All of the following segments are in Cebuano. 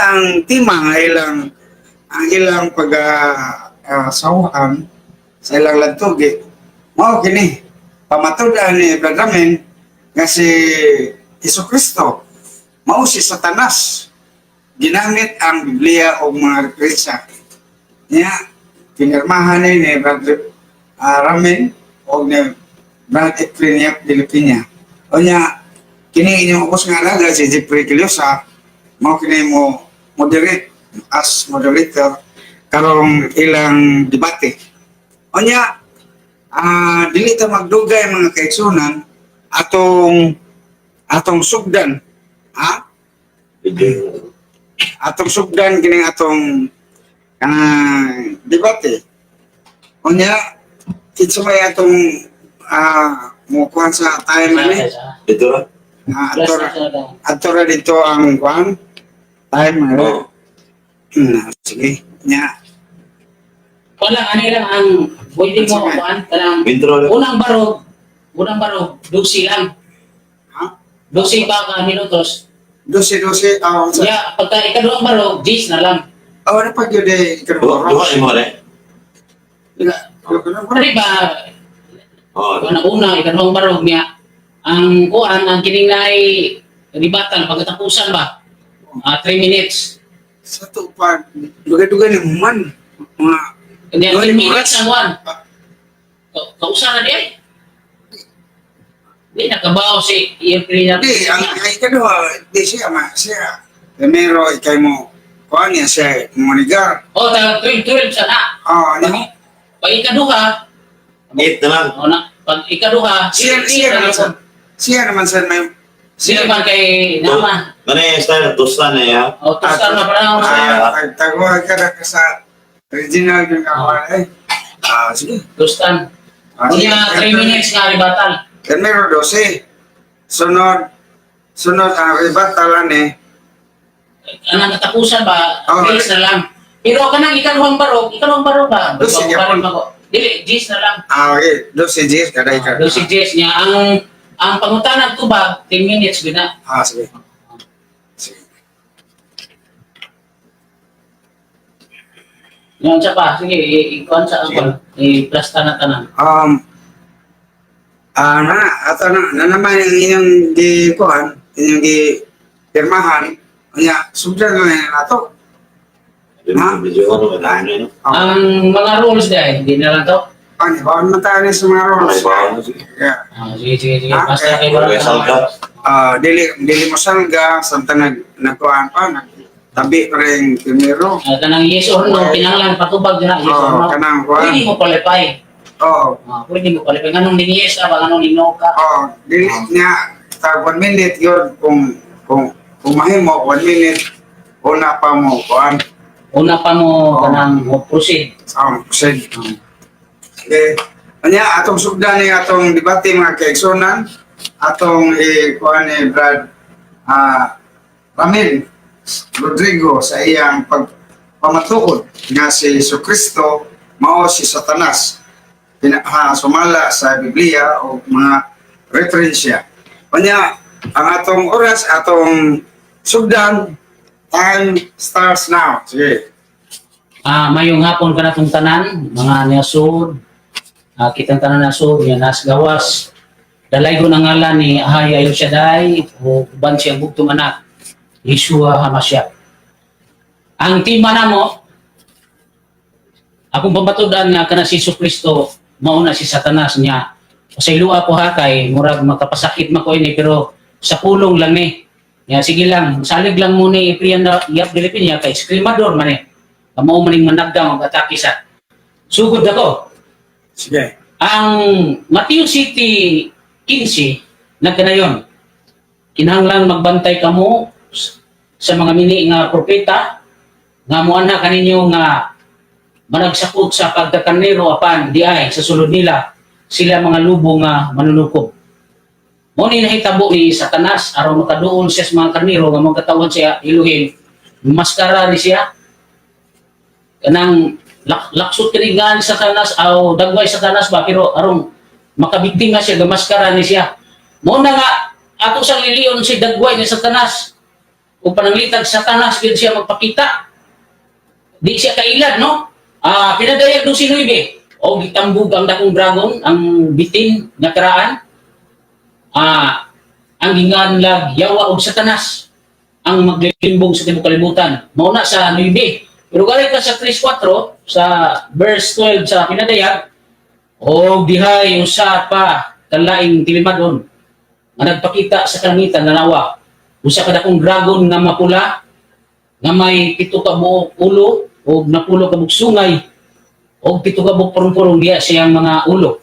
Ang tema nga ilang ang ilang pag sawahan sa ilang lantugi mao kini pamatud-an ni Brad Ramin nga si Hesus Kristo mao si Satanas, ginamit ang Biblia o mga referensya niya. Pinirmahan ni ni Brad Ramin o ni Brad Efren Pilipina. O niya, kini inyong ubos nga alaga si Jeffrey Quillosa, mao kini mo moderate as moderator karong ilang debate. O niya, dili ta magdugay, mga kaigsunan, atong atong sugdan, ha? Atong sugdan kining atong debate. Unya, kinsa may atong mukuhan sa time ani? Ito ra. Ato ra dito ang kuhan time ano? Oh. Sige. Nya. Wala, ano lang ang pwede mo kuan kanang Intro ra. Unang barog, 12 lang. Ha? 12 pa ka minutos. 12 12 sa Ya, pagka ikaduhang barog, 10 na lang. Oh, ano pag yun eh Duha duha imo re. Di ba, Oh. una una, ikaduhang barog niya, ang kuan, ang kining naay ribatan, pagkatapusan ba? 3 minutes. Sa to pa dugay-dugay ni man mga Hindi, Dua 3 minutes oras. ang kuan. Kausa na di ay. Di, nakabaw si Efren. Di, ang ay ikaduha, di siya ma siya. Primero ikay mo kuan niya siya monigar. Oh, taga 12, 12 sana. Oh, ano? Pag ikaduha, 8 na lang. oh, na, pag ikaduha, Siya siya naman sa siya naman sa may Siya man kay nama. Mane style tusan na ya. O, tusan na parang Ah, tagwa ka na ka sa original yung kakuan eh. Sige. Tustan. Sige. Unya, 3 minutes nga ribatal. Primero 12. Sunod sunod ang ribatal ni. Anang katapusan ba, Oh, 10 na lang. Pero kanang ikaduhang barog ba? 12 Bago gyapon. pa ko. Dili, 10 na lang. Okay. 12 Gs kada ikaw. 12 10 niya. Ang pangutana tubag, 10 minutes gina. Sige. Sige. Yan siya pa. Sige, ikuan sa ako. I-plasta na tanan. Na ato na na naman ang inyong gi kuan, inyong gi pirmahan. Unya, sugdan na na nato. Ha? Video ko no no. Ang mga rules dahil, hindi na lang to. Ano, bawal man tayo sa mga rules. Okay, bawal. Yeah. Sige, sige, sige. Basta kay Okay, salga. Dili dili mo salga samtang nagkuan pa nag tabi pa rin primero. Kanang yes or no, kinahanglan patubag na yes or Oh, no. kanang kuan. Pwede mo qualify. Oh, Pwede mo qualify. Nganong ning yes ka ba, nganong ning no ka. oh, dili niya tag 1 minute yun kung mahimo 1 minute una pa mo kuan. Una pa mo kanang mo proceed. Proceed. Okay. Anya atong sugdan ni atong debate, mga kaigsunan, atong kuan ni Brad Ramil Rodrigo sa iyang pagpamatuod nga si Jesu Kristo mao si Satanas sumala sa Biblia o mga referensya. Anya ang atong oras atong sugdan, time starts now. Sige. Mayong hapon kanatong tanan, mga nasud, kitang tanan nasud, nga nas gawas. Dalaygon ang ngalan ni Ahaya El Shaddai o uban siyang bugtong anak, Yeshua Hamashiach. Ang tema namo, akong pamatudan nga kana si Jesu Kristo mao na si Satanas niya. Sa ilua ko ha kay murag makapasakit man ko ini pero sa pulong lang ni. Ya sige lang, salig lang mo ni Iprian na Yap Pilipina kay skrimador man eh. Mao maning managdang og atake sa. Sugod ako. Sige. Ang Mateo City 15 nagkanayon. Kinahanglan magbantay kamo sa mga mini nga propeta nga muanha kaninyo nga managsakot sa pagkakarnero apan di ay sa sulod nila sila mga lubo nga manunukob. Mao ni nahitabo ni Satanas aron makaduol siya sa mga karnero nga mga siya Elohim. Maskara ni siya kanang laksot kini nga ni Satanas aw dagway Satanas ba pero aron makabiktima siya gamaskara ni siya. Mao na nga ato sang liliyon si dagway ni Satanas. Ug pananglitag Satanas gyud siya magpakita. Di siya kailad, no? Pinadayag 12:9. O gitambog ang dakong dragon, ang bitin nga karaan. Ang ginganlag yawa og Satanas ang maglilimbong sa tibuok kalibutan. Mao na sa 9. Pero galing ka sa 3:4 sa verse 12 sa Pinadayag, og dihay usa pa kalaing tilimadon nga nagpakita sa kalangitan na nawa usa ka dakong dragon nga mapula nga may 7 ka buok ulo ug 10 ka buok sungay og 7 ka buok purong-purong diha siyang mga ulo.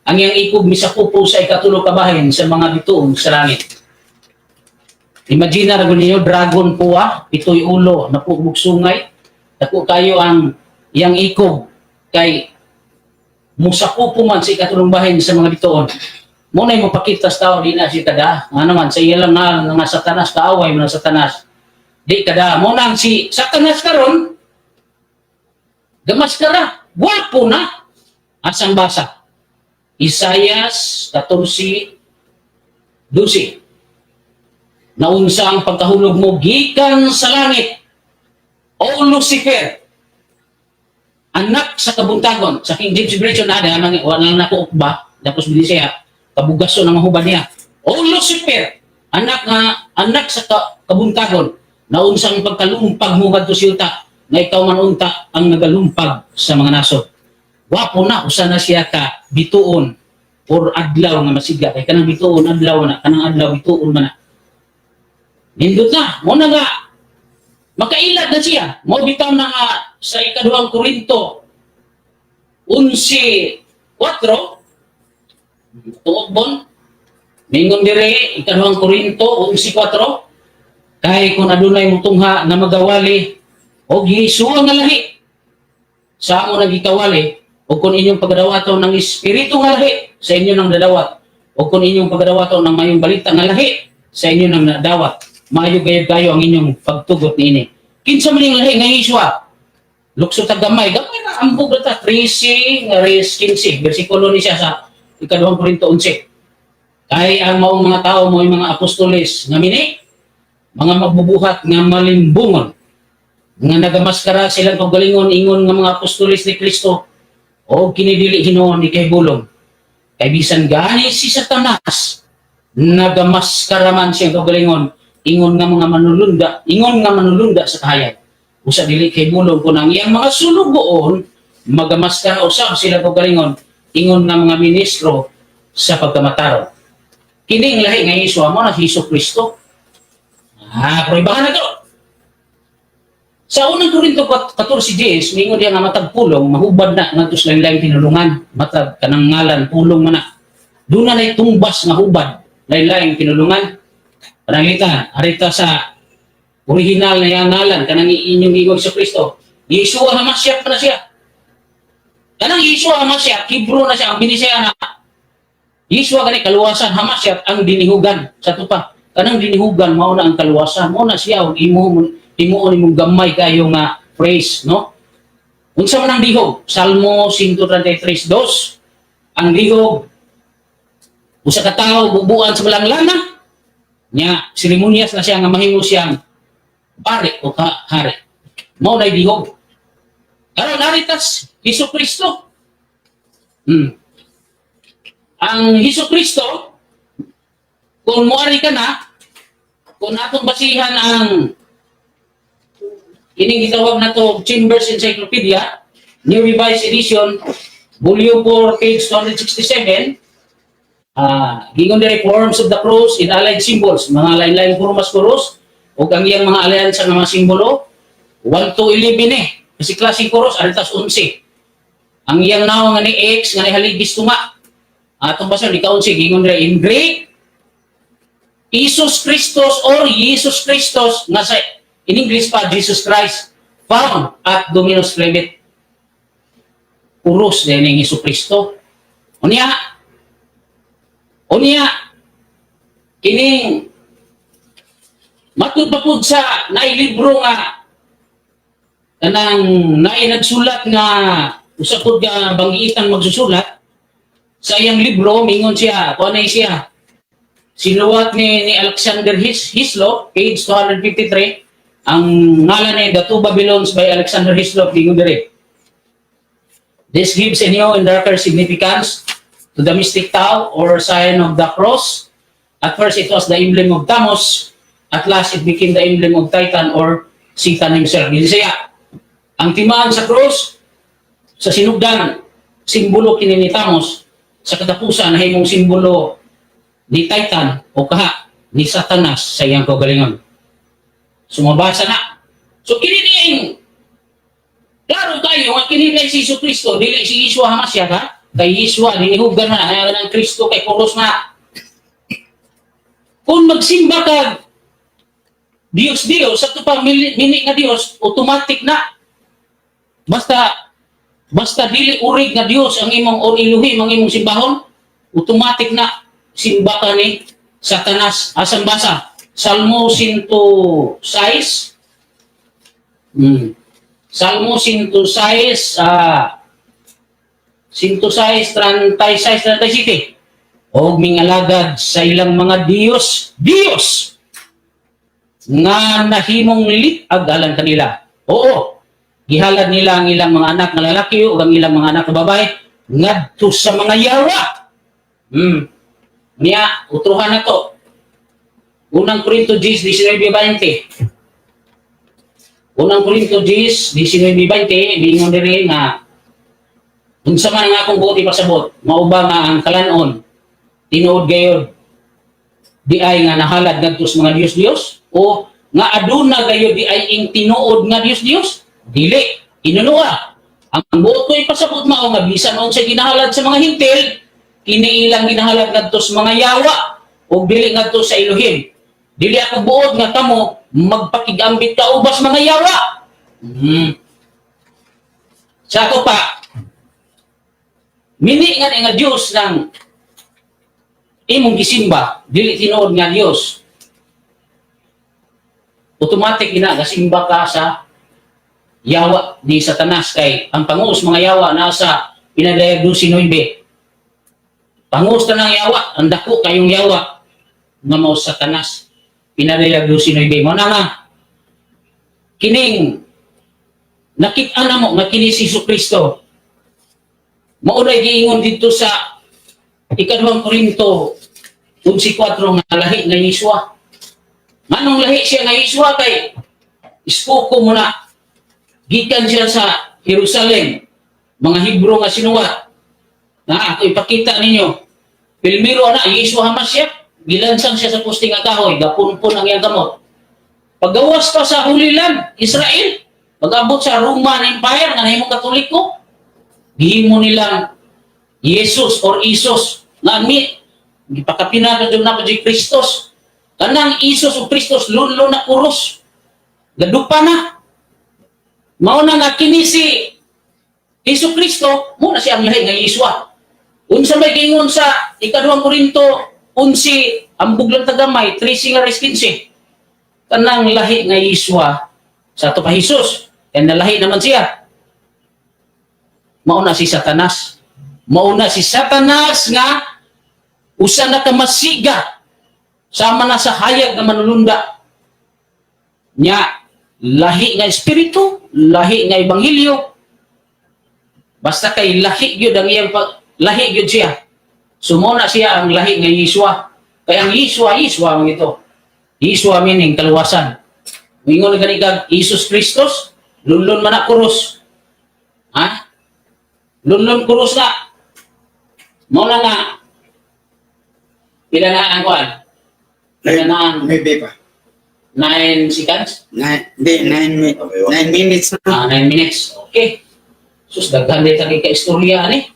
Ang iyang ikog misakupo sa 3 ka bahin sa mga bituon sa langit. Imagine na ninyo, dragon po ah, 7'y ulo, 10 buok sungay. Dako kayo ang iyang ikog kay musakupo man sa 3rong bahin sa mga bituon. Mo na mapakita sa tao, di na siya kada. Nga naman, sa iya lang nga, nga Satanas, kaaway mo na Satanas. Di kada. Mo na si Satanas karon gamaskara, gwapo na. Asang basa? Isayas 14:12. Naunsa ang pagkahulog mo gikan sa langit, O Lucifer, anak sa kabuntagon. Sa King James Version na, wala lang nako ba, tapos siya, kabugaso ng mahubad niya. O Lucifer, anak nga anak sa kabuntagon, naunsa ang pagkalumpag mo ngadto sa yuta, nga ikaw man unta ang nagalumpag sa mga nasod. Wapo na, usa na siya ka bituon or adlaw nga masiga. Kay kanang bituon adlaw na, kanang adlaw bituon man na. Nindot na, mo na nga makailad na siya. Mo bitaw na nga sa 2 Korinto 11:4, tuog bon. Mingon dire 2 Korinto 11:4, kay kung adunay mutungha nga magawali og Yeshua nga lahi sa amo nagikawali, o kung inyong pagadawaton ng espiritu nga lahi sa inyo nang dadawat, o kung inyong pagadawaton ng mayong balita nga lahi sa inyo nang nadawat, maayo gayud kayo ang inyong pagtugot niini. Kinsa man ning lahi nga Yeshua? Lukso ta gamay, gamay ra ambog ra ta, 13 nga res 15 bersikulo ni siya sa 2 Korinto 11. Kay ang maong mga tao mo mga apostoles nga mini, mga magbubuhat nga malimbungon, nga nagamaskara silang kaugalingon ingon nga mga apostoles ni Kristo, o kini dili hinuon ni kay bulong. Kay bisan gani si Satanas nagamaskara man siyang kaugalingon ingon nga mga manulunda, ingon nga manulunda sa kahayag. Usa dili kay bulong kung ang iyang mga sulugoon magamaskara usab sila kaugalingon ingon nga mga ministro sa pagkamatarong. Kining lahi nga Yeshua mo na si Hesus Kristo. Proibahan na to. Sa unang Korinto 14:10, mingon diya nga matag pulong, mahubad na ngadto sa lain-laing tinulungan, matag kanang ngalan pulong man na. Doon na tumbas nga hubad, lain-laing tinulungan. Pananglitan, arita sa original na yang ngalan, kanang inyong ingon sa Kristo. Yeshua Hamashiach pa na siya. Kanang Yeshua Hamashiach, Hebrew na siya, ang binisaya na. Yeshua gani kaluwasan, Hamashiach ang dinihugan sa tupa. Kanang dinihugan mao na ang kaluwasan, mao na siya ang imo himuon imong gamay kayo nga phrase, no? Unsa man ang dihog? Salmo 133:2. Ang dihog, usa ka tawo bubuan sa balang lana. Nya seremonyas na siya nga mahimo siyang pare o ka hari. Mao na dihog. Karon naritas Hesus Kristo. Ang Hesus Kristo, kung muari ka na, kung atong basihan ang kining gitawag na to Chambers Encyclopedia, New Revised Edition, Volume 4, page 267, gingon diri forms of the cross in allied symbols, mga lain-lain formas cross, ug ang iyang mga alyansa nga mga simbolo, 1 to 11 eh. Kasi klaseng cross, aritas 11. Ang iyang nawong nga ni X, nga ni haligis tunga. Atong basa, di ka 11, gingon diri in Greek, Jesus Christos or Jesus Christos, nga sa in English pa, Jesus Christ, found at Dominus Flevit. Puros din ni Hesus Kristo. Unya, kining matud pa pud sa nailibro nga kanang naay nagsulat nga usa pud nga banggiitang magsusulat sa iyang libro, mingon siya, kuan siya. Sinuwat ni Alexander Hislop, page 253, ang ngalan ni The Two Babylons by Alexander Hislop, dingon diri. "This gives a new and darker significance to the mystic Tau or sign of the cross. At first, it was the emblem of Tammuz. At last, it became the emblem of Titan or Satan himself." Siya, ang timaan sa cross, sa sinugdan, simbolo kini ni Tammuz, sa katapusan, nahimong simbolo ni Titan o kaha ni Satanas sa iyang kaugalingon. Sumabasa na. So kini diyang klaro kayo nga kini kay si Jesu Kristo, dili si Yeshua Hamashiach ha. Kay Yeshua dinihugan na ay ng Kristo kay kuros na. Kung magsimba ka Diyos Diyos sa tupang mini nga Diyos, automatic na. Basta basta dili urig nga Diyos ang imong or Elohim ang imong simbahon, automatic na simba ka ni Satanas. Asan basa? Salmo 106. Salmo 106, 106, 36, 37. "Og mingalagad sa ilang mga Diyos, Diyos, nga nahimong lit-ag alang kanila. Oo, gihalad nila ang ilang mga anak nga lalaki ug ang ilang mga anak nga babae ngadto sa mga yawa." Niya, utruhan na to. Unang Korinto 10, 19-20. Unang Korinto 10, 19-20, bingon diri nga unsa man nga akong buot ipasabot, mao ba nga ang kalanon tinuod gayod di ay nga nahalad ngadto sa mga Diyos-Diyos o nga aduna gayod di ay ing tinuod nga Diyos-Diyos? Dili. Inunua. Ang buot ko ipasabot mao nga bisan unsay ginahalad sa mga Hentil, kini ilang ginahalad ngadto sa mga yawa ug dili ngadto sa Elohim. Dili ako buot nga kamo magpakigambit kaubas mga yawa. Sa ako pa, mini nga ni nga Dios ng imong gisimba, dili tinuod nga Dios. Automatic ina gasimba ka sa yawa ni Satanas kay ang panguos mga yawa nasa Pinadayag 12:9. Panguos ta ng yawa, ang dako kayong yawa nga mao Satanas. Pinadayag 12:9. Mao na nga kining nakita na mo nga kini si Jesu Kristo mao na giingon dito sa Ikaduhang Korinto 11:4 nga lahi nga Yeshua. Nganong lahi siya nga Yeshua? Kay ispuko mo na gikan siya sa Jerusalem, mga Hebro nga sinuwat. Na ako ipakita ninyo. Pilmiro na Yeshua Hamashiach, gilansang siya sa poste nga kahoy, gapunpon ang iyang kamot. Paggawas pa sa Holy Land, Israel, pag-abot sa Roman Empire nga nahimong Katoliko, gihimo nilang Jesus or Isos nga mi gipakapina na na pa Kristos. Kanang Isos o Kristos lunlo na kuros. Gadupa na. Mao na nga kini si Jesu Kristo, mao na siya ang lahi nga Yeshua. Unsa may giingon sa Ikaduhang Korinto 11, ambog lang tagamay, 13 nga 15. Kanang lahi nga Yeshua sa ato pa Jesus, kay nalahi naman siya. Mao na si Satanas. Mao na si Satanas nga usa na ka masiga sama na sa hayag nga manulunda. Nya lahi nga espiritu, lahi nga ebanghelyo. Basta kay lahi gyud ang iyang lahi gyud siya. So mao na siya ang lahi nga Yeshua. Kaya ang Yeshua, Yeshua ang ito. Yeshua meaning kaluwasan. Moingon gani kag Jesus Kristus, lunlun man na krus. Ha? Lunlun krus na. Mao na nga pila na ang kuan? Pila na ang Maybe pa. 9 seconds? Nine, hindi, 9 minutes na. Ah, 9 minutes. Okay. Sus, daghan din kay ka istorya ani.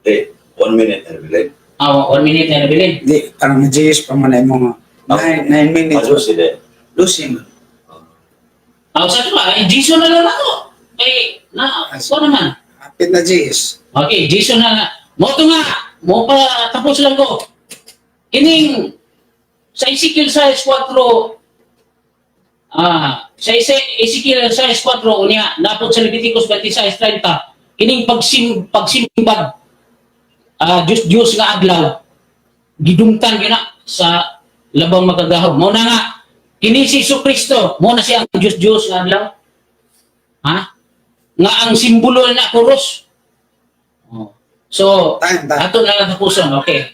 Eh, 1 minute na bilin. Ah, 1 minute na nabilin. Hindi, parang GS pa man ay mga 9 minutes. Aso sila. Lucy man. Ah, sa ba? Eh, Jason na lang ako. Eh, na, ko naman. Hapit na GS. Okay, Jason na nga. Mo to nga, mo pa tapos lang ko. Kining sa Ezekiel 6:4, sa Ezekiel 6:4 unya napod sa Leviticus 26:30, kining pagsimbag Diyos Diyos nga adlaw gidumtan gyud na. sa labang makagagahom. Mao na nga kini si Hesus Kristo, mao na siya ang Diyos Diyos nga adlaw. Ha? Nga ang simbolo na krus. Oh. So, Time, time. ato na lang tapuson. Okay.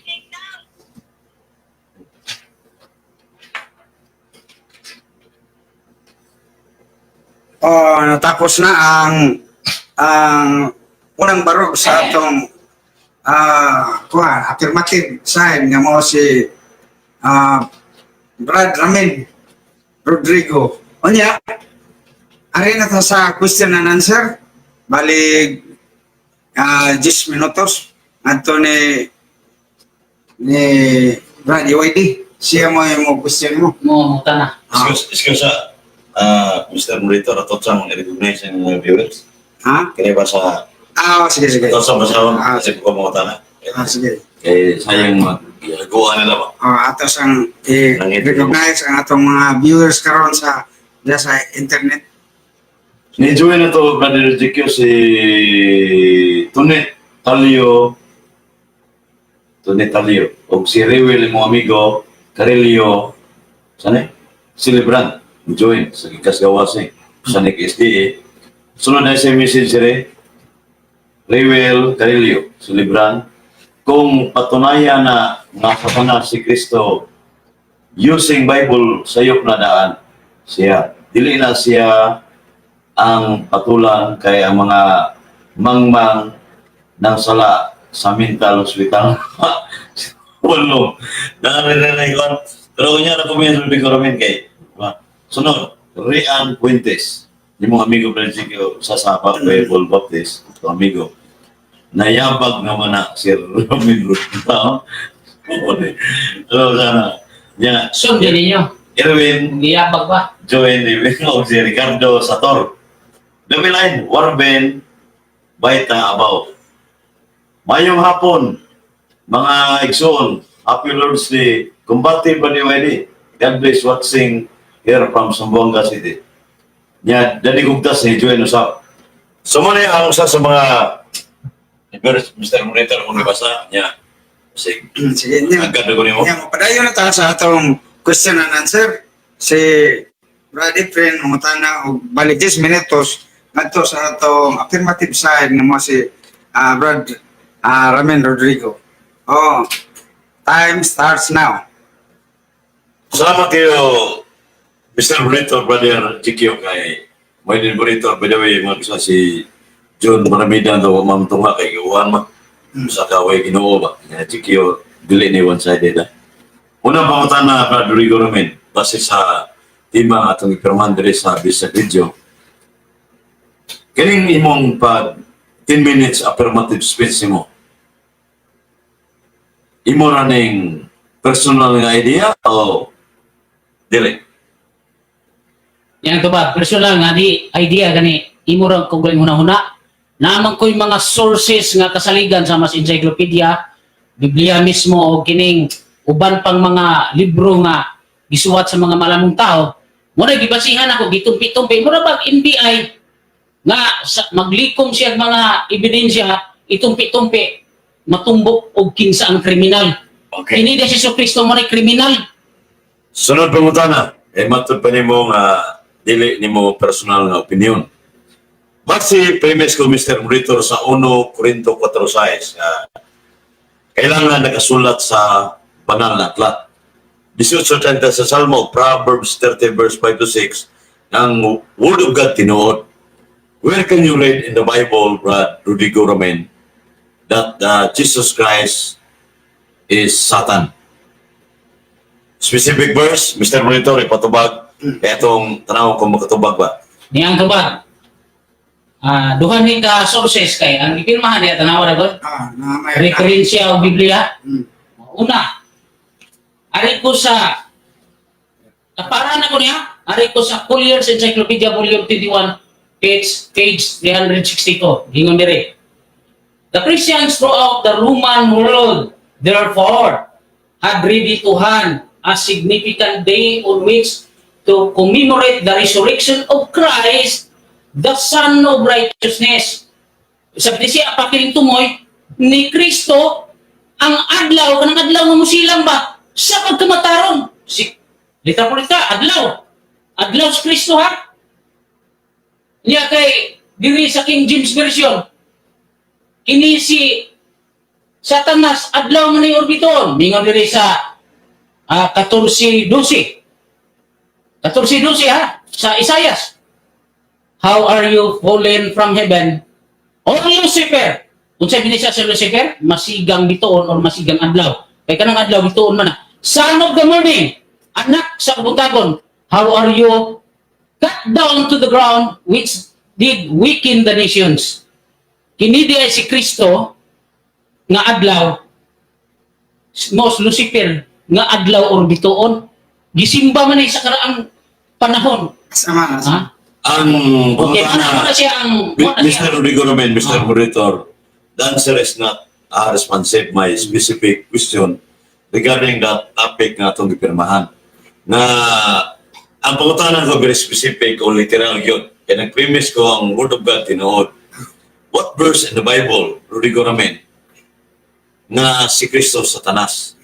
Oh, natapos na ang unang barog sa atong kuha, affirmative sign nga mo si Brad Ramin Rodrigo. Unya, ari na ta sa question and answer. Bali 10 minutos adto ni Brad UID. Siya mo yung mo question mo. Mo na. Excuse, excuse sa Mr. Monitor, ato sa mga recognize ang mga viewers. Ha? Kaya ba sa Ah, sige, sige. ato sa basahon Ah. kasi ko mga tana. Ah, sige. Eh sayang mag-gawa nila ba. Oh, atos ang i-recognize ang atong mga viewers karon sa diya sa internet. Ni-join na to, Brother GQ, si Tunet Talio, Tunet Talio, o si Rewel, imong amigo, Carillo, saan eh? Celebrant, join sa Gikas Gawas eh, sa Nick SDA. Sunod na sa message rin, Rewel Carillo, Celebrant, kung patunayan na nga satanas si Kristo using Bible, sayop na daan siya. Dili na siya ang patulan kay ang mga mangmang ng sala sa mental hospital. Walo. Nakarinig ko. Pero kunya na kumiyas sa ko ramin kay. Diba? Sunod, Rian Puentes. Yung mga amigo Francisco sa Sapa, Bible Baptist, ito amigo. Nayabag naman na si Ramin Ruta. So, sana. Niya, Sundin ninyo. Erwin, Giyabag ba? join the of si Ricardo Sator. Line, Warben, Baita Abaw. Mayong hapon, mga igsoon, Happy Lord's Day, Kumbate ba ni Wiley? God bless watching here from Zamboanga City. Nya, dali gugtas ni Joel Usap. So muna ang usa sa mga Mr. Monitor kung nabasa niya. Sige, Sige, niya. agad na ko nimo. Niya, padayon na ta sa atong question and answer. Si Brad Efren mangutana og balik 10 minutos ngadto sa atong affirmative side nga mo si Brad Ramin Rodrigo. Oh, time starts now. Salamat kayo, Mr. Bonito, Brother GQ, kay Maylin Bonito, by the way, mga kusa si John Maramida daw, Ma'am Tunga, kay Juan ma, sa kaway Ginoo ba? Nga GQ, dili ni one-sided, ha? Unang pangutan na, Brother Rigo Ramin, base sa tema nga atong ipirmahan diri sa Bisag Video, kining imong pag 10 minutes affirmative speech nimo, imo ra ning personal nga idea o dili? Yan to ba? Personal nga di idea gani imo ra ko galing huna-huna. Naman ko'y mga sources nga kasaligan sa mas encyclopedia, Biblia mismo o kining uban pang mga libro nga gisuwat sa mga malamong tao. Muna gibasihan ako gitumpi-tumpi mura bag NBI nga sa, maglikom siya og mga ebidensya itumpi-tumpi matumbok og kinsa ang kriminal. Okay. Kini si Jesu Kristo mo kriminal. Sunod pangutana, eh matod pa nimo nga dili nimo personal nga opinion. Base premise ko Mr. Monitor sa 1 Corinto 4:6 nga kailangan nakasulat sa banal na aklat. 18:30 sa Salmo, Proverbs 30 verse 5 to 6, ang Word of God tinuod. Where can you read in the Bible, Brad Rodrigo Ramen, that Jesus Christ is Satan? Specific verse, Mr. Monitor, ipatubag. Kaya itong tanaw kung makatubag ba. Niyang tubag. Ah, duha ni ka sources kay ang gipirmahan niya tanawa ra gud. Ah, na may Referensya og Biblia. Una, ari ko sa kaparan ako niya, ari ko sa Collier's Encyclopedia Volume 21, page 362. Gingon dire. The Christians throughout the Roman world, therefore, had ready to hand a significant day on which to commemorate the resurrection of Christ, the Son of Righteousness. Sabi siya, pakiling tumoy, ni Kristo, ang adlaw, kanang adlaw nga musilang ba? Sa pagkamatarong, si Lita Pulita, adlaw. Adlaw si Kristo, ha? Niya kay diri sa King James Version, kini si Satanas adlaw man ni orbiton. Mingon diri sa 14:12. 14:12 ha, sa Isaias. "How are you fallen from heaven, O Lucifer?" Unsay binisaya sa Lucifer? Masigang bituon or masigang adlaw. Kay kanang adlaw bituon man na. "Son of the morning, anak sa kabuntagon, how are you cut down to the ground which did weaken the nations?" Kini di ay si Kristo nga adlaw, mos Lucifer nga adlaw or bituon. Gisimba man ni sa karaang panahon. Sama na. Ha? Ang Okay, muna siya ang muna siya. Mr. Rodrigo Romen, Mr. Moderator, the answer is not responsive my specific question regarding that topic nga atong gipirmahan. Na ang pangutanan ko very specific o literal yun. Kaya nag-premise ko ang Word of God tinuod. What verse in the Bible, Rodrigo Ramen, nga si Kristo Satanas?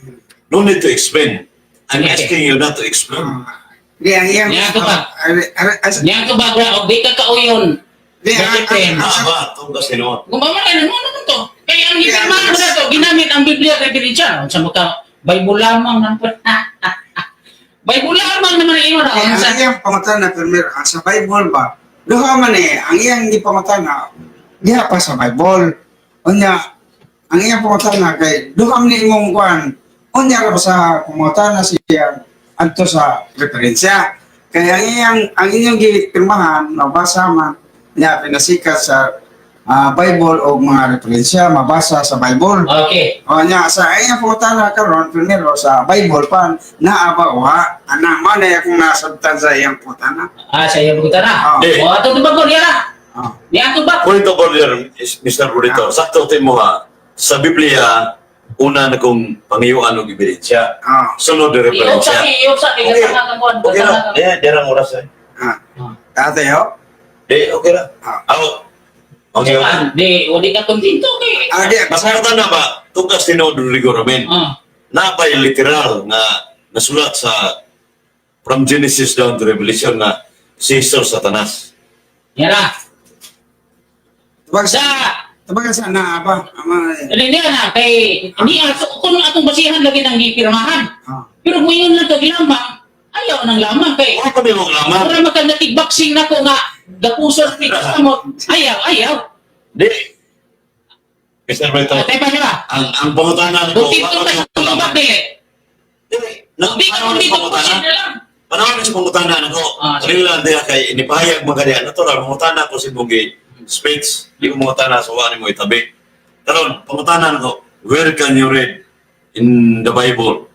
No need to explain. I'm asking you not to explain. Di ang iyang Niya ko ba? Ay, Niya ko ba og di ka kauyon? Di Bakit? Ah, ba? Itong kasi noon. Kung ba man ano naman to? Kaya ang gipirmahan mo na to, ginamit ang Biblia referensya. Unsa mo ka Bible lamang nang Bible lamang naman ang ingon Di, na ang unsa. iyang pangutana primero ang sa Bible ba? Duha man eh, ang iyang gipangutana diha pa sa Bible. Unya, ang iyang pangutana kay duha man ni imong kuan. Unya ra ba sa pangutana siya adto sa referensya. Kaya ang inyong gipirmahan mabasa man niya pinasikat sa Bible o mga referensya mabasa sa Bible. O nya sa iyang pangutana karon primero sa Bible pa naa ba wa ana man ay akong nasabtan sa iyang pangutana. Ah, sa iyang pangutana. Ah. Eh. O atong tubag niya na. Niya ato ba? Point of order, Mr. Moderator. Sakto timo ha. Sa Biblia, una na kong pangiyuan og ebidensya. Sunod na Iupsa referensya. ni, iupsa ni Okay. kasama kang kuan. Okay lang. Eh, dirang oras eh. Tatay ho. Di, okay lang. Ako, okay. Di, wali ka kontento kay. Di Masaktan na ba? Tugas tinuod Rodrigo Ramen. Napay literal nga nasulat sa from Genesis down to Revelation na si Jesus Satanas. Yan na. Tubag sa Sa tubag sa naa ba? Ama. Ano niya na kay niya so, kung atong basihan lagi nang gipirmahan. Pero kung yun lang kag lamang, ayaw nang lamang kay Wala kami mong lamang. Mura man kag nakig-boxing nako nga gapuso sa pikas mo. Ayaw, ayaw. Di. Mr. Breto, Atay pa niya. ang pangutana ko, Kung dito wala ka sa kami mong lamang. tubag dili. Di, Di ka panahon kung sa dito pangutana. pusin na lang. Panahon sa pangutana nako. Sige. Dili lang diha kay inipahayag man kaniya. Natural, mangutana ko sa imong speech. Di ko mangutana sa wani mo itabi. Karon, pangutana nako, where can you read in the Bible?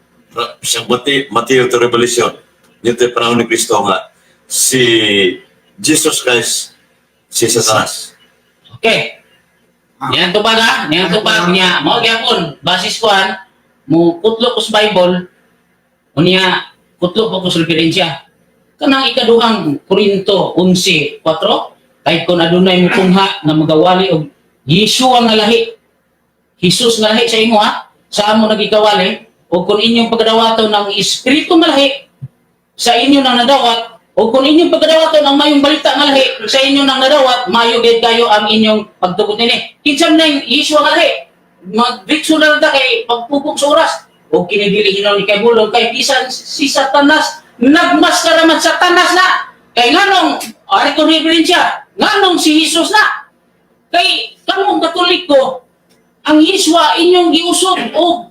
Sa Matthew to Revelation, dito yung panahon ni Kristo nga, si Jesus Christ, si Satanas. Okay. Niyan tubag ha, niyan tubag niya. Mao gyapon basis kuan mo kutlo ko sa Bible. Unya kutlo ko sa referensya. Kanang ikaduhang Korinto 11:4, kay kun adunay mutungha nga magawali og Yeshua nga lahi. Jesus nga lahi sa imo ha, sa amo nagikawali o kung inyong pagkadawaton ng espiritu nga lahi sa inyo nang nadawat o kung inyong pagkadawaton ang mayong balita nga lahi sa inyo nang nadawat, mayo gid kayo ang inyong pagtugot nini. Kinsa man ang Yeshua nga lahi? Magdritso na lang ta kay pagpupok sa oras o kini dili hinaw ni kay bulong kay bisan si Satanas nagmaskara man Satanas na kay nganong ari ko referensya nganong si Jesus na kay kamong Katoliko ang Yeshua inyong giusob og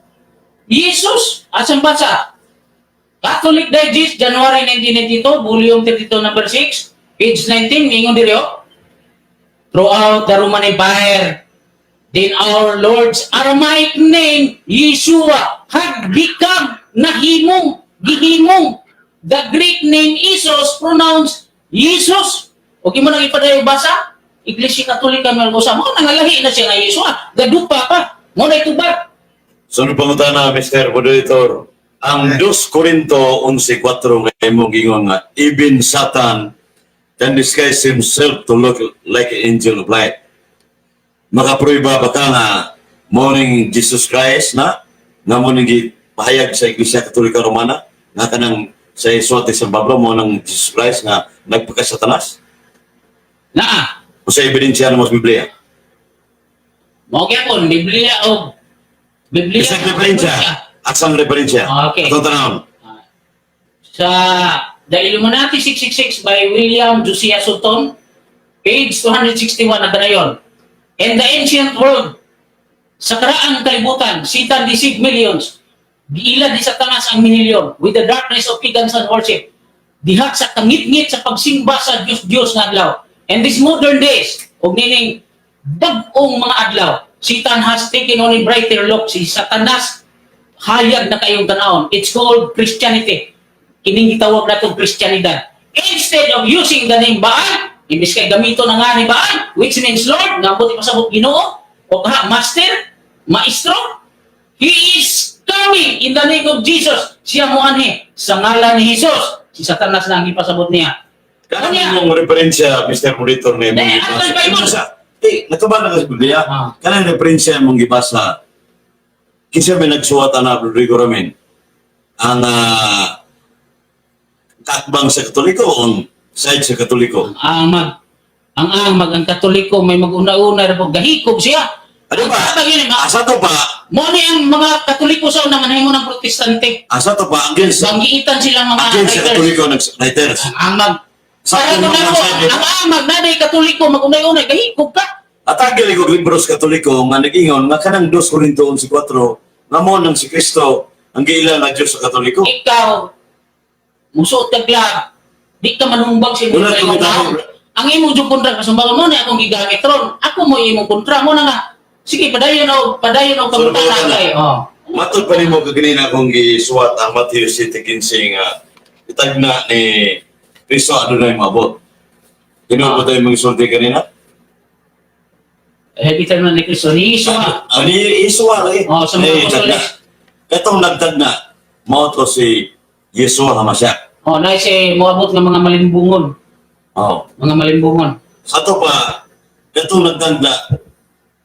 Jesus asang basa. Catholic Digest, January 1992, Volume 32, number 6, page 19, mingon diri oh. "Throughout the Roman Empire, then our Lord's Aramaic name, Yeshua, had become nahimong, gihimong. The Greek name Isos, pronounced Jesus." O mo nang ipadayo basa? Iglesia Katolika man ko sa mo nangalahi na siya nga Yeshua. Gadupa pa. Mo na itubag. Sunod pangutana, Mr. Moderator. Ang 2 Corinto 11.4 nga imong gingon nga, even Satan can disguise himself to look like an angel of light. Makapruiba ba ka nga morning Jesus Christ na nga mo ning pahayag sa Iglesia Katolika Romana nga kanang sa Isuat ni San Pablo mo ng Jesus Christ nga nagpaka Satanas? Naa. O sa ebidensya mo sa Biblia? Mao gyapon Biblia og Biblia. Isang referensya. Asang referensya? Ah, okay. Atong tanawon. Sa The Illuminati 666 by William Josiah Sutton, page 261 na ganayon. In the ancient world, sa karaang kalibutan, Satan deceived millions. Giila ni Satanas ang minilyon with the darkness of pagans and worship. Diha sa kangitngit sa pagsimba sa Diyos-Diyos nga adlaw. And these modern days, og nining bag-ong mga adlaw, Satan has taken on a brighter look. Si Satanas hayag na kayong tanawon. It's called Christianity. Kining gitawag natong Christianidad. Instead of using the name Baal, imbis kay gamito na nga ni Baal, which means Lord, nga buti pasabot Ginoo, o kaha, Master, Maestro, He is coming in the name of Jesus. Siya mo anhi sa ngalan ni Jesus. Si Satanas na ang ipasabot niya. Kanang Unya. imong referensya, Mr. Monitor, na imong Eh, gibasa. atol Bible. Eh, natubag na ka sa Biblia. Ah. Kanang referensya imong gibasa. Kinsa may nagsuwat ana, Rodrigo Ramin? Ang kaakbang sa Katoliko o ang side sa Katoliko? Ang Katoliko may mag-una-una ra po gahikob siya. Ano ba? Ang yun, eh, Asa to pa? Mo ni ang mga Katoliko sa una manhimo ng Protestante. Asa to pa? Against, Banggiitan sila mga against sa writers. Katoliko nag writers. Ang amag. Sa Para akong na mga ko, side, ang amag na day Katoliko mag-unay-unay gahikob ka. Atagil ko libro sa Katoliko nga nag-ingon nga kanang 2 Corinto 11:4 nga mo nang si Kristo ang giila nga Dios sa Katoliko. Ikaw musuot ka glove. Di ka manumbag sa imong Wala imong tumitaw. taon. Ang imong jud kontra kasumbagon mo na akong gigamit ron. Ako mo imong kontra mo na nga. Sige, padayon og So, pangutana wala. kay. Oh. Matod pa nimo kaganina akong gisuwat ang Matthew 7:15 nga itagna ni Kristo adunay maabot. Tinuod ba tayo mga sulti kanina? Eh, bitan man ni Kristo ni Iso nga. Ani isuwa lagi. Oh, sa mga Eh, apostoles. tagna. Katong nagtagna mao to si Yeshua Hamashiach. Oh, na si moabot nga mga malimbungon, Oh. mga malimbungon. Sa to pa katong nagtagna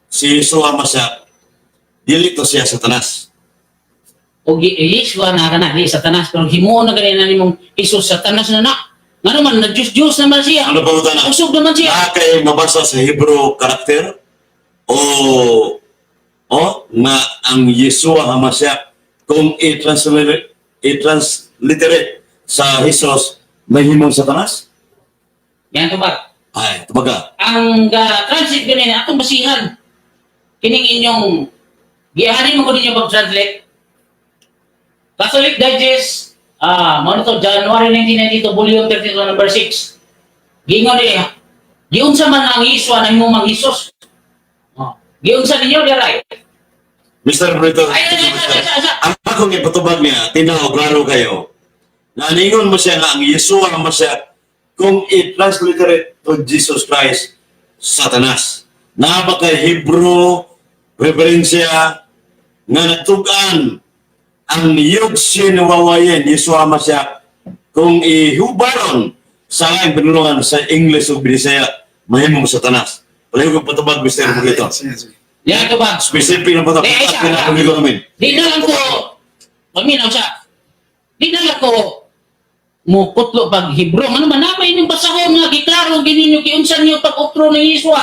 si Yeshua Hamashiach dili to siya Satanas. O Yeshua na kana di Satanas pero himuon na ganina nimong Jesus Satanas na na. Ngano man na Diyos Diyos naman siya. Ano ba na? Usog naman siya. Na kay mabasa sa Hebrew karakter o o nga ang Yeshua Hamashiach kung i-transliterate sa Jesus may himong Satanas? Yan to ba? Ay, tubaga. Ang translate ganina atong basihan kining inyong gihanin mo ko ninyo pag-translate. Catholic Digest, mo to January 1992, volume 32, number 6. Giingon niya, giunsa man ang Yeshua na himo mang Jesus. Oh. Giunsa ninyo diray. Mr. Brito, Ay, ay, ay, ay, ay, ay. ang akong ipatubag niya, tinaw, klaro kayo, na ningon mo siya nga ang Yeshua Hamashiach kung i-transliterate to Jesus Christ, Satanas. Na ba kay Hebrew referensya nga nagtugan ang niyog sinuwawayen Yeshua Hamashiach kung ihubaron sa aking pinulungan sa English o Bisaya, mahimong Satanas. Palayo ko patubag, Mr. Brito. Sige, sige. Yan to ba? Specific na patubag. Eh, isa. Pinatuloy ko namin. Di na lang ko, paminaw siya. Di na lang ko mo putlo pag Hebrew. Ano man namay inyong basahon nga giklaro gininyo giunsa niyo pag utro ni Yeshua.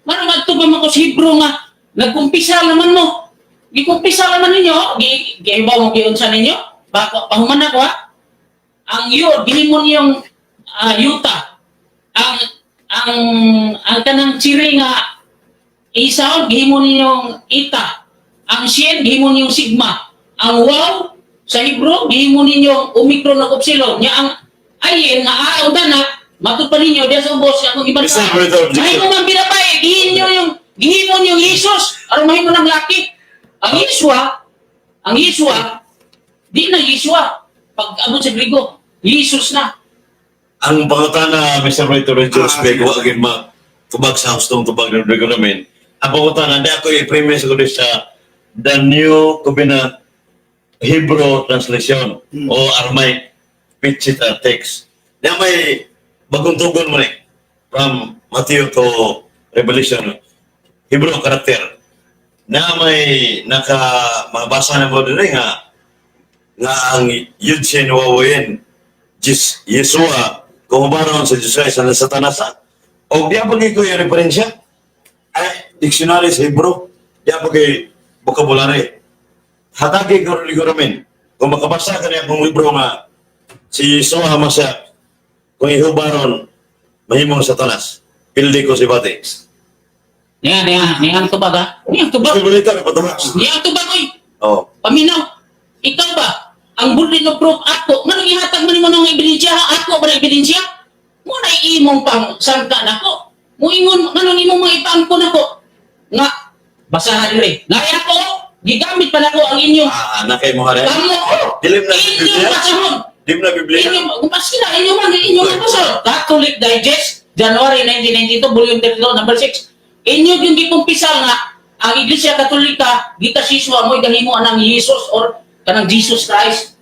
Mano madto pa man ko sa Hebrew nga nagkumpisa naman mo. Gikumpisa naman ninyo, gi gihibaw mo giunsa ninyo. Bako pahuman ako ha. Ang yod gihimo niyong yuta. Ang kanang chiri nga Isaw, gihimo ninyong ita. Ang sien, gihimo ninyong sigma. Ang waw, sa Hebrew, gihimo ninyong omicron ug upsilon. Nya ang ayin nga a o dana, matud pa ninyo diya sa ubos akong Mr. ibansa. Brito, Mahimo man binabay, gihimo niyo yung Jesus aron mahimo ng laki. Ang Yeshua, di na Yeshua. Pag abot sa Grigo, Jesus na. Ang pangutana, Mr. Brito Richard Speck, sige. wa agad ma tubag sa hustong tubag ng Rodrigo namin. Ang pangutana, di ako i-premise ko din sa The New Covenant Hebrew Translation o Aramaic Peshitta text. Di may bagong tugon mo ni from Matthew to Revelation, Hebrew character. Na may naka mabasa na mo din nga nga ang Yudsin Wawayen Yesua kung hubaron sa Diyos sa Satanas? O di pa ko yung referensya? Ay, dictionary sa Hebrew. Di pa kay vocabulary. Hatagi ko rin ramen. Kung makabasa ka niya kung libro nga si Yesua Hamasya, kung ihubaron, mahimong Satanas. Pildi ko si Bati. Niya, niya, niya ang tubag ha. Niya ang tubag. Gusto mo dito, patubag. Niya ang tubag, oy. Oh. Paminaw. Ikaw ba? Ang burden of proof ako. Manong ihatag mo nimo ng ebidensya ha? Ako ba ng ebidensya? Mo na imong pang sangka nako. Muingon nganong imong mga ipaangko nako. Nga basahan diri. Nga ako gigamit pa nako ang inyong Ah, anak kay mo ha rin. kamo. Dilim na Inyong Biblia. basahon. Dilim na Biblia. Inyong pasila inyo man basahon. Catholic Digest, January 1992, volume 32, number 6. Inyo yung gikumpisal nga ang Iglesia Katolika gitasiswa mo gahimo anang Jesus or kanang Jesus Christ.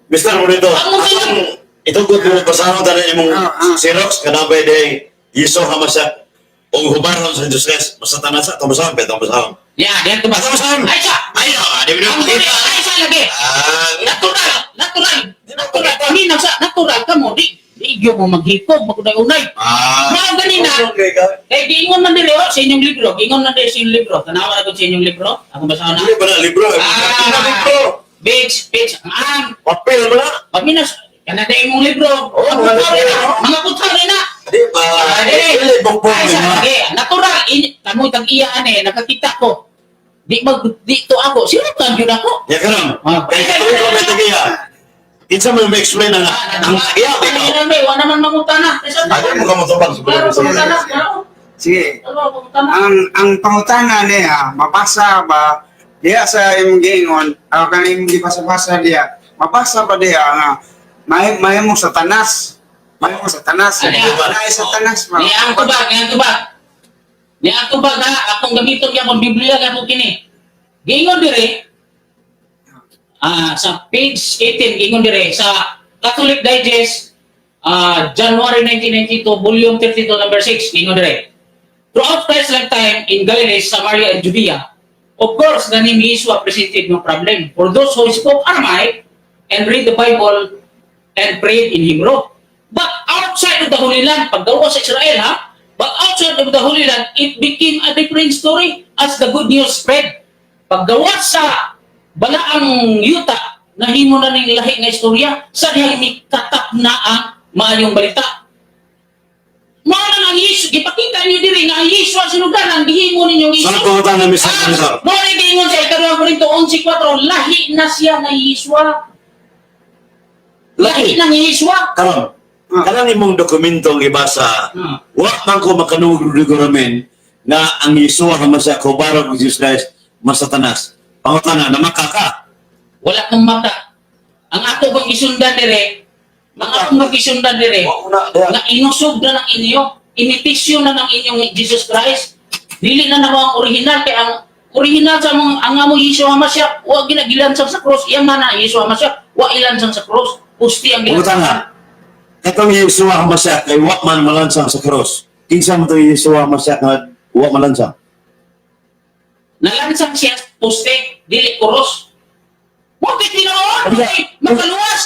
Mr. Morito, Ang mga- atong itugod mo basahon tanan imong Ah. Xerox kanabay day Yeso Hamasya o hubaron sa Diyos Christ, masatanas sa basahon, pero basahon. Ya, diyan to ba? Basahon. Ay sa. Ay, ah, di mo Ang makita. ay sa lagi. Ah, Natural, natural. Natural kami nang sa natural kamo di di gyud mo maghikob magunay-unay. Ah. Mao gani na. Okay ka. Kay giingon man diri oh, sa inyong libro, giingon man diri sa inyong libro. Tanawa na gud sa inyong libro. Akong basahon na. Dili ba na libro? Ah. Na libro. Page, page. Ang Papel ba na? paminas kana da imong libro. Oo, Mga mga butang libro. na, mga butang na. Di ba? Ah, Dili bukbong Ay, sa ni ma. lagi. Natural, kamoy tag iya ane, nakakita ko. Di mag dito ako. Sino kan yun ako? Ya karon. Ah. Kay tuloy ko may tagiya. Kinsa mo may explain na ang iya Ay, ikaw. na, wa naman mangutana. Ano mo ka motubag sa Klaro, mangutana. Klaro. Sige. Klaro, mangutana. Ang pangutana niya, mabasa ba diya sa imong giingon, ang kanang imong gibasa-basa diya, mabasa ba diya nga may mahimong Satanas? Mahimong Satanas. Ano? Naay Satanas ba? Ni ang tubag, ni ang tubag. Ni ang tubag ha, akong gamiton gyapon Biblia gyapon kini. Giingon dire sa page 18 giingon dire sa Catholic Digest, January 1992, volume 32, number 6, giingon dire. Throughout Christ's lifetime in Galilee, Samaria, and Judea, of course, the name Yeshua presented no problem for those who spoke Aramaic and read the Bible and prayed in Hebrew. But outside of the Holy Land, paggawa sa Israel, ha? But outside of the Holy Land, it became a different story as the good news spread. Paggawa sa balaang yuta, nahimo na ning lahi nga istorya, sa dihang mikatap na ang maayong balita. Mao na ang Yesu, gipakita niyo diri nga ang Yesu ang sinugan, ang gihimo ninyong Yesu. Sa pangutana, Mr. Morito. Mao na giingon sa ikaduhang Korinto 11:4, lahi na siya nga Yeshua. Lahi Lahi. na nga Yeshua. Karon, kanang imong dokumentong gibasa, wa man ko makanugod ramen nga ang Yeshua Hamasya kubarog og Jesus Christ masatanas. Pangutana, namaka ka. Wala kong mata. Ang ako bang isundan dire, ang ako bang isundan dire, Wa na diha. nga inusog na ng inyo, imitisyon na ng inyong Jesus Christ. Dili na nako ang original kay ang original sa mga ang amo Yeshua Hamashiach, wa ginagilansang sa cross, iya man na Yeshua Hamashiach, wa ilansang sa cross, pusti ang gilansang. Pangutana, katong Yeshua Hamasya kay wa man malansang sa cross. Kinsa man tong Yeshua Hamasya nga wa malansang? Nalansang siya sa poste, dili cross. Bakit tinuod? Ano? Makaluwas.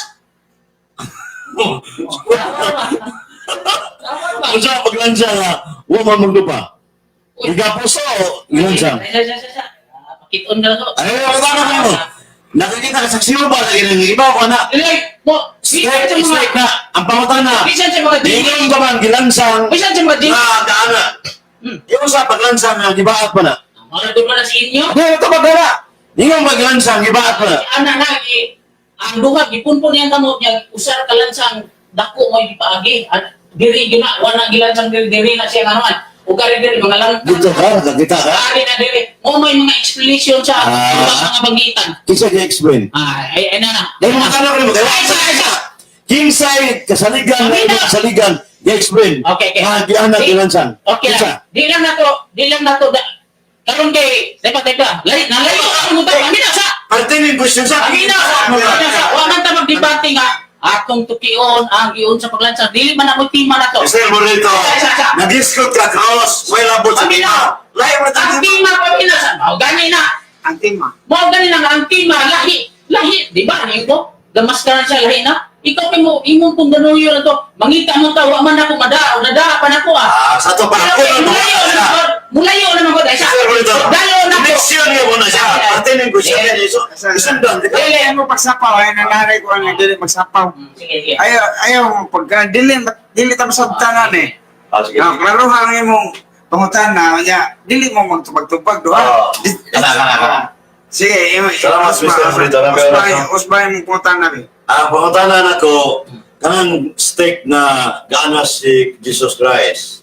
Tama ba? Unsa ang paglansang nga wa man magdupa? Gigapuso o gilansang? Ay, ay, ay, ay, ay. Pakiton na lang ko. Ay, pangutana ko. Nakakita ka saksi mo ba? Iba ko na. Like, mo, bisan Straight, sa mga, straight na. Ang pangutana. bisan sa mga Dingon ka man gilansang bisan sa mga nga gaana. Yung sa paglansang nga gibaat pa na. Mga doon na sa inyo. Ano ito magdala? Ingon maglansang gibaat pa na. Ana na, eh, ang duha, gipunpon niyang kamot niya, usar ka lansang dako mo ipaagi. At diri gina, wala gilansang diri, diri na siya nga naman. Ug kari diri, mga lang. Dito ka, nakakita ka. Ari na diri. Mo may mga explanation sa mga banggitan. Kinsa gi-explain? Ah, ay, ay na na. Dahil mga kanak mo, Ay, sa, ay, sa. Kinsay kasaligan, Amina. na kasaligan, gi-explain. Okay. Nga giana gilansang. Okay Kinsa? lang. Di lang nato. Karon kay, teka, teka. Lay, nalayo ang utang. Amina sa. Parte ni question sa. Amina sa. Amina sa. Wa man ta magdebate nga atong tukion ang giun sa paglansang. Dili man ako tema na to. Mr. Morito, Sa, sa, sa. nag-discount ka cross, way labot sa Amina. tema. Layo mo Ang tayo. tema pamina sa. Mao gani na. Ang tema. Mao gani na nga ang tema lahi, lahi, di ba? Ni ko. Damaskaran siya lahi na. Ikaw kay mo imong kung ganuyo na to. Mangita mo ta wa man ako mada, nada pa nako ah. Ah, sa to pa Pero ako kay na mulayo na man, mulayo na man gud ay siya. Sir, ulit ako. Dalo na ko. Connection nga mo na siya. Atinin ko siya. Isundan. Di ba? Dili mo pagsapaw ay nangaray ko ang dili magsapaw. Sige, sige. Ayaw ayaw mo pagka dili dili ta masabtanan eh. Ah, sige. Ah, klaro ang imong pangutana nya dili mo magtubag-tubag duha. Oo. Kana, kana, kana. Sige, imo. Salamat, Mr. Frito. Usbay, usbay imong pangutana be. Ang pangutana nako, kanang steak na gaana si Jesus Christ.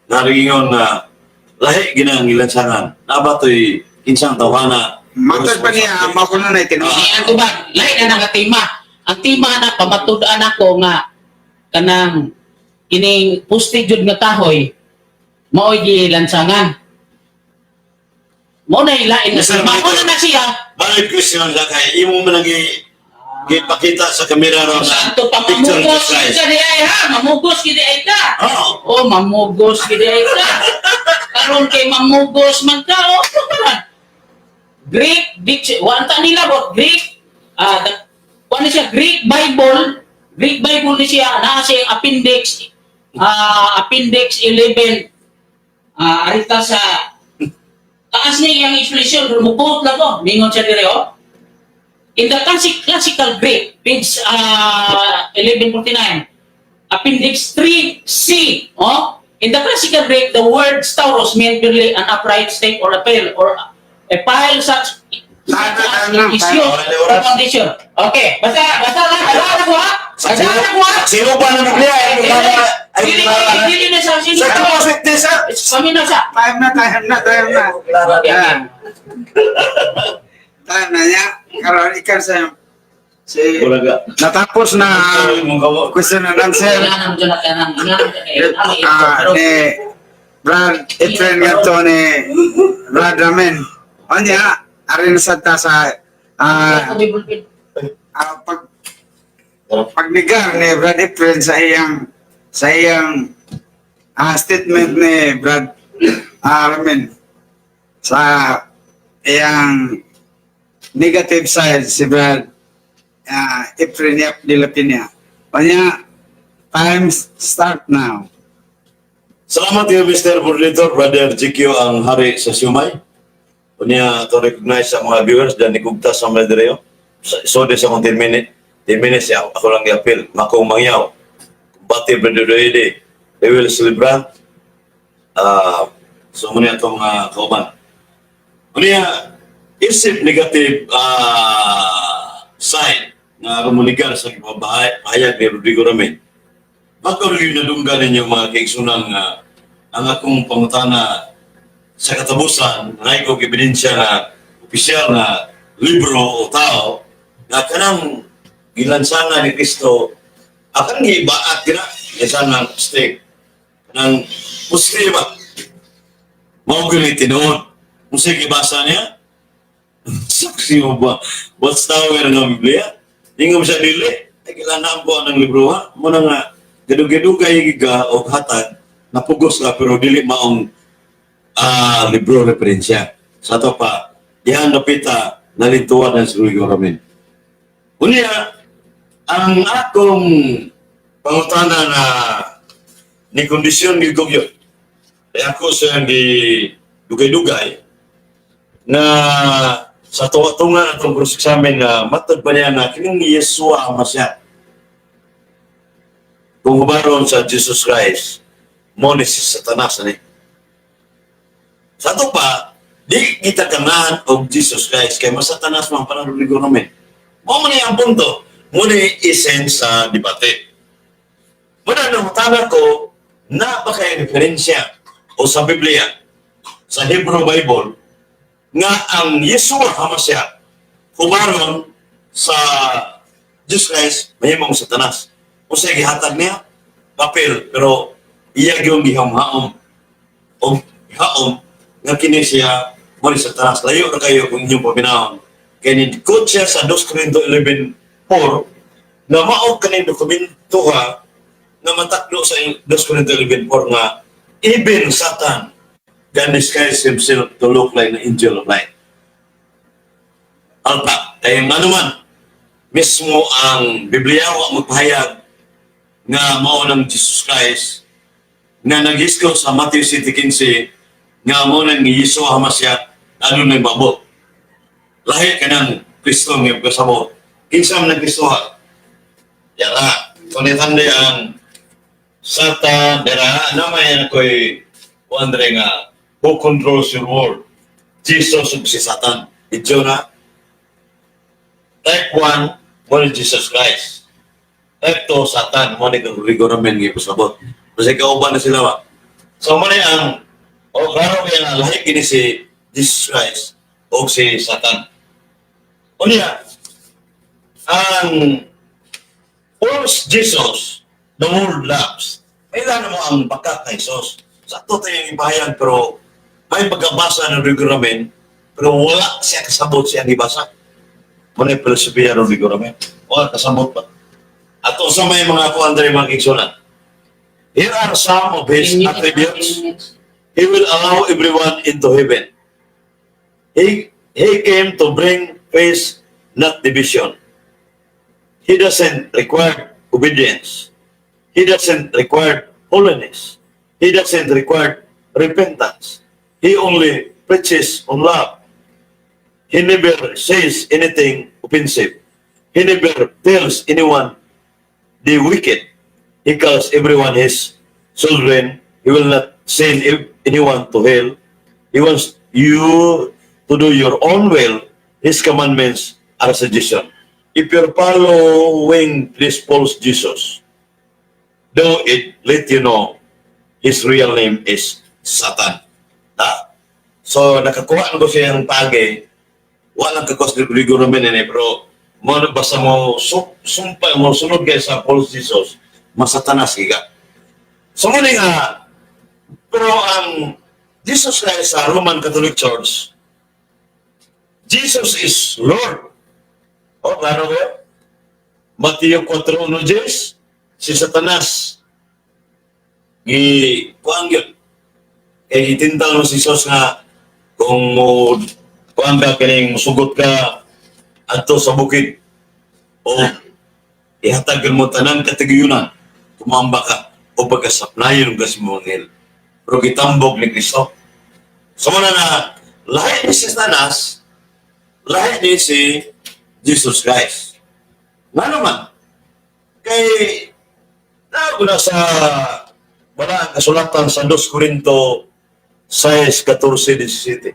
Naringon na lahi ginang ilansangan. Naba to'y kinsang tawhana. Matod pa niya mao kuno na tinuod. Eh, ang tubag, lahi na nga tema. Ang tema na pamatud-an ako nga kanang kining puste jud nga kahoy maoy gilansangan. Mao na ilain na Mr. tema. Mao na na siya. Valid question sa kay imo man ang gipakita sa kamera ron na Santo pa picture of mamugos Jesus Christ. gid ka di ay ha, mamugos gid ay ka. Oo. Oh, mamugos gid ay ka. Karon kay mamugos man ka oh. Karon. Greek diction, wa ta nila bot Greek ah the, wa ni siya Greek Bible, Greek Bible ni siya naa siya yung appendix appendix 11 arita sa taas niya iyang explanation mukot lang ko ningon siya dire oh. In the classical Greek, page 1149, Appendix 3C, oh, in the classical Greek, the word stauros meant merely an upright stake or a pile or a pile such Tama, as tama, is tama. used for foundation. Okay, basta, basta lang, basta na ko ha? Basta na ko ha? Sino pa na Biblia? Ay, Dili, ay, dili na sa sino. Sa deposit din sa... Kami na sa. Time na, time na, time na. Okay, okay. Ah. Time na niya. Karon ikaw sa si Bulaga. natapos na ang Mong kawo. question and answer. Kailangan mo dyan na kanang, Ah, ni Brad Efren ngadto ni Brad Ramen. Onya, ari na sad ta sa pag pagnigar ni Brad Efren sa iyang statement ni Brad Ramen sa iyang negative side si Brad Efren Yap de la Peña. Onya, time start now. Salamat kayo, Mr. Moderator, Brother GQ, ang hari sa Siumay. Unya, to recognize sa mga viewers, dan nikugta sa mga direo. So, di sa akong 10 minutes, 10 minutes, ako, ako lang i-appeal. Makong mangyaw. Kumbati, Brother Doede. They will celebrate. So, muna itong kauban. Unya, isip negative sign na rumuligar sa ibabahay, pahayag ni Rodrigo Ramin. Bako rin yung nadunggan ninyo mga kaigsunan nga ang akong pangutana sa katapusan, na ko ebidensya na opisyal na libro o tao na kanang gilansangan ni Kristo akang gibaat gina gilansangan steak kanang pusti ba mao gyud ni tinuod kung sige gibasa niya saksi mo ba watchtower nga Biblia ingon siya dili ay kailangan po ang libro ha mo na nga gadugay-dugay giga og hatag napugos ka pero dili maong libro referensya sa ato pa dihan napita nalintuan ang Rodrigo Ramin. Unya ang akong pangutana na ni kondisyon ni Gogyo ay ako sa di dugay-dugay na sa tuwa-tunga atong cross-examine na matod pa niya na kining Yeshua ang Masya. Kung hubaron sa Jesus Christ, mo ni si Satanas ani. Sa ato pa, di kita ganahan og Jesus Christ kay mas Satanas man para Rodrigo namin. Mo man ang punto, mo ni essence sa debate. Muna nang mutana ko na ba kay referensya o sa Biblia, sa Hebrew Bible, nga ang Yeshua Hamashiach humaron sa Jesus Christ mahimong Satanas. Unsay gihatag niya? Papel, pero iya gyud gihamhaom o haom nga kini siya mo ni Satanas. Layo ra kayo kung inyong paminahon. Kay ni quote siya sa 2 Corinto 11:4 na mao kaning dokumento ha nga matakdo sa 2 Corinto 11:4 nga even Satan can disguise himself to look like an angel of light. Alpa, kay nga naman, Mismo ang Biblia wa magpahayag nga mao ng Jesus Christ nga naghiskot sa Matthew 7:15 nga mao nang ni Yeshua Hamashiach adunay maabot. Lahi ka ng Kristo nga kasabot. Kinsa man ang Kristo ha? Yara. Kung nitandi ang Satan, dira, na may ako'y wondering nga, who controls your world? Jesus ug si Satan. Idyo na. Type 1, mo ni Jesus Christ. Type 2, Satan. Mo ni kang Rodrigo Ramen nga ipasabot. Kasi kauban na sila ba? So mo ni ang, o klaro kaya nga, lahi kini si Jesus Christ o si Satan. O niya, ang false Jesus, the world loves. May mo ang baka kay Jesus. Sa ato tayo yung ipahayag, pero may pagkabasa ng Rodrigo Ramen, pero wala siya kasabot siya ang ibasa. Muna yung filosofiya ng Rodrigo Ramen. Wala kasabot pa. Ato sa may mga kuan diri, mga kaigsuonan. Here are some of his 10 minutes, attributes. 10 minutes. He will allow everyone into heaven. He came to bring peace, not division. He doesn't require obedience. He doesn't require holiness. He doesn't require repentance. He only preaches on love. He never says anything offensive. He never tells anyone the wicked. He calls everyone his children. He will not send anyone to hell. He wants you to do your own will. His commandments are a suggestion. If you're following this false Jesus, though it let you know his real name is Satan. Ha? So, nakakuha na ko siyang page. Wala lang kakuha sa Rodrigo Ramen eh, pero mo basta mo sumpay mo sunod kay sa false Jesus, masatanas giga. So mo nga, pero ang Jesus Christ sa Roman Catholic Church, Jesus is Lord. O, klaro ba yun? Mateo 4:1, si Satanas, gi kuang yun. Kay gitintal mo si Jesus nga kung mo kuang ka kining musugot ka adto sa bukid o ihatag mo tanang katigayunan, tumamba ka o pagkasaplayon ka sa mga anghel. Pero gitambok ni Kristo. So muna na, lahi ni si Satanas, lahi ni si Jesus Christ. Nga naman, kay na sa wala ang kasulatan sa 2 Corinto 6, 14, 17.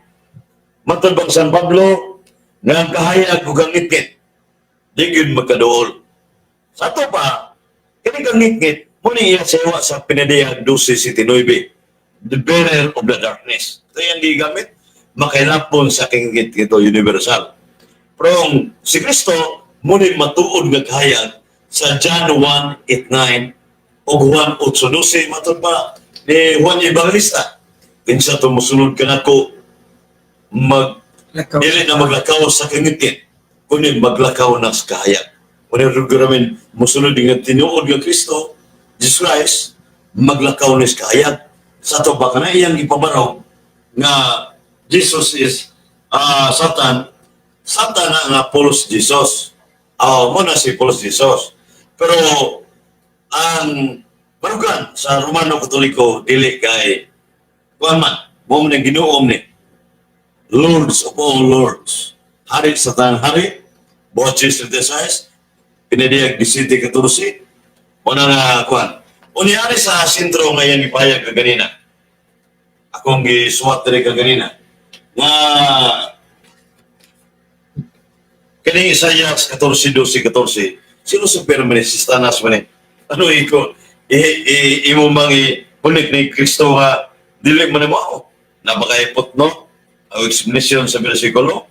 Matod bang San Pablo, nga ang kahayag ug ang ngitngit, di gyud magkaduol. Sa ato pa, kini kang ngitngit, mao ni iya sewa sa Pinadiyag 12.79, the bearer of the darkness. Ito yung gigamit, makailapon sa kingit ito universal. Pero ang si Kristo, mao ni matuod nga kahayag sa John 1:8-9 o Juan 8:12, matod pa ni Juan Evangelista. Kinsa to mosunod kanako mag Lakaw. Dili na maglakaw sa kangitngit, kundi maglakaw na sa kahayag. Kundi ramin musunod nga tinuod nga Kristo, Jesus Christ, maglakaw na sa kahayag. Sa ato baka na iyang ipabaraw nga Jesus is Satan, Satan na nga false Jesus. Ah, mo na si false Jesus. Pero ang barugan sa Romano Katoliko dili kay kuan man, mo man ang Ginoo ni Lords of all lords. Hari sa tanang hari, Boches of the size, pinadiyag 17:14, una na kuan. Unyari sa sentro ngayon ipahayag kaganina. Akong gisuwat diri kaganina. Nga kaning Isaiah 14:12, 14, sino sa man ni si Satanas man eh? Ano iko i, imo mang i-connect ni Kristo nga dili man mo ako. Napakaipot, no? Ang explanation sa bersikulo.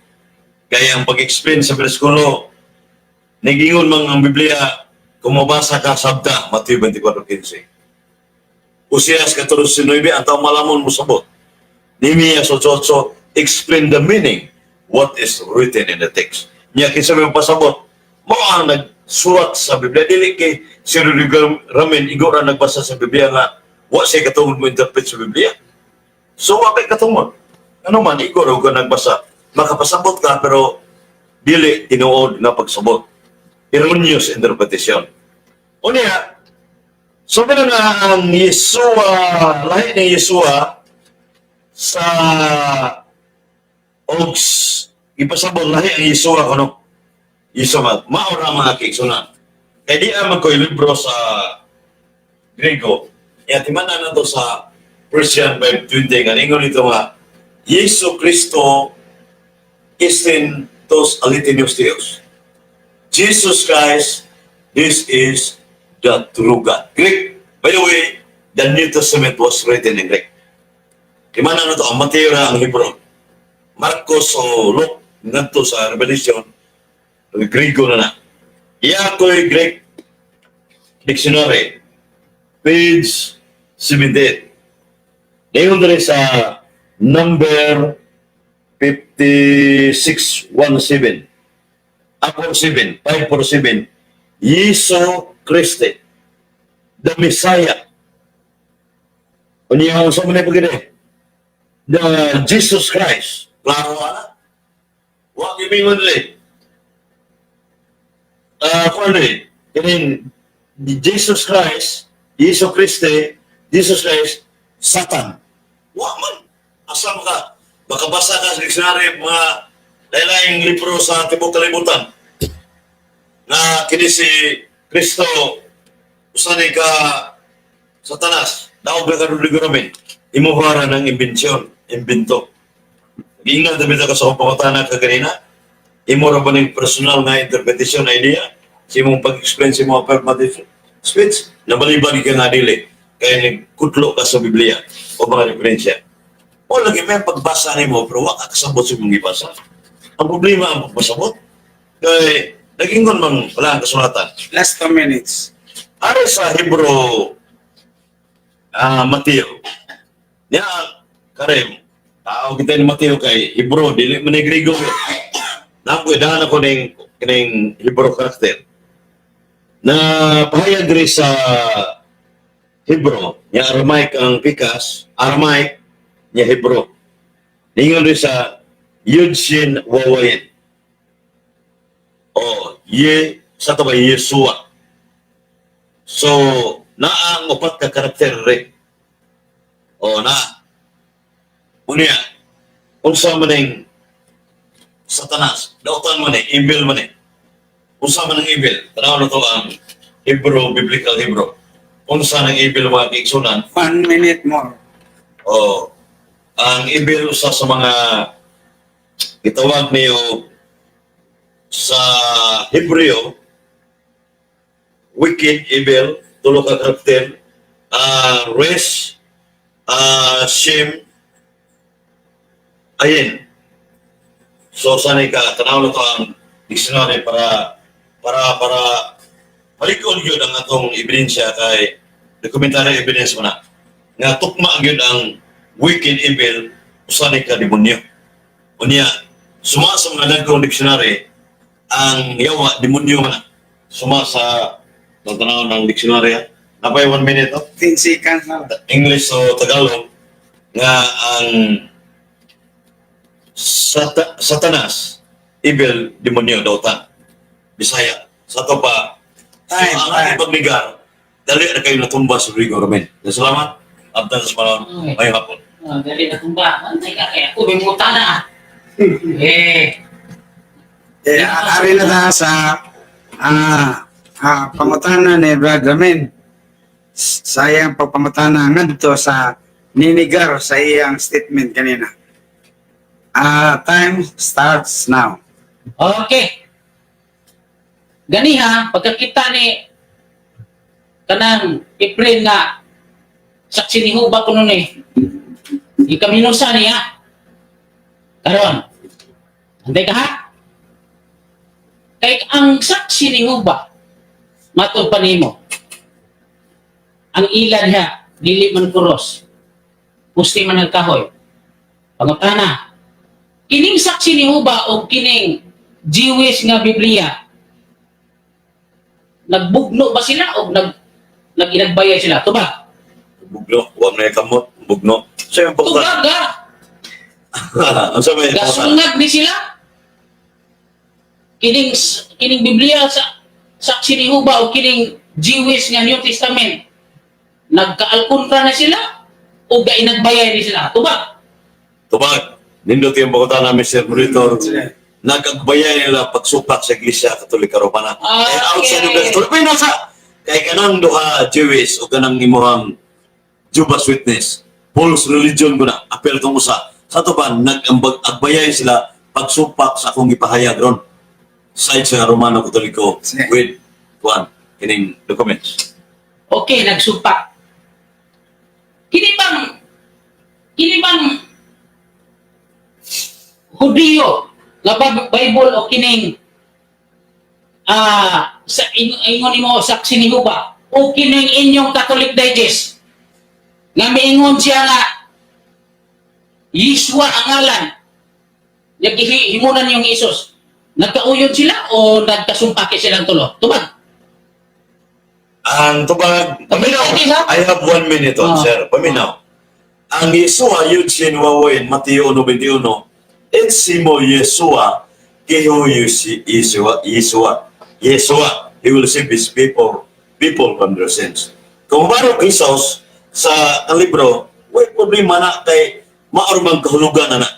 Kaya ang pag-explain sa bersikulo, nagingon mang ang Biblia, kung mabasa ka sabta, Mateo 24:15. Oseas 14:9, ang tao malamon mo sabot. Nehemiah 8:8, explain the meaning, what is written in the text. Niya, kinsa may pasabot, mo ang nagsuwat sa Biblia. Dili kay si Rodrigo Ramen, igo ra nagbasa sa Biblia nga, wa siya katungod mo interpret sa Biblia. So, wa kay katungod. Ano man, igo ra ka nagbasa. Makapasabot ka, pero dili tinuod nga pagsabot. Erroneous interpretation. Unya, so meron na ang Yeshua, lahi ni Yeshua sa Ogs, ipasabot lahi ang Yeshua kuno. Yeshua, maura mga kaigsunan. Kaya di ang magko'y libro sa Grego, ya timanan na to sa Persian 520, nga ningon nito nga, Yesu Kristo istin tos alitinios Dios. Jesus Christ, this is the true God. Greek. By the way, the New Testament was written in Greek. Timanan na to, ang Mateo ra ang Hebrew. Marcos o Luke, ngadto sa Revelation, Grego na na. Iya ko'y Greek dictionary, page 78. Ngayon diri sa number 5617. 47, 547. Jesu Christe, the Messiah. Unya sa mga pagkini? The Jesus Christ. Klaro ana? Wa gimingon diri. Ah, kung ano eh, kining Jesus Christ, Jesu Christe, Jesus Christ, Satan. Wa man. Asa mo ka? Makabasa ka sa dictionary mga lain-laing libro sa tibuok kalibutan na kini si Kristo usa ni ka Satanas, daog na ka Rodrigo Ramin, imuhara ng imbensyon, imbento. Giingnan tabi ka sa akong pangutana kaganina, imo ra ba ning personal nga interpretation na idea sa imong pag-explain sa imong affirmative speech, nabalibag ka nga dili kaya nagkutlo ka sa Biblia o mga referensya. O lagi may pagbasa nimo pero wa ka kasabot sa imong gibasa. Ang problema ang pagpasabot kay nagingon man wala ang kasulatan. Last 2 minutes. Ari sa Hebrew, Mateo. Niya, kare, tao kita ni Mateo kay Hebrew, dili man ni Griego. Nakoy dahan ako ning kining Hebrew character. Na pahayag diri sa Hebrew, niya Aramaic ang pikas, Aramaic, niya Hebrew. Ningon diri sa Yud Shin Wawayin. O, Ye, sa to ba, Yeshua. So, naa ang upat ka karakter re. O na. Unya, unsa man ning Satanas, dautan man ni, evil man ni. Unsa man ang evil? Tanaw na to ang Hebrew, biblical Hebrew. Unsa nang evil, mga kaigsunan? 1 minute more. O, ang evil usa sa mga gitawag niyo sa Hebreo, wicked, evil, tulo ka karakter, res, shame, ayin. So, sanay ka, tanaw na to ang dictionary para palikon yun ang atong ebidensya kay documentary evidence mo na nga tukma gyud ang wicked evil usa ni ka demonyo. Unya, suma sa mga dagkong dictionary, ang yawa demonyo man na. Suma sa tanaw ng dictionary, ah. Napay 1 minute, oh. 10 seconds na lang. English o Tagalog nga ang Satanas evil demonyo dautan Bisaya sa to pa. So, Time, ang time. ating pagnigar dali na kayo natumba sa Rodrigo Ramen. Salamat. Abdan sa panahon. Ngayong hapon. Ah, dali na tumba. Antay ka kaya ako may muta na. Eh, Eh, ari na ta sa pangutana ni Brad Ramin. Sa iyang pagpangutana ngadto sa ninigar sa iyang statement kanina. Time starts now. Okay. Ganiha, pagkakita ni kanang April nga saksi ni Huba kuno ni ikaminusa niya karon. Antay ka ha? Kay ang saksi ni Huba matod pa nimo. Ang ilan ha, dili man kuros. Pusti man ang kahoy. Pangutana, kining saksi ni Huba o kining Jewish nga Biblia, nagbugno ba sila o nag-inagbayay sila? Tubag. Bugno, wa man kamot, bugno. Sa yung pagpangutana. Tubag ga. Ang sa may pangutana. Gasungag ni sila. Kining kining Biblia sa Saksi ni Jehova o kining Jewish nga New Testament, nagkaalkontra na sila o gainagbayay ni sila? Tubag. Tubag, nindot yung pangutana, Mr. Monitor. Sige. Nagagbayay nila pagsupak sa Iglesia Katolika Romana. Kaya outside of the Catholic, may nasa, kay kanang duha Jewish o kanang imuhang Jehovah's Witness, false religion ko na, apel tong usa. Sa to ba, nag-agbayay sila pagsupak sa akong gipahayag ron. Side sa Romano Katoliko Sige. with kuan kining documents. Okay, nagsupak. Kini bang Hudiyo nga Bible o kining sa ingon nimo saksi ni Jehova o kining inyong Catholic Digest nga miingon siya nga Yeshua ang ngalan, naghihimunan yung Isus, nagkauyon sila o nagkasumpaki silang tulo? Tubag. Ang tubag, paminaw. Okay, ha? I have 1 minute on, sir. Paminaw. Ang Yeshua Eugene Wawain, Mateo 1:21, Et simo Yeshua, Keho Yeshua, Yeshua, Yeshua, he will save his people from their sins. Kung maro Jesus sa ang libro, way problema na kay maor man kahulugan na na.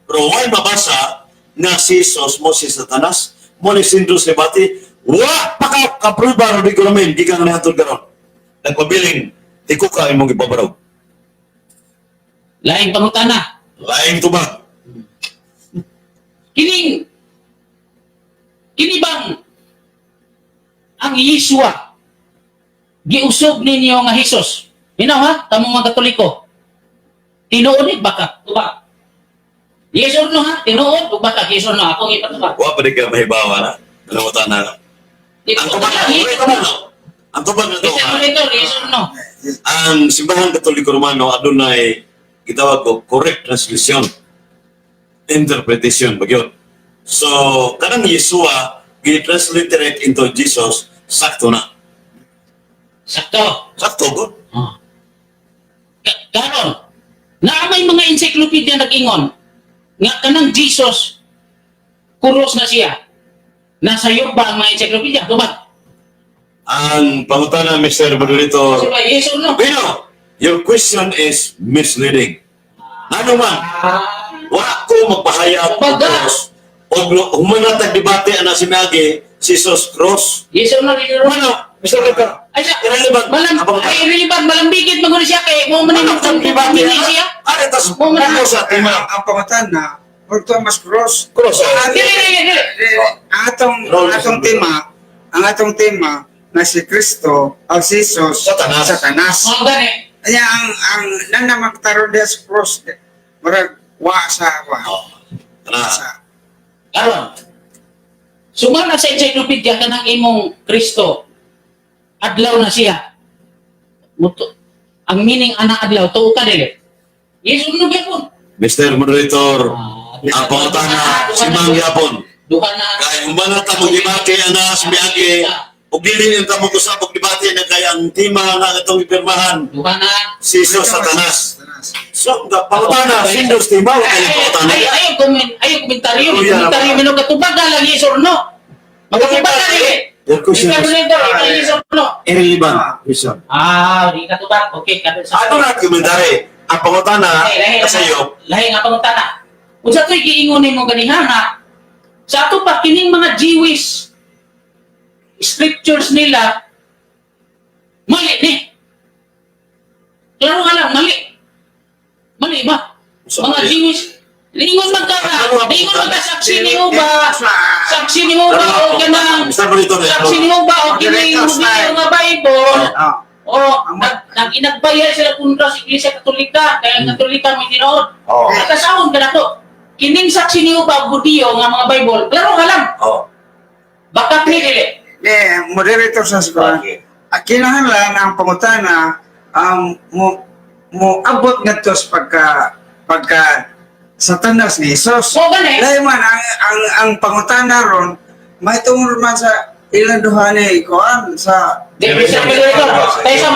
Pero why mabasa nga si Jesus mo si Satanas, mo ni Sindus ni Bati, wa pa ka kapruba Rodrigo Ramin, gikan nga nihatod karon. Nagpabiling, tikuka imong gipabarog. Laing pangutana. Laing tubag. Kining kini bang ang Yeshua giusob ninyo nga Hesus? Minaw ha, kamo mga Katoliko. Tinuod ni baka tubag? Yes or no ha? Tinuod o baka, yes or no? Akong ipatubag. Wa pa di ka mahibawa na. Kalimutan na. Ang tubag na, Yes or no? Ang tubag na to, Mr. ha? Monitor, yes or no? Ang Simbahan Katoliko Romano adunay gitawag ko correct translation, interpretation ba gyud. So kanang Yeshua gi-transliterate into Jesus, sakto na. Sakto. Sakto gud. Oh. Karon, na may mga encyclopedia nag-ingon nga kanang Jesus kuros na siya. Nasa iyo ba ang mga encyclopedia? Tubag. Ang pangutana, Mr. Moderator. Kasi yes or no? Pero your question is misleading. Ano man, wa ko magpahayag og Baga. cross. Og humanatag debate ana si Miagi, si Jesus cross. Yes or no? Yes or no? Ano, Mr. Moderator? Ay, sa, Irrelevant. malam, Abang- ay, irrelevant, malambigit man gud siya kay mo man Ano ang ang debate? siya. Ano tas Mo man mo sa tema? Ang pangutana, Thomas Cross. Cross. Dili, dili, dili. Ang atong Roll. ang atong tema na si Kristo o si Jesus. Satanas. Satanas. Mga gani. Kaya ang nanamang taron diya sa cross, murag wa sa wa. Oh, ana. Sa Karon. Sumala sa encyclopedia kanang imong Kristo. Adlaw na siya. Muto, ang meaning ana adlaw tuo ka dili? Yes or no gyapon? Mr. Moderator, Ah, ang pangutana si Mang Yapon. Duha na. Kay humanata mo debate ana si Miagi. Ug dili yung tamo usab og debate na kay ang tema nga atong ipirmahan Duha na. si Jesus Satanas. Satanas. So, nga pangutana sindos tema wa Ay, kay pangutana. ay, ay, comment, ay, komentaryo, Kuya, komentaryo, minong katubag na lang, yes or no? Magkatubag na dili. Your question Mr. is Moderator, ikaw, yes or no? irrelevant. Question. Ah, di katubag. Okay, kada sa. Ato na komentary. Ang pangutana Lahi, lahi, kasayop. Lahi nga pangutana. Unsa to'y giingon nimo ganiha nga sa ato pa kining mga Jewish scriptures nila mali ni. Klaro nga lang, mali. Mali ba? Unsa Mga mali? Jewish, lingon man ka, Ano ang lingon man ka saksi Dili- ni ba? Saksi ni ba o kanang Mr. Moderator, saksi ni ba o kining Moderator Hudiyo style. nga Bible? Oh. O nag inagbayad sila kontra sa Iglesia Katolika, kaya ang Katolika may tinuod. Oh. Nakasahon ka na to. Kining saksi ni ba Hudiyo nga mga Bible, klaro nga lang. Oh. Bakak ni dili. Di, moderator sa eskwela. Okay. Ang kinahanglan ang pangutana ang mo mo abot ngadto sa pagka Satanas ni Jesus. Mo gani. Lahi man ang pangutana ron mahitungod man sa ilang duha ni kuan sa Di, Mr. Moderator, tayo sa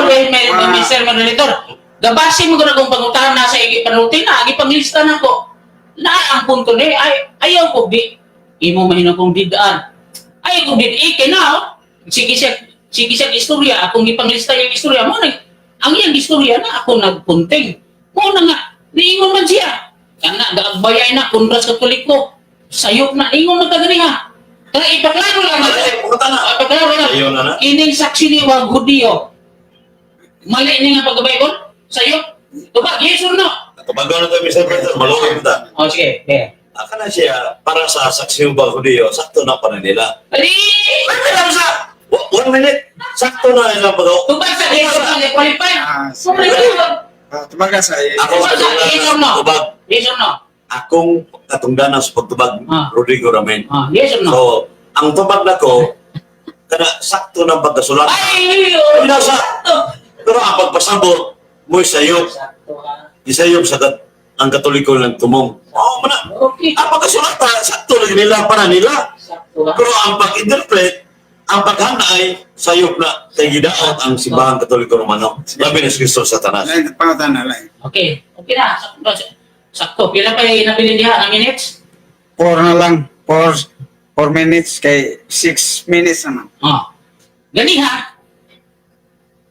Mr. Moderator. Gabasi mo gud akong pangutana sa igi panulti na, igi pangilista na ko. Na ang punto ni ay ayaw ko di imo mahinong kong didaan. Ayaw ko di kay na oh. Sige siya istorya, akong gipanglista yung istorya mo na ang iyang istorya na ako nagpunting. Mo na nga niingon man siya. Kana gaagbayay na kontra sa Katoliko. Sayop na ingon man ka ganiha. Kaya ipaklaro lang. Ay, pangutana. Ipaklaro lang. Ayaw na na. Kining saksi ni wa Hudiyo. Mali ni nga pagka-Bible? Sayop? Tubag, yes or no? Tubagon na tayo, Mr. President. Maluwag ta. O sige, be. Aka na siya, para sa saksi ba Hudiyo, sakto na para nila. Ali! Ay, alam sa! 1 minute! Sakto na ilang pag. Tubag sa yes or no, qualify. Ah, sige. Sumri ka. Ah, tumaga sa Ako Tubag sa yes or no? Tubag. Yes or no? Akong katungdanan sa pagtubag, Rodrigo Ramen. Ah, yes or no? So, ang tubag nako, kana sakto na pagkasulat. Ay! Oh, Ay, nasa- sakto. Pero ang pagpasabot, mo'y sayop. Sakto ha. Isayop sa ang Katoliko ng tumong. Oo, mana. Okay. Ang pagkasulata, sakto na nila para nila. Sakto ha. Pero ang pag-interpret, ang paghanay, sayop na kay gidaot ang simbahang Katoliko Romano. Labi na si Kristo Satanas. Lain pangutana lain. Okay. Okay na. Sakto. Sakto. Pila pa yung nabilin diha na minutes? 4 na lang. 4 minutes kay 6 minutes naman. Ah. Ganiha.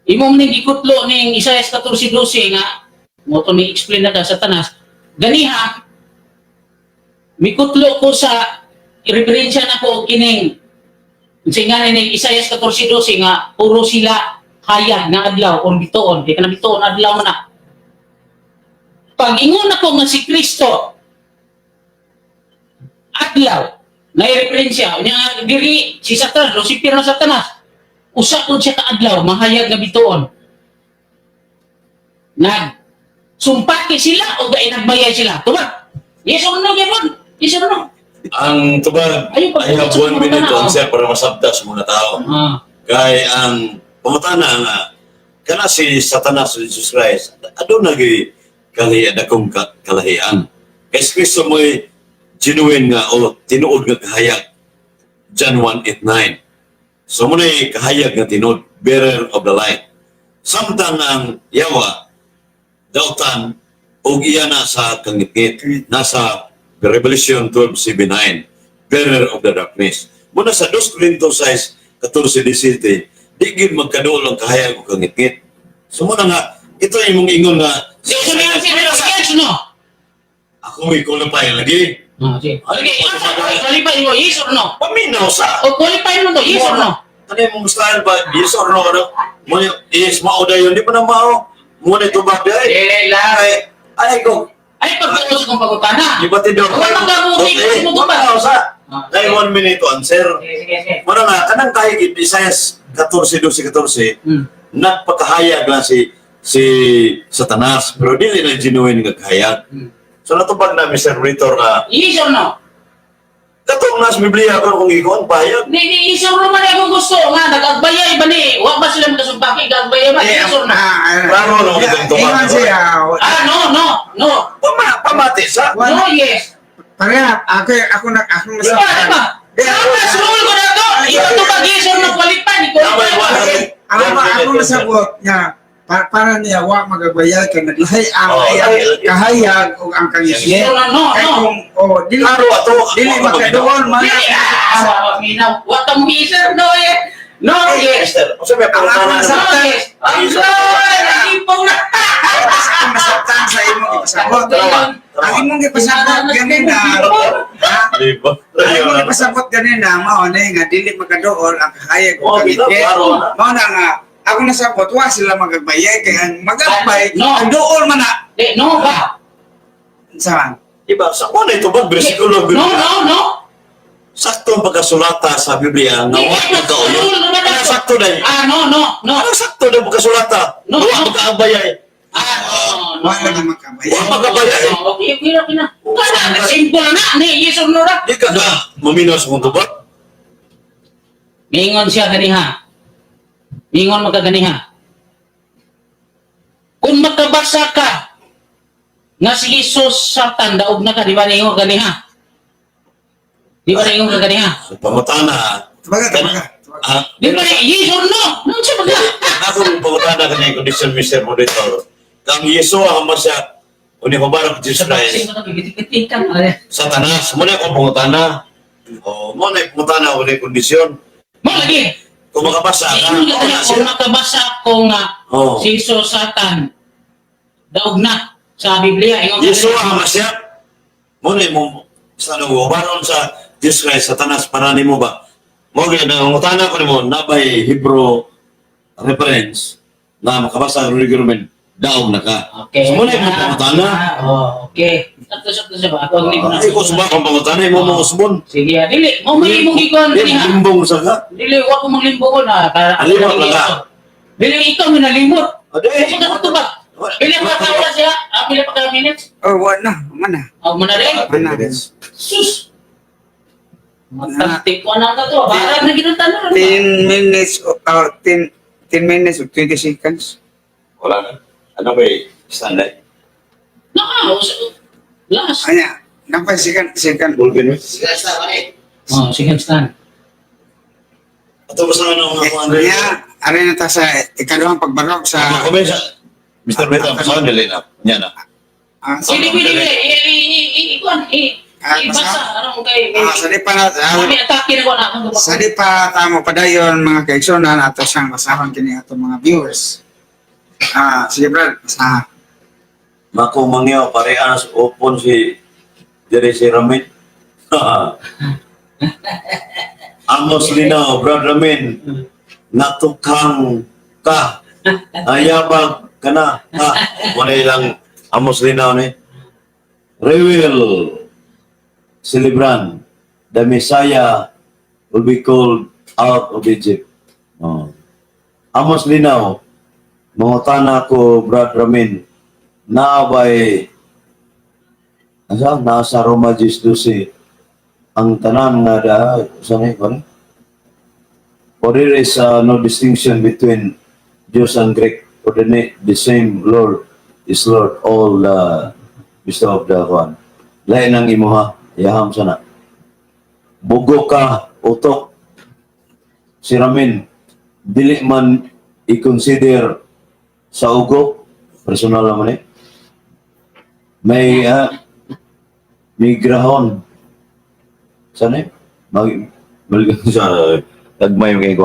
Imong ning gikutlo ning Isaias 14:12 nga mo to ni explain na ka sa tanas. Ganiha. Mikutlo ko sa referensya na ko kining unsa nga ning Isaias 14:12 nga puro sila hayag nga adlaw or bituon di ka na bituon, adlaw man na. Pag ingon ako nga si Kristo adlaw na referensya nya diri si Satanas, Lucifer na Satanas, usa pud siya ka adlaw mahayag nga bituon, nag sumpaki sila o gaay nagbayay sila. Tubag, yes or no gyapon? Yes or no? Ang tubag, Ayun, pag- I have 1 minute to answer para masabta sa mga tao. Kay ang pangutana nga, kana si Satanas si Jesus Christ, aduna gyud kalahian akong kalahian. Kay si Kristo mo'y genuine nga o tinuod nga kahayag. John 1:8-9. So mo kahayag nga tinuod, bearer of the light. Samtang ang yawa, dautan, og iya na sa kangitngit, nasa Revelation 12:7-9, bearer of the darkness. Muna sa 2 Corinto 6:14-17, di gid magkaduol ang kahayag o kangitngit. So muna nga, ito imong ingon nga, Yes or no? Yes or no? Ako may qualify lagi. Ah, sige. Sige, asa qualify mo, yes or no? Paminaw sa! O qualify mo to, yes or no? Ano yung style ba? Yes or no? Ano? Muna, yes, mao dayon. Di pa na mao. Muna ito ba? Ay, Dili lang. ay, ay, ko. Ay, pagtuos kong pagutana. Di ba tidor? Wala kang kabuti, Okay, mo ba? paminaw sa. Ah, Ay, 1 minute to answer. Sige, sige, sige. Muna nga, kanang tayo, Isaias 14:12-14, nagpakahayag lang si si Satanas, pero dili na genuine nga kahayag. So natubag na Mr. Ritor na Yes or no? katong nas Biblia pero kung ikuan pahayag. Ni ni yes or no man akong gusto nga nag-agbayay ba ni? Wa ba sila makasumpaki gagbayay ba? Eh, Yes or no? Klaro, no? Yeah, Itong tubag. ingon siya. Ah, no, no, no. Pamati sa. Wala. No, yes. Pareha, ako ako na ako Di ba, di ba? Sama, rule ko na to. Ito to pag yes or no qualify, ni qualify. Tama, wala. Ako ako nasabot nga para niya wa magagbayay kay naglahi ang Oh, iyang ay, kahayag ug ang kangitngit. Yes or no, Kay no. kung oh dili Klaro ato. dili makaduol man. Dili, ah, minaw. Wa ka mo yes or no eh. No, yes. Mister, unsa may Ang ako pangutana nasa- No, yes. Ah, no, nagipong na. Ako nasabtan sa imong ipasabot. Ang imong ipasabot ganina. Ha? Di ba? Ang imong ipasabot ganina mao na nga dili makaduol ang kahayag ug Oh, bitaw, kangitngit. klaro na. Mao na nga ako nasabot wa sila magabayay kay ang magagbay No. ang duol man na. Di, no ba? Sa Di ba? Sa kuan ito ba bersikulo No, Biblia? no, no. Sakto ang pagkasulata sa Biblia nga Di, wa magkauyon. rule naman Anong ako. sakto dai? Ah, no, no, no. Anong sakto dai pagkasulata? No, Wa no. magkaabayay. Ah, no, no. wa lagi magkabayay. Wa magkabayay. Okay, okay, okay na. Kana, simple na. Ni, yes or no ra. Di ka na maminaw sa kong tubag. Mingon siya ganiha. Mingon magkaganiha. Kung makabasa ka nga si Jesus Satan daog na ka, di ba ningon ganiha? Di ba ningon ka ganiha? Sa pangutana, Tubaga, tubaga. Tubaga. ah, Di ba ni yes or no? Nung siya baga? Ako pangutana kani condition Mr. Monitor. Kang Yeso ang masya uni ko Jesus Christ. Satanas, mo na akong pangutana. Oh, mo na pangutana uni kondisyon. Mo lagi. Kung makabasa ka, Ingon mao na ka siya. kung makabasa ko nga si Jesus Satan daog na sa Biblia. Ingon ka Yeshua diri. Hamashiach. Mo ni mo sa ubaron sa Jesus Christ Satanas para nimo ba? Mo gyud na ngutana ko nimo nabay Hebrew reference na makabasa ang Rodrigo Ramin, daog na ka. Okay. So mo na imong pangutana. Ah, oh, okay. Sakto sakto sa ba? Ako ang libro na. Ay ko suba kang pangutana imo mo usbon. Sige, ah, dili. Mo may imong gikuan Di dili ha. limbong sa ka. Dili wa ko maglimbong na para Alimot lang ka. Dili ikaw mo nalimot. Ade. Ano ka ba? Pila pa ka oras siya? Ah, pila pa ka minutes? Oh, wa na, mana. Oh, mo na rin. Mana. Sus. Matantik ko na ka to. Barang na ginutanan. 10 minutes, 10 minutes of 20 seconds. Wala na. Ano ba standard? Naka, last. Anya, napay second, second. Bulpin mo? Oh, second stand. Ato ba sa ano nga kuan rin? Anya, ari na ta sa ikaduhang pagbarog sa Sa comment sa Mr. Beta, saan dili na? Nya na. sa, Pwede, pwede, pwede. I, kuan, Ah, ibasa. basa? Anong kay, sa di pa Kami atake na ko na akong sa di pa tamo padayon, mga kaigsunan, ato siyang basahon kini ato mga viewers. Ah, sige Brad, basa. Mako mangyaw, parehas open si dire si Ramin. Amos Linaw, Brad Ramin, natukang ka, ayabag ka na. Ha, wala lang Amos Linaw ni. Rewel Celebran, the Messiah will be called out of Egypt. Oh. Amos Linaw, mangutana ko, Brad Ramin, naabay asa nasa Roma 10:12 ang tanan nga da sa ni ko. For there is no distinction between Jews and Greek, for the same Lord is Lord all the bestow of the one. Lain ang imuha yaham sana bugo ka utok si Ramin dili man i-consider sa ugo personal naman eh may migrahon sana eh mag mag sa tagmay yung kay.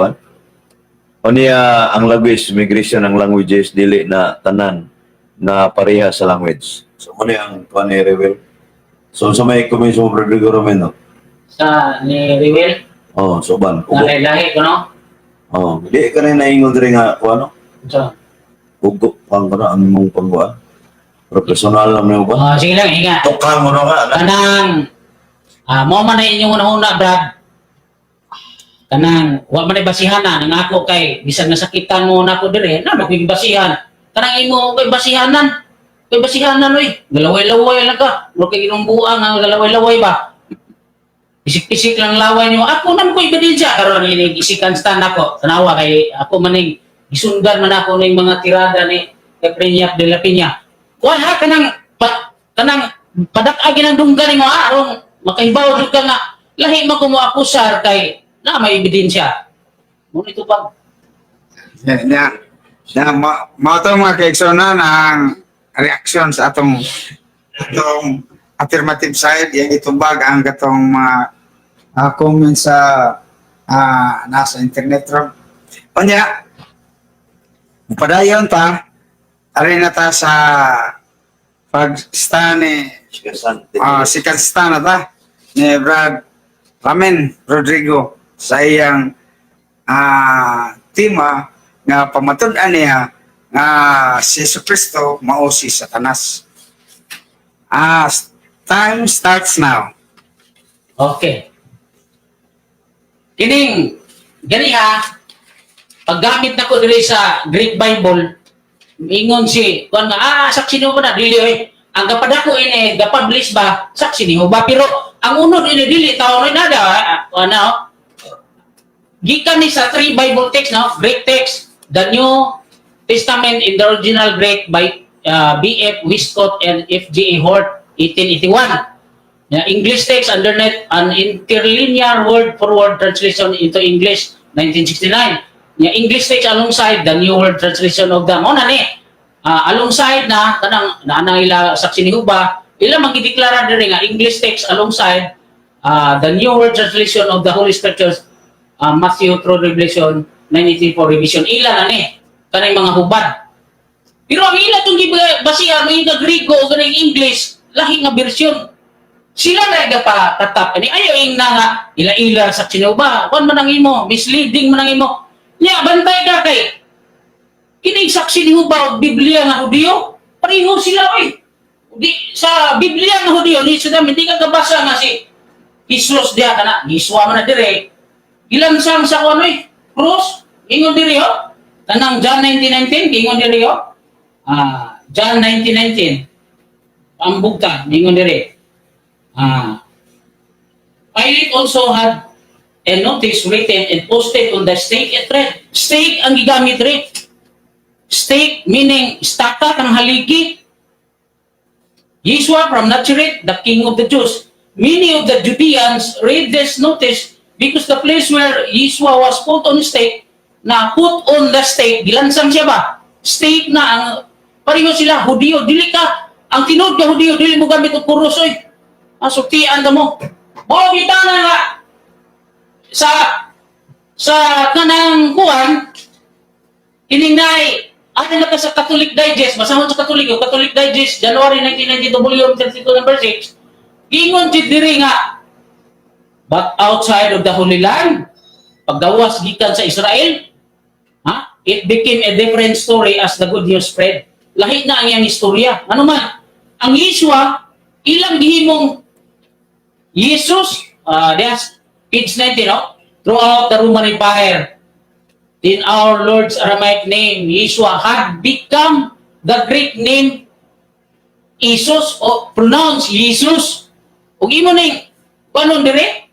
O niya ang language migration ang languages dili na tanan na pareha sa language. So mo niya ang kuan ni Rewel. So sa may comment sa Rodrigo Romeno. Sa ni Riwel, Oh, so ban ugo. lahi-lahi ko no. Oh, di ka na naingon diri nga kuan no. So, Ugo pang kana ang imong pangkuan. Pero personal lang mo ba? oh, sige lang, ingat. Tukang mo na ka. Kanang mo man na inyong una-una, Brad. Kanang wa man ay basihan na nangako kay bisan nasakitan mo nako dire, na ko'y basihan. Kanang imo ko'y basihanan. Ko'y basihanan oy. Galaway-laway lang ka. Mura kay ginong buang ang galaway-laway ba. Pisik-pisik lang laway niyo. Ako naman ko'y ebidensya karon ini isikan stand ako. Tanawa kay ako maning gisundan man ako ning mga tirada ni Efren de la Peña. Kuan ha kanang pa, kanang padak-agi ng dunggan nimo ha aron makahibaw jud ka nga lahi man ko mo akusar kay na may ebidensya. Mo ito pa. Yeah, yeah. Yeah, mo to, mga kaigsunan, ang reaction sa atong affirmative side, yang itubag ang katong mga comments sa nasa internet ro. Unya, padayon ta, ari na ta sa pag-stand ni second stand na ta ni Brad Ramen Rodrigo sa iyang tema nga pamatud-an niya nga si Jesu Kristo mao si Satanas. Time starts now. Okay. Kining gani ha paggamit nako diri sa Greek Bible, ingon si kuan nga saksi nimo ba na dili oy. Ang gapadako ini gapublish ba saksi nimo ba, pero ang unod ini dili tawo ni nada ano gikan ni sa three Bible text no, Greek text, the New Testament in the original Greek by B.F. Westcott and F.G.A. Hort, 1881. Yeah, English text underneath an interlinear word for word translation into English, 1969. Yeah, English text alongside the New World Translation of the mo na ni. Alongside na kanang naana ila saksi ni Huba, ila magideklara diri nga English text alongside the New World Translation of the Holy Scriptures, Matthew through Revelation. 1984 revision. Ila na ni kanang mga hubad. Pero ang ila itong basihan, may nga Griego o kanang English, lahi nga bersyon. Sila na pa katap. Ani ayo ing na nga ila-ila sa Chinuba. Kung man ang imo, misleading man ang imo. Nya bantay ka kay kining Saksi ni Huba og Biblia nga Hudiyo, pareho sila oy. Di sa Biblia nga Hudiyo ni sa hindi ka kabasa nga si Jesus diha kana giswa man na dire. Gilansang sa kuno eh, cross, ingon diri oh. Kanang John 19:19, ingon diri oh. John 19:19. Ang bugta, ingon diri. Pilate also had a notice written and posted on the stake at red. Stake ang gigamit rin. Stake meaning staka kang haligi. Yeshua from Nazareth, the King of the Jews. Many of the Judeans read this notice because the place where Yeshua was put on stake, na put on the stake, gilansang siya ba? Stake na ang pareho sila, Hudiyo, dili ka, ang tinuod ka Hudiyo, dili mo gamit og krus, oy. Masultian ka mo. Mao kita na nga sa kanang kuan kining nay ano na ka sa Catholic Digest, basahon sa Catholic, Catholic Digest, January 1992, volume 32, number 6, ingon jud diri nga, but outside of the Holy Land, paggawas gikan sa Israel, ha? It became a different story as the good news spread. Lahi na ang iyang istorya. Ano man, ang Yeshua, ilang gihimong Jesus, yes, page 19, no? Throughout the Roman Empire, in our Lord's Aramaic name, Yeshua had become the Greek name Jesus o pronounce Jesus. Ug imo ning kanon dire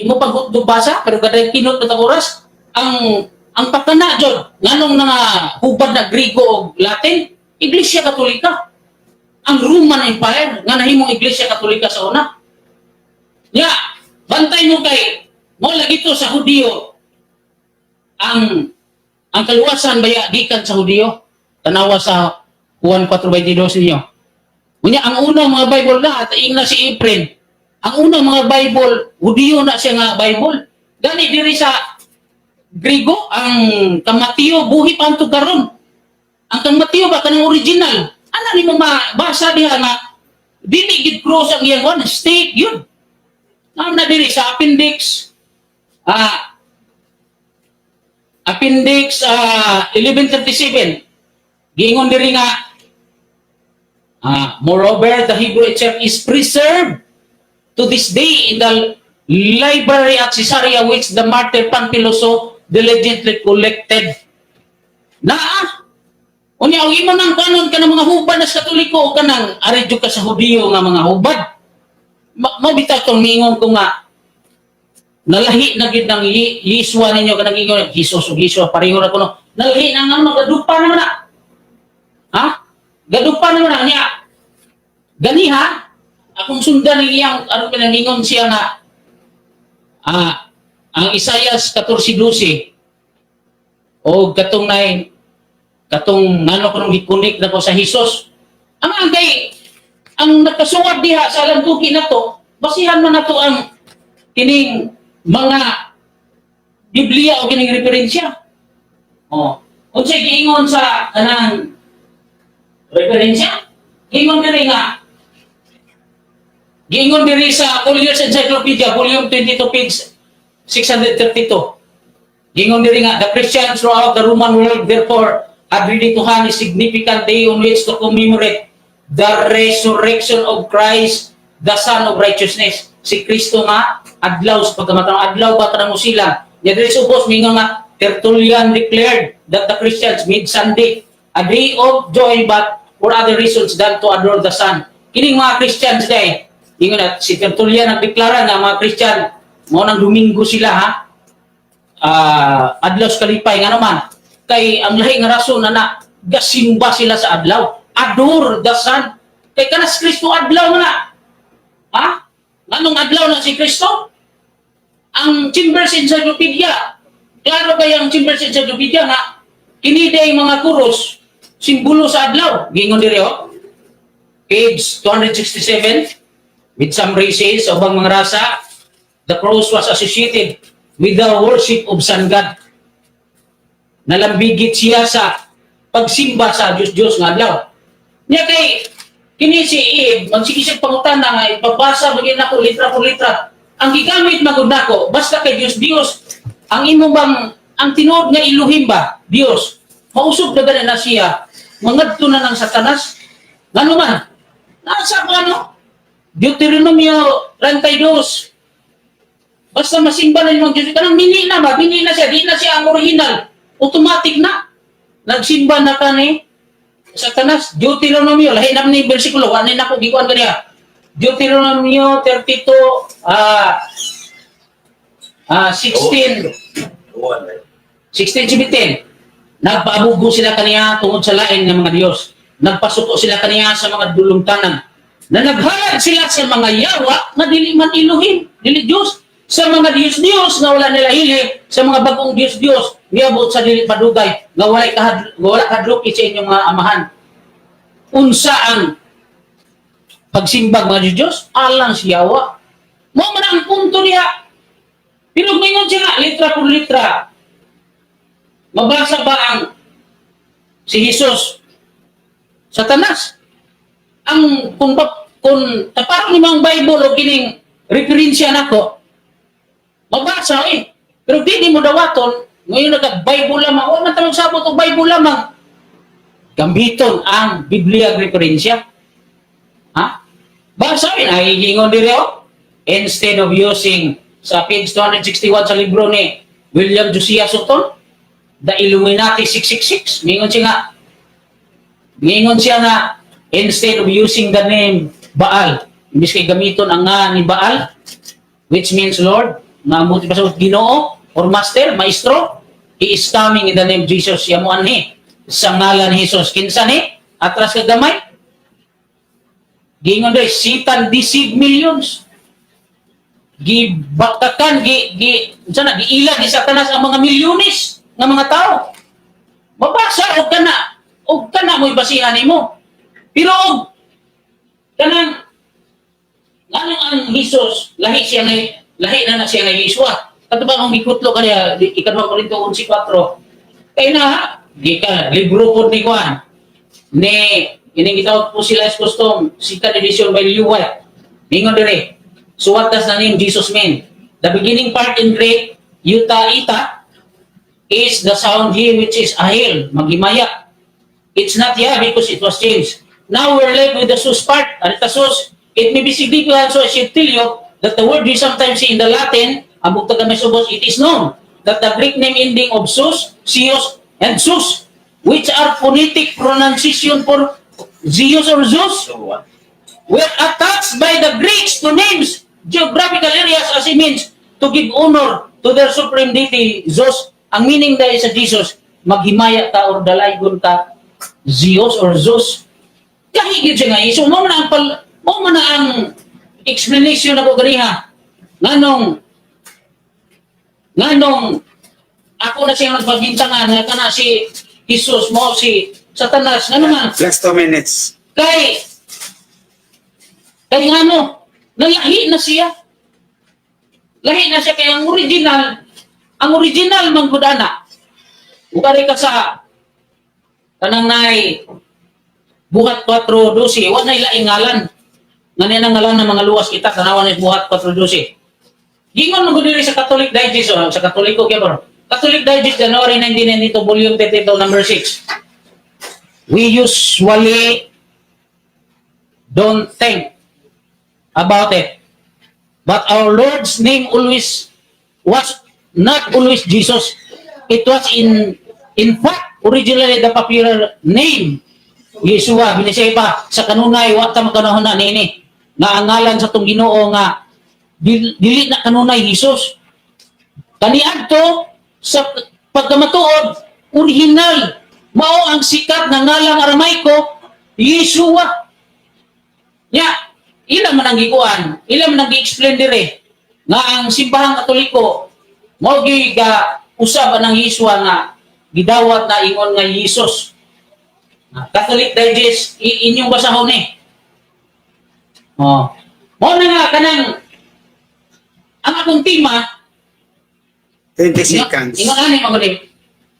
imo pag basa pero kada kinot na oras ang pakana jud nganong nga hubad na Griego og Latin, Iglesia Katolika, ang Roman Empire nga nahimong Iglesia Katolika sa una. Nya bantay mo kay mo lagi to sa Hudiyo, ang kaluwasan baya gikan sa Hudiyo. Tanawa sa Juan 4:22 ninyo. Unya ang unang mga Bible na at ingna si Efren. Ang unang mga Bible, Hudiyo na siya nga Bible. Gani diri sa Grigo ang kang Mateo buhi pa anto karon. Ang kang Mateo ba kanang original? Ana nimo mabasa diha nga dili gid cross ang iyang one stake yun. Naa na diri sa appendix appendix 1137, giingon diri nga moreover, the Hebrew itself is preserved to this day in the library at Caesarea, which the martyr Pamphilus so diligently collected. Naa. Unya og imo nang kanon kanang mga hubad na sa Katoliko o kanang ari jud ka sa Hudiyo nga mga hubad. Mao bitaw tong miingon ko nga nalahi na gid ng Yeshua ninyo kanang ingon Jesus ug Yeshua pareho ra kuno. Nalahi na nga magadupa naman na. Ha? Gadupa naman na niya. Ganiha akong sundan ang iyang aron pinangingon siya nga ang Isaias 14:12 o katong nay katong ngano kunong gikunik na ko sa Jesus ang kay ang nakasuwat diha sa alantuki nato, basihan man nato ang kining mga Biblia o kining referensya. Oh, unsay giingon sa kanang referensya? Giingon diri nga, giingon diri sa Collier's Encyclopedia, volume 22, page 632. Giingon diri nga, the Christians throughout the Roman world therefore had ready to hand a significant day on which to commemorate the resurrection of Christ, the Son of Righteousness. Si Kristo nga adlaw sa pagkamatay, adlaw ba kanang silang. Nya diri sa ubos mingon nga Tertullian declared that the Christians made Sunday a day of joy but for other reasons than to adore the sun. Kining mga Christians day, ingon at si Tertullian nagdeklara nga mga Christian mao nang Domingo sila ha. Adlaw sa kalipay nga naman kay ang lahi nga rason na na gasimba sila sa adlaw, adore the sun, kay kanas Kristo adlaw man na ha. Nganong adlaw na si Kristo? Ang Chambers Encyclopedia, klaro kay ang Chambers Encyclopedia nga kini day mga kuros simbolo sa adlaw. Giingon diri oh, page 267, with some races o ubang mga rasa, the cross was associated with the worship of sun god. Nalambigit siya sa pagsimba sa Diyos-Diyos nga adlaw. Nya kay kini si Eve, magsige siya pangutana nga ipabasa magin nako litra por litra. Ang gigamit magud nako basta kay Diyos Diyos ang imo bang ang tinuod nga Elohim ba Dios, mausog na gani na siya, mangadto na ng Satanas. Ngano man nasa ko ano Deuteronomio 32, basta masimba na yung Diyos kanang mini na ba, mini na siya, di na siya ang original, automatic na nagsimba na ka ni Satanas. Deuteronomio, lahi na ni bersikulo, ano na ko gikuan kaniya. Deuteronomio 32 16 16, 17. Nagpaabugo sila kaniya tungod sa lain nga mga Dios. Nagpasuko sila kaniya sa mga dulungtanan. Na naghalad sila sa mga yawa nga dili man Elohim, dili Dios, sa mga Diyos-Diyos nga wala nila hili, sa mga bagong Diyos-Diyos, niabot sa dili padugay, nga wala kahadluki sa inyong mga amahan. Unsa ang pagsimbag mga Diyos-Diyos? Alang si Yawa. Mao man ang punto niya. Pero mingon siya nga, litra por litra, mabasa ba ang si Jesus Satanas? Ang kung taparong ni ang Bible o kining referensya nako, mabasa eh. Pero di mo dawaton, ngayon nag-Bible lamang, wala man tamang sabot og Bible lamang. Gambiton ang Biblia referensya. Ha? Basa eh, nahihingon diri oh. Instead of using sa page 261 sa libro ni William Josiah Sutton, The Illuminati 666, mingon siya nga, instead of using the name Baal, imbis kay gamiton ang nga ni Baal, which means Lord, nga mo pa sa Ginoo or Master, Maestro, he is coming in the name of Jesus. Siya mo anhi sa ngalan ni Jesus. Kinsa ni? Atras ka gamay. Giingon doy, Satan deceive millions. Gibaktakan, gi, gi, unsa na, giila ni Satanas ang mga milyones nga mga tao. Mabasa og kana mo'y basihan nimo. Pero og kanang nganong ang Jesus lahi siya nga lahi na na siya nga Yeshua. Kato ba ang gikutlo kaniya ikaduha Korinto 11:4. Kay na gikan libro pod ni Juan ni ining gitawag po sila custom second edition by Leo White. Ningon dire. So what does the name Jesus mean? The beginning part in Greek, yuta ita, is the sound here which is ahil, maghimaya. It's not ya because it was changed. Now we're left with the sus part. Anita sus, it may be significant, so I should tell you that the word we sometimes see in the Latin, ang bugtag may subos, it is known that the Greek name ending of sus, Zeus, and Zeus, which are phonetic pronunciation for Zeus or Zeus, were attached by the Greeks to names geographical areas as a means to give honor to their supreme deity, Zeus. Ang meaning dahil sa Jesus, maghimaya ka or dalaygon ka, Zeus or Zeus. Kahigit siya nga, so mo man na ang explanation ako ganiha. Nganong ako na siyang nagpagbintangan nga kana si Jesus mo si Satanas, ngano man Last 2 minutes. Kay ngano nalahi na siya, lahi na siya kay ang original man gud ana. Ukari ka sa kanang nay Buhat 4:12, wa nay laing ngalan ngani ang ngalan ng mga luwas kita. Tanawan ni Buhat 4:12. Gingon man gud diri sa Catholic Digest, oh, sa Katoliko kaya bro. Catholic Digest, January 1992, volume 32, number 6. We usually don't think about it. But our Lord's name always was not always Jesus. It was in fact originally the popular name Yeshua. Binisaya pa sa kanunay wa ta makanahon na niini nga ang ngalan sa tong Ginoo nga dili na kanunay Jesus. Kaniadto sa pagkamatuod, original mao ang sikat nga ngalang Aramaiko, Yeshua. Nya, ila man ang gikuan, ila man ang gi-explain dire nga ang simbahang Katoliko mao gyud ga usab ang Yeshua nga gidawat na ingon nga Jesus. Ah, Catholic Digest, inyong basahon eh. Oh. Mao na nga kanang ang akong tema 20 seconds. Ingon ani man gud,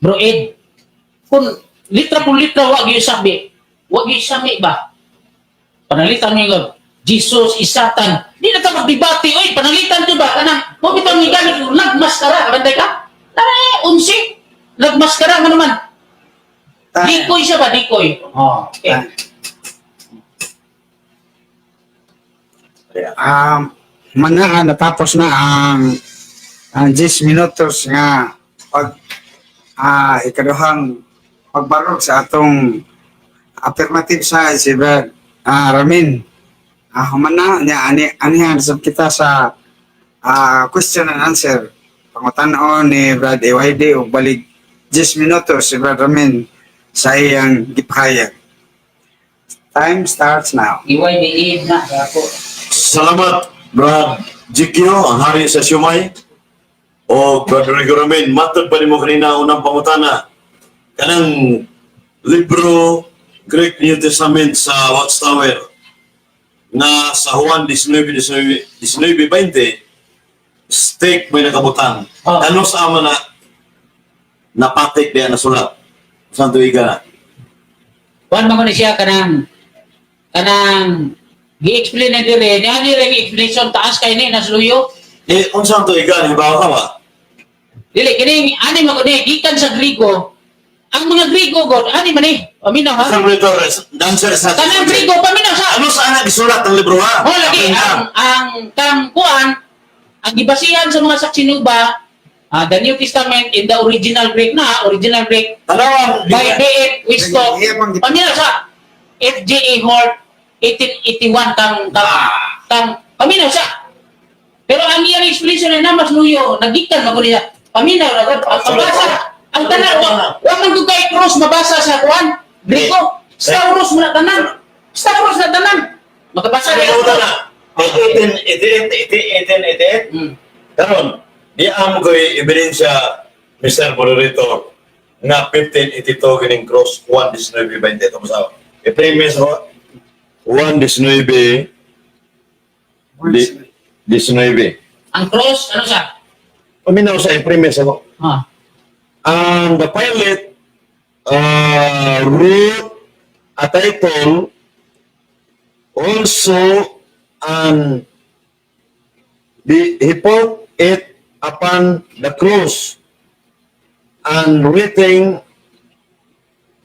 Bro Ed. Kung litra po litra, wag yung sabi. Wag yung sabi ba? Panalitan mo yung Jesus is Satan. Di na ta magdebate. Oy, panalitan to ba? Kanang, mo bitaw ni gamit, nagmaskara. Bantay ka? Tara, eh, unsi. Nagmaskara nga naman. Dikoy siya ba? Dikoy. Oh, okay. Mana natapos na ang 10 minutos nga pag ikaduhang pagbarog sa atong affirmative side si Brad Ramin. Humana niya ani anihan sab kita sa question and answer. Pangutan-on ni Brad AYD og balik 10 minutos si Brad Ramin sa iyang gipahayag. Time starts now. Iway ni Eve na. Ako. Salamat, Brad GQ, ang hari sa Siumay. O Brad Rodrigo Ramin, matod pa nimo kanina unang pangutana. Kanang libro Greek New Testament sa Watchtower na sa Juan 19, 19, 19, 20, steak may nakabutang. Oh. Ano sa ama na napatik diya na sulat? Saan tuiga na? Kuan man ko ni siya kanang gi-explain na dire, niya ni rin explanation taas kay ni nasluyo. Eh, unsang tuiga? Hibaw ka ba? Dili kining ani man ko ni gikan sa Grigo. Ang mga Grigo god ani man ni. Paminaw ha. Isang Torres, dancer sa... Tanang Grigo paminaw sa. Ano sa anak gisulat ang libro ha? Oh lagi ang kang kuan ang gibasihan sa mga saksi nuba, the New Testament in the original Greek na original Greek Tanawang, by B.F. Wistock. Iya, pang- Paminaw sa F.J.A. Hort 1881 kang paminaw sa. Pero ang iyang explanation ay namas luyo, nagikan man ko niya. Paminaw ra gud ang pabasa. Ang tanan wa man gud kay cross mabasa sa kuan Grigo. Stauros mo na tanan. Stauros na tanan. Makabasa Sabi rin ko na. 18, 88, 18, 88. Karon, di amo ko'y ebidensya, Mr. Moderator, nga 1582 kining cross 1.19.20. Ito mo sa I-premise ko, 1.19, 19. Ang cross ano sa? Paminaw sa i-premise ako. Ha. And the pilot wrote a title also and he put it upon the cross and writing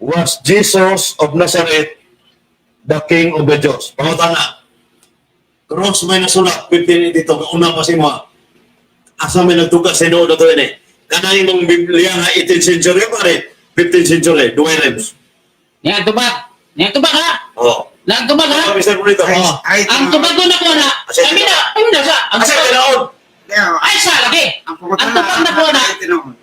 was Jesus of Nazareth, the King of the Jews. Pangutana, cross may nasulat, 1582, kauna pa si mga asa may nagtuga sa nood na to ini. Kanang imong Biblia nga 18th century pare, 15th century, duay rems. Niya tubag. Niya tubag ha. Oh. Lang tubag ha. Ano Mr. Bonito? Ay, Oh. ay, Ang tubag ko na ko na. Asa- Kami na sa. Ang Asa tubag. tinuod? Yeah, Ay sa lagi. ang pangutana- Ang tubag na ko na. ay, tinuod.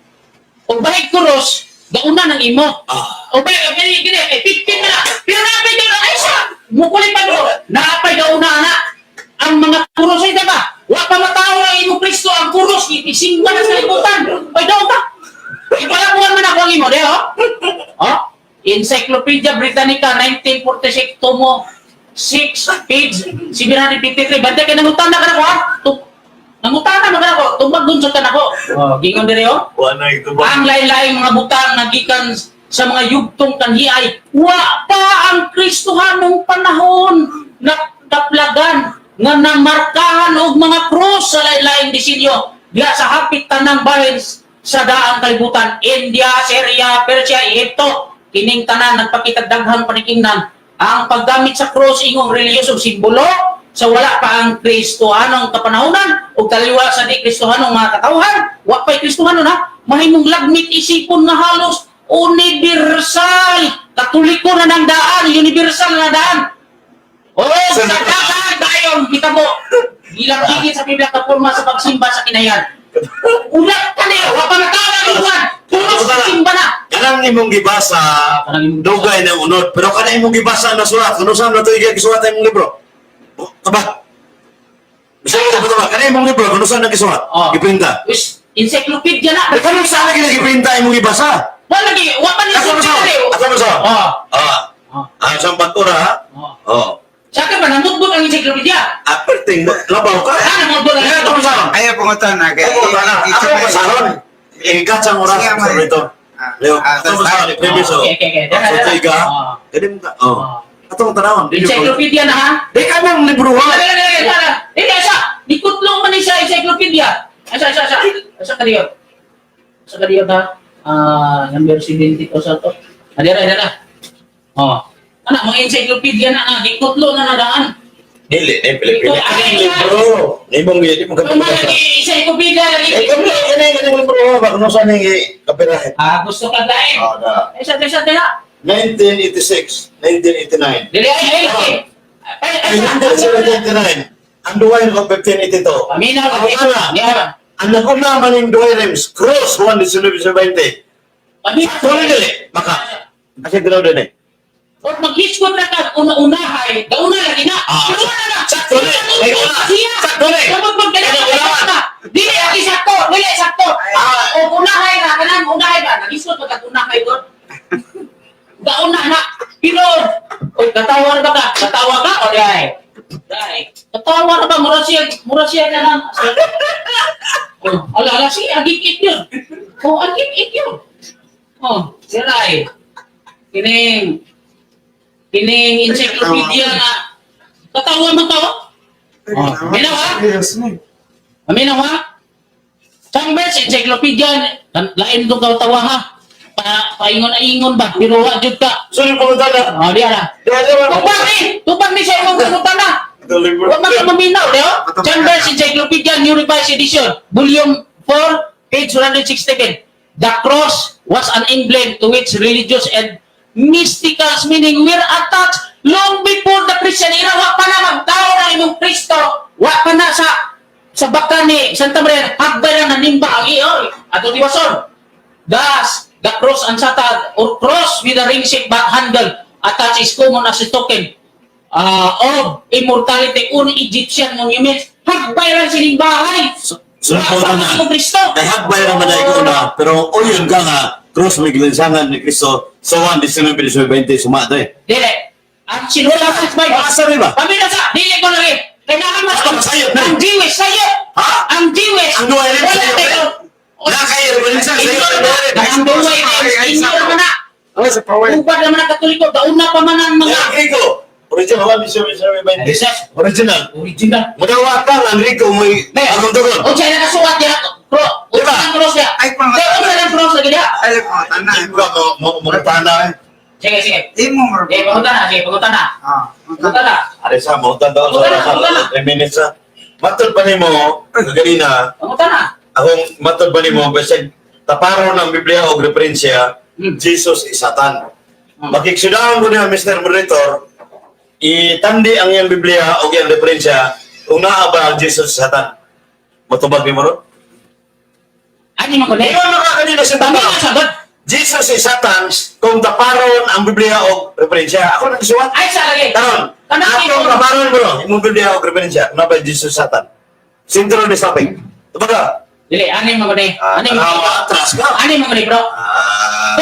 O bahig kuros, gauna ng imo. Ah. O bahig, gini, gini, eh, 15 na. Pero naapay daw, ay sa, mukulit pa mo. Naapay daw na, na. Ang mga kuros ay diba? Wa pa matao ang imong Kristo, ang kuros, isingwa na sa libutan. Ay daw ka. Ipalabuan man ako ang imo, di oh? Oh? Encyclopedia Britannica, 1946, tomo 6, page 753. Bantay ka, nangutana ka na ko, ha? Nangutana man ka na ko, tumag dun sa tanako. Oh, gingon dire, oh. Wala na ito ba? Ang lain-laing mga butang nga gikan sa mga yugtong kanhiay, wa pa ang Kristohanong panahon na kaplagan nga namarkahan og mga krus sa lain-laing disenyo diha sa hapit tanang bahin sa daang kalibutan, India, Syria, Persia, Ehipto. Kining tanan nagpakita daghang panikingnan ang paggamit sa krus ingong relihiyosong simbolo sa wala pa ang Kristohanong kapanahonan o kaliwa sa di Kristohanong mga katawhan, wa pa'y Kristohanon ha, mahimong lagmit isipon nga halos universal. Katoliko na ng daan, universal na daan. O sa dagan dayon kita mo bilang higit sa Biblia ka porma sa pagsimba sa kinayan. Ulat ka niya, wa pa matawag ang buwan. Pulos sa simba na. Kanang imong gibasa, Kanang imong dugay na unod. Pero kanang imong gibasa na sulat, kung saan na ito gisulat ang imong libro? Oh, Taba. Bisa ko ba taba? Kanang imong libro, kung saan na gisulat? Oh. Giprinta. Wis, encyclopedia na. Eh, kanang saan na giprinta imong gibasa? Wala lagi, wa pa ni Ako mo sa? Ako mo sa? Oh. Ah. Oh. Ah, sa pagkura ha? Oh. Oh. Sa akin ba, namudbod ang encyclopedia? Ah, perting, labaw ka. Ah, namudbod ang Eh, ako mo sa? Ayaw pangutana kay Ako, tana. Ako masahon. Ikat sa oras, Siya, Mr. Rito. Leo, ato mo sa premise oh. Okay. Ah, so, tiga. Oh. Kani mo ka. Oh. Atong tanawon. Encyclopedia na ha? Di ka nang libro ha. Dali, dali, dali, dali. Dili, asa. Dikutlong man ni siya encyclopedia. Asa, asa, asa. Asa ka diyo? Asa ka diyo ha? Ah, number 70 to sa to. Adira, adira. Oh. Ana, mga encyclopedia na na, gikutlo na nadaan. Dili, ni Pilipino. Ito, ay, Libro. Nimong di mo ka. Kung mga encyclopedia, lagi. Eh, kami kani kani libro ha, baka no sa ning kapirahe. Ah, gusto ka lain. Ah, da. Asa, asa, asa. 1986, 1989. Dili, ay, ay, ay. Ay, ay, 1979. Ang duway ko 1582. Paminaw, Ang lagi. una, Yeah. ang naguna man yung duway rims, cross 1 19 20. Paminaw. Tuloy dili, maka. Kasi galaw din eh. Or mag-hiskot na ka, una-unahay, gauna lagi na. Ah. Pero wala na. Sakto na. Ay, una. Siya. Sakto na. Sabot magdala Ay, ka una. na. Dili lagi sakto, dili sakto. Ah. O unahay na, kanang unahay ba? Nag-hiskot ba kag unahay doon? Gauna na. Pero, oy, katawa na ba ka? Katawa ka o di ay? Dai. Katawa na ba? Mura siya na lang. Oh, ala, ala, siya, agik-it yun. Oh, agik-it yun. Oh, siray. Kining, kining encyclopedia na, katawa man ka, oh. Oh, minaw, ha? Serious ni. Aminaw, ha? Chambers Encyclopedia, lain doon ka tawa, ha? Pa, paingon-ingon ba? Pero wa jud ka. So, yung pumunta na. Oh, di ara. Di ba? Tubang ni, tubang ni sa imong pangutana. Ito libro. Wa man ka maminaw, di oh? Chambers Encyclopedia, New Revised Edition, Volume 4, page 167. The cross was an emblem to which religious and mystical meaning were attached long before the Christian era. Wa pa na magtao na imong Kristo. Wa pa na sa baka ni Santa Maria, hagbay na nanimba ang iyo. Ato diwason. Thus, the cross and satan or cross with a ring-shaped back handle attached is common as a token of immortality on Egyptian monuments. Hagbay lang sining bahay. So, yung pumunta na. Sa Kristo. Nahagbay naman na ikaw na, pero uyon ka nga, cross may gilinsangan ni Kristo, so 1, 19, 20, sumata eh. Dili. Ang sinulat sa Bible. Asa rin ba? Pamilya sa, dili ko lagi. Kailangan mas. Ako, sayop na. Ang Jewish, sayop. Ha? Ang Jewish. Ang duhay rin, Wala sayop tayo. Nakay, referensya, Inyo sayop. na. Ang duhay rin, inyo naman na. Ay, sa paway. Upad naman ang Katoliko, gauna pa man ang mga Mga Rico, original 1, 19, 20. Jesus. Original. Original. Mudawa ka nga, Rico, may anong dugon. Unsa na kasuwat niya? Pro, Diba? unsa ang cross niya? Ay, pang- Di, unsa ang cross lagi niya? Ay, pangutana. Hindi ko mga tana eh. Sige, sige. Imo mo. Sige, pangutana, sige, pangutana. Ah, Pangutana. Are sa mo, tanda ko Wala, sa wala. 3 minutes ha. Matod pa nimo, kaganina, Pangutana. akong matod pa nimo, bisag taparo ng Biblia o referensya, Jesus is Satan. Makiksudahan ko niya, Mr. Moderator, itandi ang iyang Biblia o iyang referensya kung naa ba ang Jesus is Satan. Matubag ni mo ron? Ani man ko ni? Ingon na ka kanina sa Pamilya tama. sa God. Jesus is Satan kung taparon ang Biblia o referensya. Ako nang gisuwat. Ay sa lagi. Karon, Kanang atong imo. taparon bro, imong Biblia o referensya, na ba Jesus is Satan? Sentro ni topic. Tubaga. Dili, ani man ko ni? Ah, Ani man ko ni? atras ka. Ani man ko ni, bro? Ah,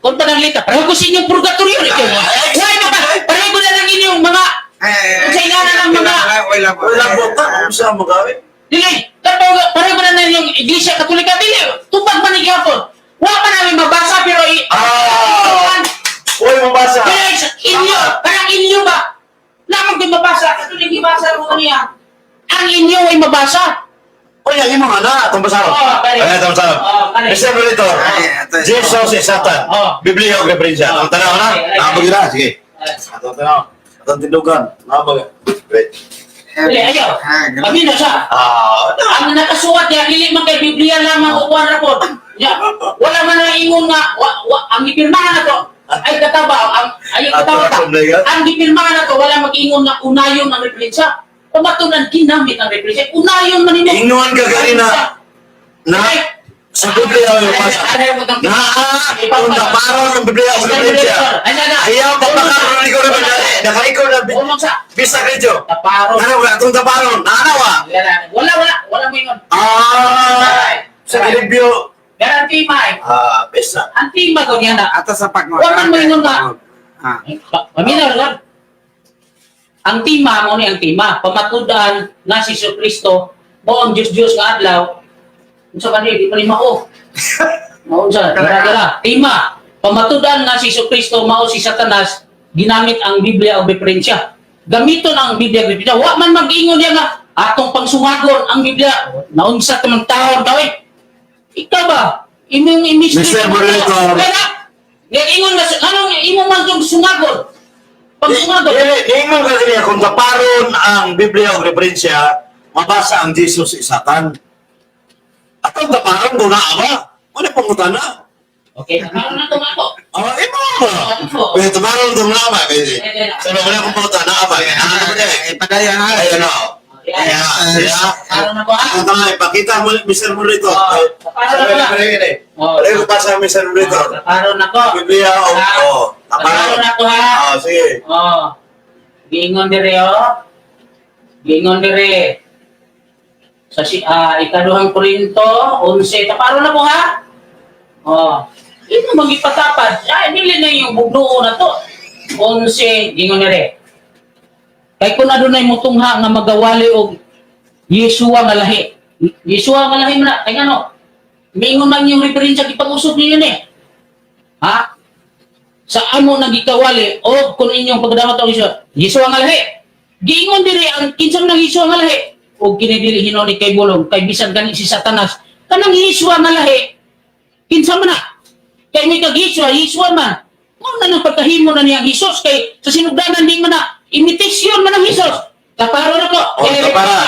Kung pananglitan, pareho ko sa inyong purgatorio ito. Ay, Why ba? Pareho ko na lang inyong mga Ay, Sa ingana ng mga- Wala wala po ta, kung saan mo gawin? Dili, kato pareho ko na lang inyong Iglesia Katolika dili. Tubag man ni gyapon. Wa pa namin mabasa pero i Ah! Uy, mabasa. Guys, inyo, parang inyo ba? Lamang ko'y mabasa, kato nang gibasa ko niya. Ang inyo ay mabasa. Uy, ang imong ana, atong basahon. Oo, pare. Ay, atong basahon. Oo, pare. Mr. Moderator, Ay, ito, ito. Jesus is Satan. Oo. Biblia o referensya. Oo. Atong tanaw na. Ay, ay, ay. Naabag na, sige. Atong tanaw. Atong tindugan. Naabag. Great. Dili, ayaw. Ah, ganun. Pamino siya. Ah, Ang nakasuwat niya, dili man kay Biblia lamang o kuwan rapod. Ya, wala man ang ingon nga, wa, ang gipirmahan na to, ay kataba, ang, ay katawa ta. Ang gipirmahan na to, wala mag-ingon nga unayon ang referensya. Pamatunan, ginamit ang referensya. Unayon man nimo. Ingon ka ganina na sa Biblia o mabasa. Naa, kung taparon ng Biblia o referensya. Ayaw, papakaroon ni ko rin. Nakaikaw na Unong sa bisa medyo. taparon. Ano wala itong taparon? Naanawa. Wala, wala, wala mo ingon. Ah, sa review. Garanti ma eh. Ah, bisa. Ang tima ko niya na. Ato sa pag Wa man mo ingon nga. Ah. Paminaw lang. Ang tima mo ni ang tima, pamatudan nga si Jesu Kristo mo ang Diyos Diyos nga adlaw. Unsa ba ni di pa ni mao. Maunsa, dira dira. Tema, pamatudan nga si Kristo mao si Satanas, ginamit ang Biblia og referensya. Gamiton ang Biblia og referensya. Wa man mag-ingon niya nga atong pangsungagon ang Biblia. Naunsa ta man taon daw eh. Ikaw ba? Imong imis. Mr. Moderator. Nga ingon nga anong imo man tong sungagon? Pagsungagon. Dili, ingon ka niya kung taparon ang Biblia o referensya, mabasa ang Jesus si Satan. Atong taparon kung naa ba? Ano pangutana? Okay, ano na tong ako? Ah, imo ba? Pero taparon kung naa ba? Sa mga wala kong pangutana ba? Ano ba niya? Ipadayon ha. Ayun na. Yeah, yeah. Ano na ko ha? Ang tanga, ipakita mo, Mr. Moderator. Oh, taparon na ko. Oh. Pareho pa sa Mr. Moderator. Taparon na ko. Biblia o oh, Taparon na ko ha. Ah, sige. Oh. Giingon dire oh. Giingon dire. Sa si ikaduhang Korinto 11, taparo na po ha. Oh. Imo magipatapad. Ay dili na yung bugnuo na to. 11 giingon dire. Kay kun adunay mutungha nga magawali og Yeshua nga lahi. Yeshua nga lahi man na. Kay ngano? Miingon man yung referensya gipag-usop ninyo ni. Ha? Sa amo nagikawali o kung inyong pagdamat og Yeshua, Yeshua nga lahi. Giingon diri ang kinsa man ang Yeshua nga lahi og kini dili hinuon ni kay bulong kay bisan gani si Satanas kanang Yeshua nga lahi kinsa man na kay may kag Yeshua, Yeshua man mao na nang pagkahimo na niya ang Jesus kay sa sinugdanan di man na imitasyon man ang Jesus. Taparo na po. Oh, tapara.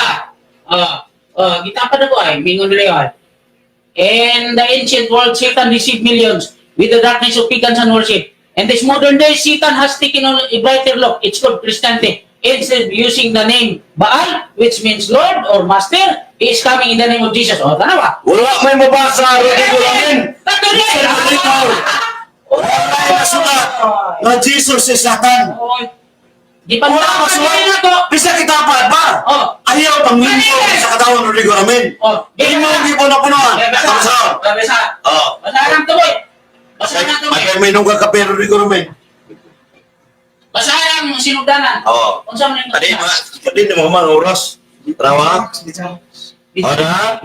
Ah, ah, gitapad na po ay mingon diri ay. In the ancient world, Satan deceived millions with the darkness of pagans and worship. And this modern day, Satan has taken on a brighter look. It's called Christianity. Instead of using the name Baal, which means Lord or Master, he is coming in the name of Jesus. O, tanawa. Wala may mabasa, Rodrigo Ramin. Tatuloy! Mr. Moderator. Wala may masulat na Jesus si Satan. Oy. Di pa Wala masulat. na to. Bisa kita pa ba? Oh. Ayaw panglingko sa katawan Rodrigo Ramin. Oh. Imo di mo na punuan. Basa. Basa. Oh. Basa lang to, boy. Basa lang to, boy. Ay, may nung kakape Rodrigo Ramin. Basa lang sinugdanan. Oh. Unsa man yung Adi mga adi na mga oras. Rawa. Ara.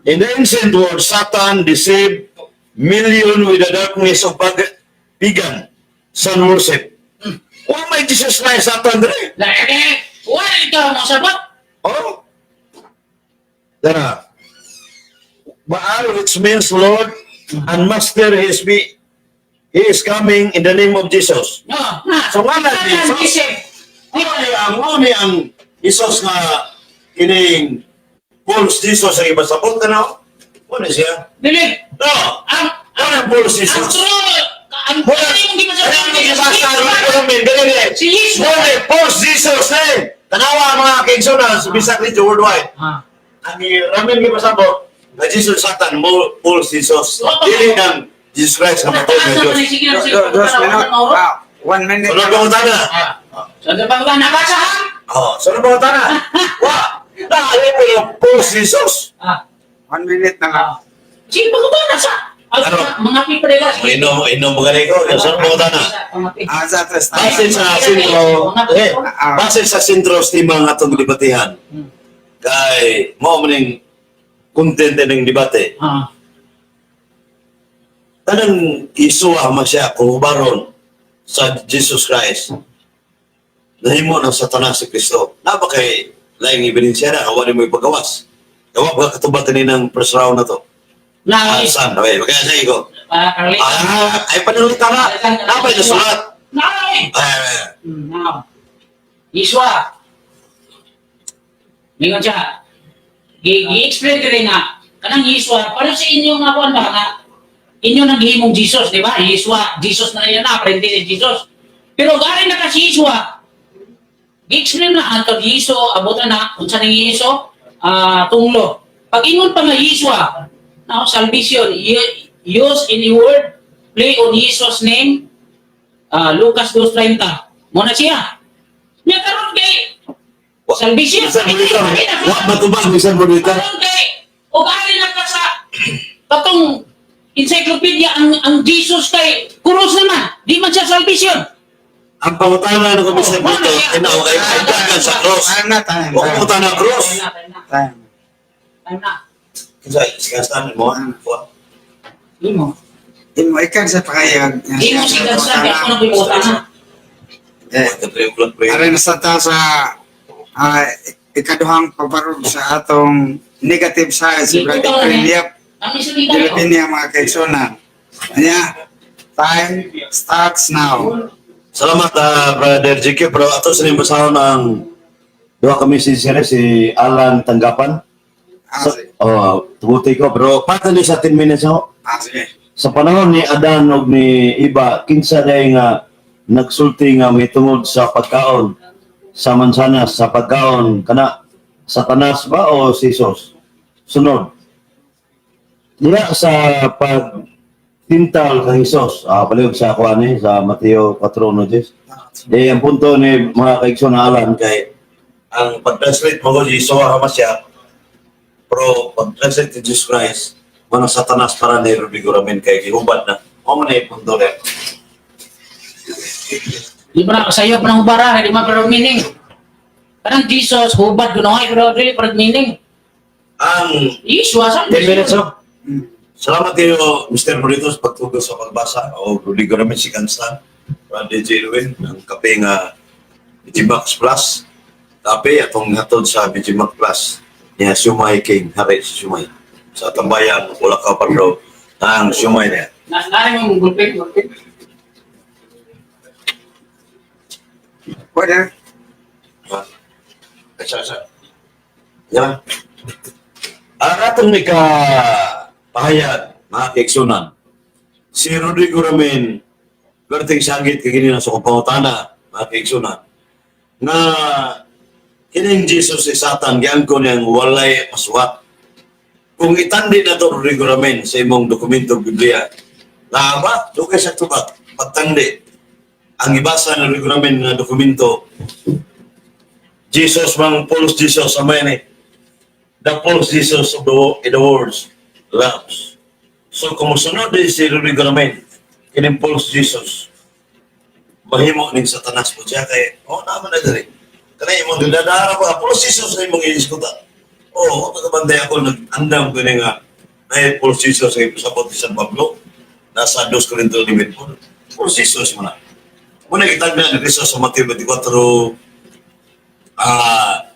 In the ancient world, Satan deceived million with the darkness of pagan sun worship. Oh my Jesus Christ, Satan dire. Lagi. Wala ikaw mo sabot. Oh. Dara. Baal, which means Lord and Master, he is coming in the name of Jesus. No, na. So, nga na, Satan Jesus. deceived. Mao ni ang Jesus nga kining false Jesus ang iba sabot ka na. Mao ni siya. Dili. No. Ang Mao ni false ang Jesus. true ang Mao true yung Kaya ang gibasa gibasa ni dali dali. Si Jesus. Mao ni false Jesus eh. Tanawa ang mga kaigsoon sa Bisak Radio Worldwide. Ah. Ang ramen gibasabot nga Jesus Satan mo false Jesus. Dili ng Jesus Christ nga matuod nga Diyos. 2 minute. Ah, 1 minute. Sunod pangutana. Ah. So, di ba ba nabasa ha? Oh, sunod pangutana. Wa, naalim mo yung false Jesus. Ah. 1 minute na lang. Ah. Sige, pagkabana sa. Ano? Mga piprela. Inom, inom mo gani ko. Sunod pangutana. Ah, sa atas. Base sa sentro, eh, base sa sentro sa nga atong debatihan. Kay mao man ning content ng debate. Ah. Tanang isuwa man siya kung hubaron sa Jesus Christ. Nahimo ng Satanas si Kristo. Napa kay laing ebidensya na awa mo ipagawas. Gawa ba katubag kaninang first round na to? Na, Ah, saan? Okay, kaya sa ko. ah, Carlita. Ah, ay panulita na. Napay nasulat. Na, eh. Ay, ay, ay. Now, Iswa. Lingon siya. Gi-explain ko rin nga, kanang Iswa, para sa inyo nga kuan ba nga, inyo naghihimong Jesus, di ba? Iswa, Jesus na yan na, apprentice si Jesus. Pero gari na kasi Iswa, gi-explain na antod Iso, abutan na, kung saan ang Iso, ah, tunglo. Pag ingon pa nga Iswa, now, salvation, use in the word, play on Jesus' name, ah, Lucas 2.30. Mo na siya. Niya karon kay salvation. Bisan mo dito. Wa matubag bisan mo dito. Karon kay ug ari na ka sa katong encyclopedia ang Jesus kay kuros naman. Di man siya salvation. Ang pangutana ng bisan mo dito, tinaw kay dagan sa cross. Time na, time. Wa pangutana cross. Time na, time na. Time. Time na. Kinsa sigastan mo? Wa. Imo. Imo ikan sa pahayag. Imo si Gansan, kaya ako na pangutana. Eh, 3 o'clock prayer. aron sa ta sa ikaduhang pagbarog sa atong negative side si Brother Yap. Ang isa dito. Pilipina, mga kaigsunan. Anya, time starts now. Salamat, Brother JK. Pero ato sa basahon ang duha kami si Sir, si Alan Tanggapan. Ah, Sa, sige. oh, tubuti ko. Pero parte ni sa 10 minutes ako. Ah, sige. Sa panahon ni Adan ug ni Iba, kinsa day nga nagsulti nga mitungod sa pagkaon sa mansanas, sa pagkaon kana Satanas ba o si Jesus? Sunod. Diya sa pagtintal kay Jesus, palihog sa kuan ni sa Mateo 4:10. Eh, ang punto ni mga kaigsoon na Alan kay Ang pag-translate mo ko, Jesus ha siya. Pero pag-translate ni Jesus Christ, manang Satanas para ni Rodrigo Ramin kay gihubad na. Mo man ay punto rin. Di ba na sa iyo pa ng hubara, di ba pero meaning. Parang Jesus, hubad, gunoy, pero dili pero meaning. Ang Yeshua sa 10 minutes, oh. Salamat kayo, Mr. Morito, sa pagtugol sa pagbasa. O Rodrigo Ramin, si Kanstan, Randy J. Irwin, ang kape nga BG Max Plus. Kape atong hatod sa BG Max Plus. Niya, Sumay King, hari si Sumay. Sa tambayan, wala ka pa daw ang Sumay niya. Na nari mo gulpin, gulpin. Pwede. Ha? Isa, isa. Yan. Ang atong may ka pahayag, mga kaiksunan, si Rodrigo Ramin, perting sanggit kay na sa pangutana, mga kaiksunan, na kining Jesus si Satan, giangko niyang walay masuwat. Kung itandi na to Rodrigo Ramin sa imong dokumento Biblia, na ba, dugay sa tubat, pagtandi. Ang ibasa ng Rodrigo Ramin na dokumento, Jesus mang false Jesus amay ni. The false Jesus of the in the world loves. So kung musunod din si Rodrigo Ramin, kining false Jesus, mahimo ning Satanas po siya kay oh naman na diri. Kanay imong dinadara pa false Jesus na imong iiskuta. Oh, taga ako nag-andam ko ni nga na false Jesus ay pasabot ni San Pablo nasa 2 Corinto 9. False Jesus mo na. Muna gitagna ni Kristo sa Mateo 24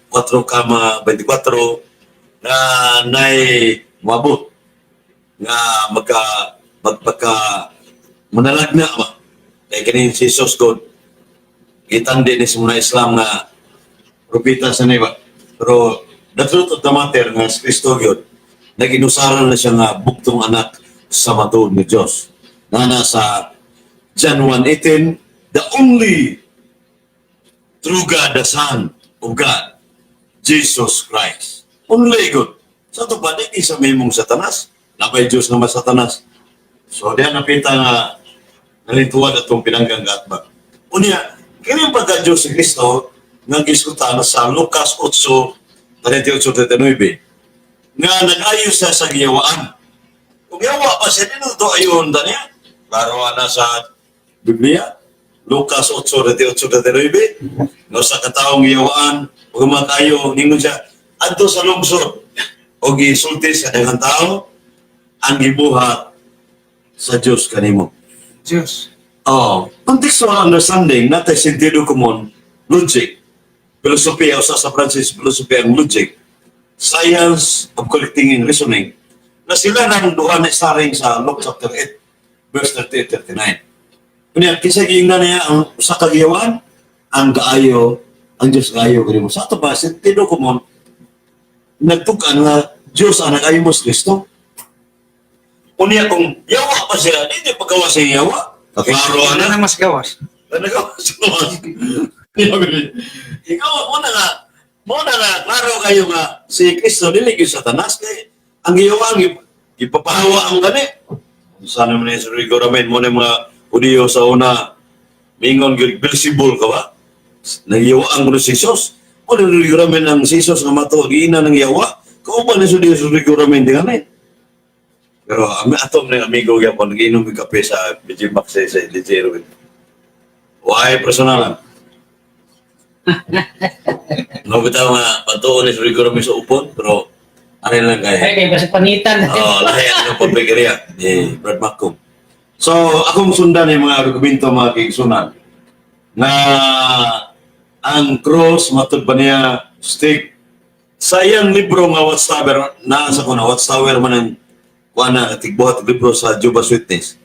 4,24 na nay moabot nga magka magpaka manalagna ba kay kini si Jesus God gitandi ni sa mga Islam nga propeta sa niba, pero the truth of the matter nga si Kristo gyud naginusaran na siya nga bugtong anak sa matuod ni Dios na nasa John 1:18, the only true God, the Son of God, Jesus Christ. Only God. Sa ito ba, di sa mimong Satanas? Napay Diyos naman Satanas. So, diyan napita nga nalintuan atong pinanggang gatbag. Unya, kini pagka Diyos si Kristo, nga giskutan sa Lucas 8, 38-39, nga nag-ayo siya sa giyawaan. Kung yawa pa siya, di to ayon ta niya. Klaro na sa Biblia. Lucas 8, 38-39, no sa kataong giyawaan, ug makayo, ningon siya, adto sa lungsod, o gisulti sa daghang tao, ang gibuhat sa Dios kanimo. Diyos. Oh, contextual understanding, not a sentido común, logic, filosofiya, usa sa Francis philosophy ang logic, science of collecting and reasoning, na sila nang duha na starring sa Luke chapter 8, verse 38-39. Kunya, kinsa giingnan niya ang usa ka giyawan, ang gaayo, ang Diyos gaayo kanimo. Sa ato ba, sentido común, nagtug-an nga Diyos ang nag-ayo mo sa Kristo. Unya kung yawa pa siya, di paggawa sa yawa. Klaro Ano na. na mas gawas? Nagawa sa gawas. Ikaw, mo na nga, klaro kayo nga, si Kristo dili gyud Satanas kay ang giyawa ang ipapahawa ang gani. Sana man ni sa Rodrigo Ramen mo na yung mga Hudiyo sa una, mingon gyud Beelzebul ka ba? Nagyawa ang kuno si Jesus. Mo ni Rodrigo Ramen ang si Jesus nga mato giina ng yawa. Kauban ni sa Rodrigo Ramen di gani. Pero ato ng amigo gyapon nagiinom mig kape sa BG Max sa DJ Erwin. Why personalan? No bitaw nga patuon ni Rodrigo Ramen sa upon pero Ano lang kay. Ay, kay basta panitan. Oh, lahi ang public area ni Brad Macom. So, akong sundan yung mga argumento, mga kaigsunan, na ang cross matud ba niya stick sa iyang libro nga Watchtower, naa sa ko na Watchtower man ang kuan na katigbuhat og libro sa Jehovah's Witness.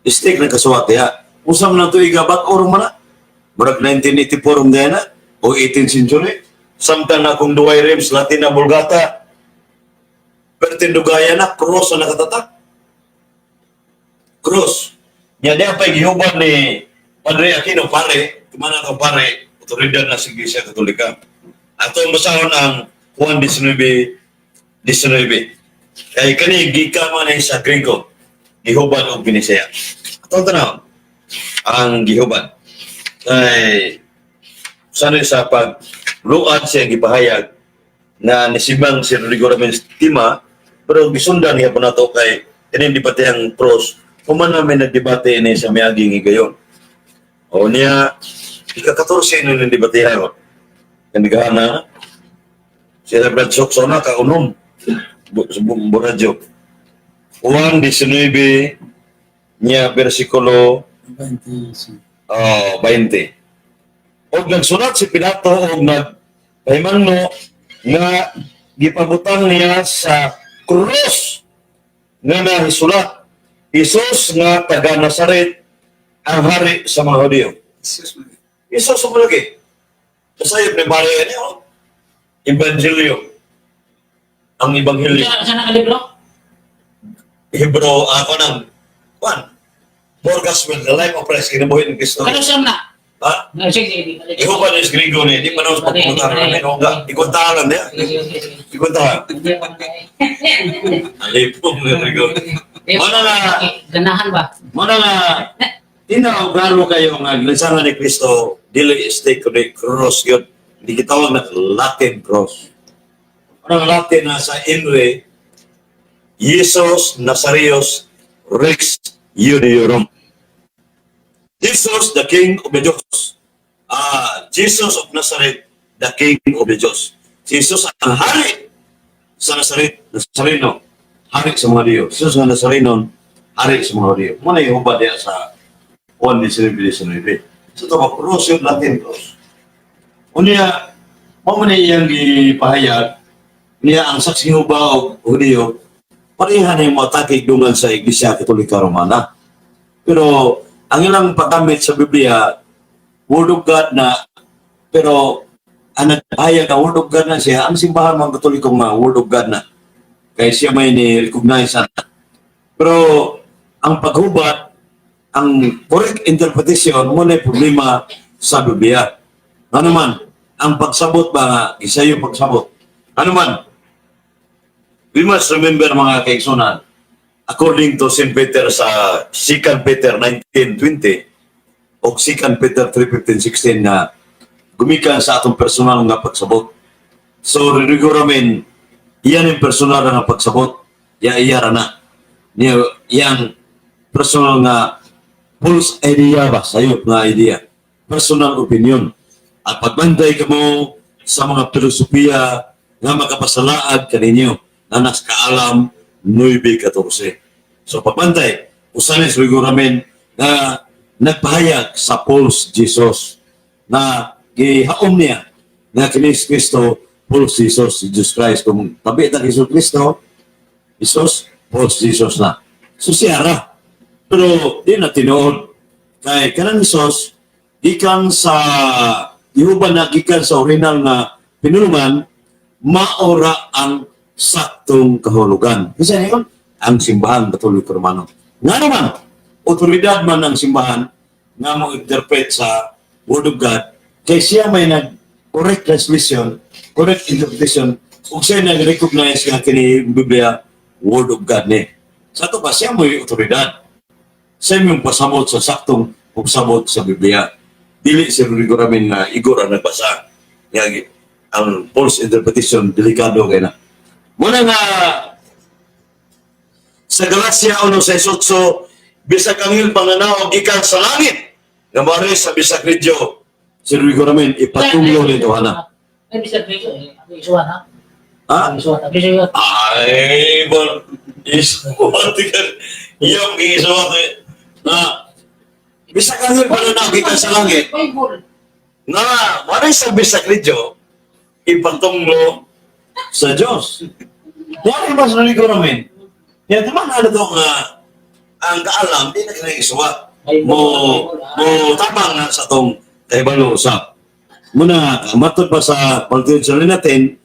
Stick na kasuwat diha. Usa man ang tuiga bat orong man na. Murag 1984 man diha na o 18th century. Samtang na akong Duay Rems Latina Vulgata, pero tindugaya na, cross ang nakatatak. Cross. Nya niya pa gihuban ni Padre Aquino, pare, kumana ka pare, otoridad na sa Iglesia Katolika. Ato ang basahon ang Juan 19, 19. Kay kani gikan man ni sa Grego, gihuban og Binisaya. Ato ang tanaw, ang gihuban. Kay sana sa pagluad siya gipahayag na nisimang si Rodrigo Ramirez Tima, pero gisundan niya po nato kay kining debate ang pros human namin nagdebate ni sa miaging higayon o niya ika-14 ni debate hayon kanigana si Brad Soksona kaunom sa Buradyo. Juan 19 niya bersikulo oh, 20. Og nagsulat si Pilato og nagpahimangno nga gipabutang niya sa krus nga nahisulat, "Jesus nga taga Nazaret, ang hari sa mga Hudiyo." Jesus man. Jesus mo lagi. Kasayop ni Maria niya, oh. Evangelio. Ang Ebanghelyo. Sa na libro? Hebro, ako ng, Juan, Four Gospel, the life of Christ, kinabuhi ni Kristo. Kano siyam na? Ha? Ah, sige, sige. Iho pa ni Grigo ni, di man ako pagpunta na namin. Ikuntahan lang niya. Sige, sige, sige. Ikuntahan. Hindi ako na- Alipong ni Grigo. Wala na. Ganahan ba? Muna nga, tinaw klaro kayo nga gilansangan ni Kristo, dili stake kundi cross yun. Hindi gitawag na Latin cross. Ang Latin na sa Inre, Jesus Nazareus Rex Judeorum. Jesus, the King of the Jews. Ah, Jesus of Nazareth, the King of the Jews. Jesus ang hari sa Nazaret, Nazareno, hari sa mga Diyo. Jesus nga Nazareno, hari sa mga Diyo. Muna yung hubad niya sa 1.19.19. Sa ito ba, cross yun, Latin cross. Unya, mao man iyang gipahayag, niya ang saksi huba og Hudiyo, pareha na yung matakig dungan sa Iglesia Katolika Romana. Pero ang ilang paggamit sa Biblia, Word of God na, pero ang nagpahayag na Word of God na siya, ang simbahan mga Katoliko nga Word of God na. Kaya siya may ni-recognize na. Pero ang paghubat, ang correct interpretation, mo na problema sa Biblia. Ano man, ang pagsabot ba nga, isa yung pagsabot. Ano man, we must remember, mga kaigsunan, according to St. Peter sa 2 Peter 19:20 o 2 Peter 3:15-16 na gumikan sa atong personal nga pagsabot. So, Rodrigo Ramen, iyan yung personal nga pagsabot. Ya, iya ra na. Niya, iyang personal nga false idea ba? Sayop nga idea. Personal opinion. At pagbantay ka mo sa mga filosofiya nga makapasalaad kaninyo na nas kaalam 9.14. So pagbantay, usanin sa Ramen na nagpahayag sa false Jesus na gihaom niya na kini si Kristo false Jesus, si Jesus Christ. Kung tabi ta Jesus Kristo, Jesus, false Jesus na. So siya ra. Pero di na tinuod. Kay kanang Jesus, gikan sa gihuban na gikan sa original nga pinulungan, maora ang saktong kahulugan. Kasi ano yun? Ang simbahan Katoliko Romano. Nga naman, otoridad man ang simbahan nga mo interpret sa Word of God, kay siya may nag correct translation, correct interpretation, ug siya nag-recognize nga kini Biblia Word of God ni. Sa ato pa, siya mo'y otoridad. Siya yung pasabot sa saktong pagsabot sa Biblia. Dili si Rodrigo Ramin nga igor ang nagbasa. Nga, ang false interpretation, delikado kay na. Muna nga, sa Galacia 1:6-8, bisag anghel pananaw gikan sa langit, nga mari sa bisag medyo, si Rodrigo Ramin, ipatunglo nito, hana. Ay, bisag medyo, eh. Ako isuhan, ha? Ha? Isuwat, ako isuwat. Ay, bon. Isuwat ka. Iyong isuwat eh. Na, bisag anghel pa na nakita sa langit, Bible. na maray sa bisag medyo, ipatunglo sa Diyos. Yan ang mas narinig ko namin. Yan, di ba nga ito nga, ang kaalam, di na kailangan isuwat. Bible, Mo, Bible, mo tabang na sa tong kahibalo usap. Muna, matod pa sa pagtuloy natin,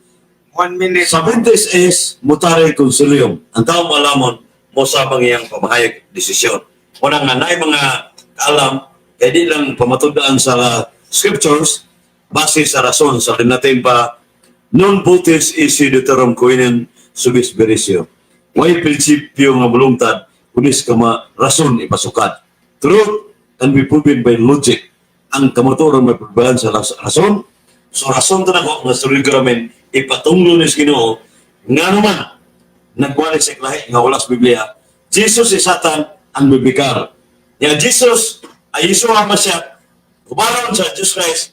1 minute. sa Sabentis is mutare consilium. Ang tao malamon mo sa iyang pamahayag desisyon. Una nga naay mga kaalam kay di lang pamatudaan sa scriptures base sa rason sa natin pa non potis isi deuterum coinem subis berisio. Way prinsipyo nga bulungtad kunis ka ma rason ipasukad. Truth can be proven by logic. Ang kamatuoran may pagbayan sa rason. So rason to nako nga sulit ramen ipatunglo ni Ginoo nga naman nagwali sa lahi nga wala sa Biblia. Jesus si Satan ang bibikar. Ya Jesus ay Yeshua Mashiach kumaron sa Jesus Christ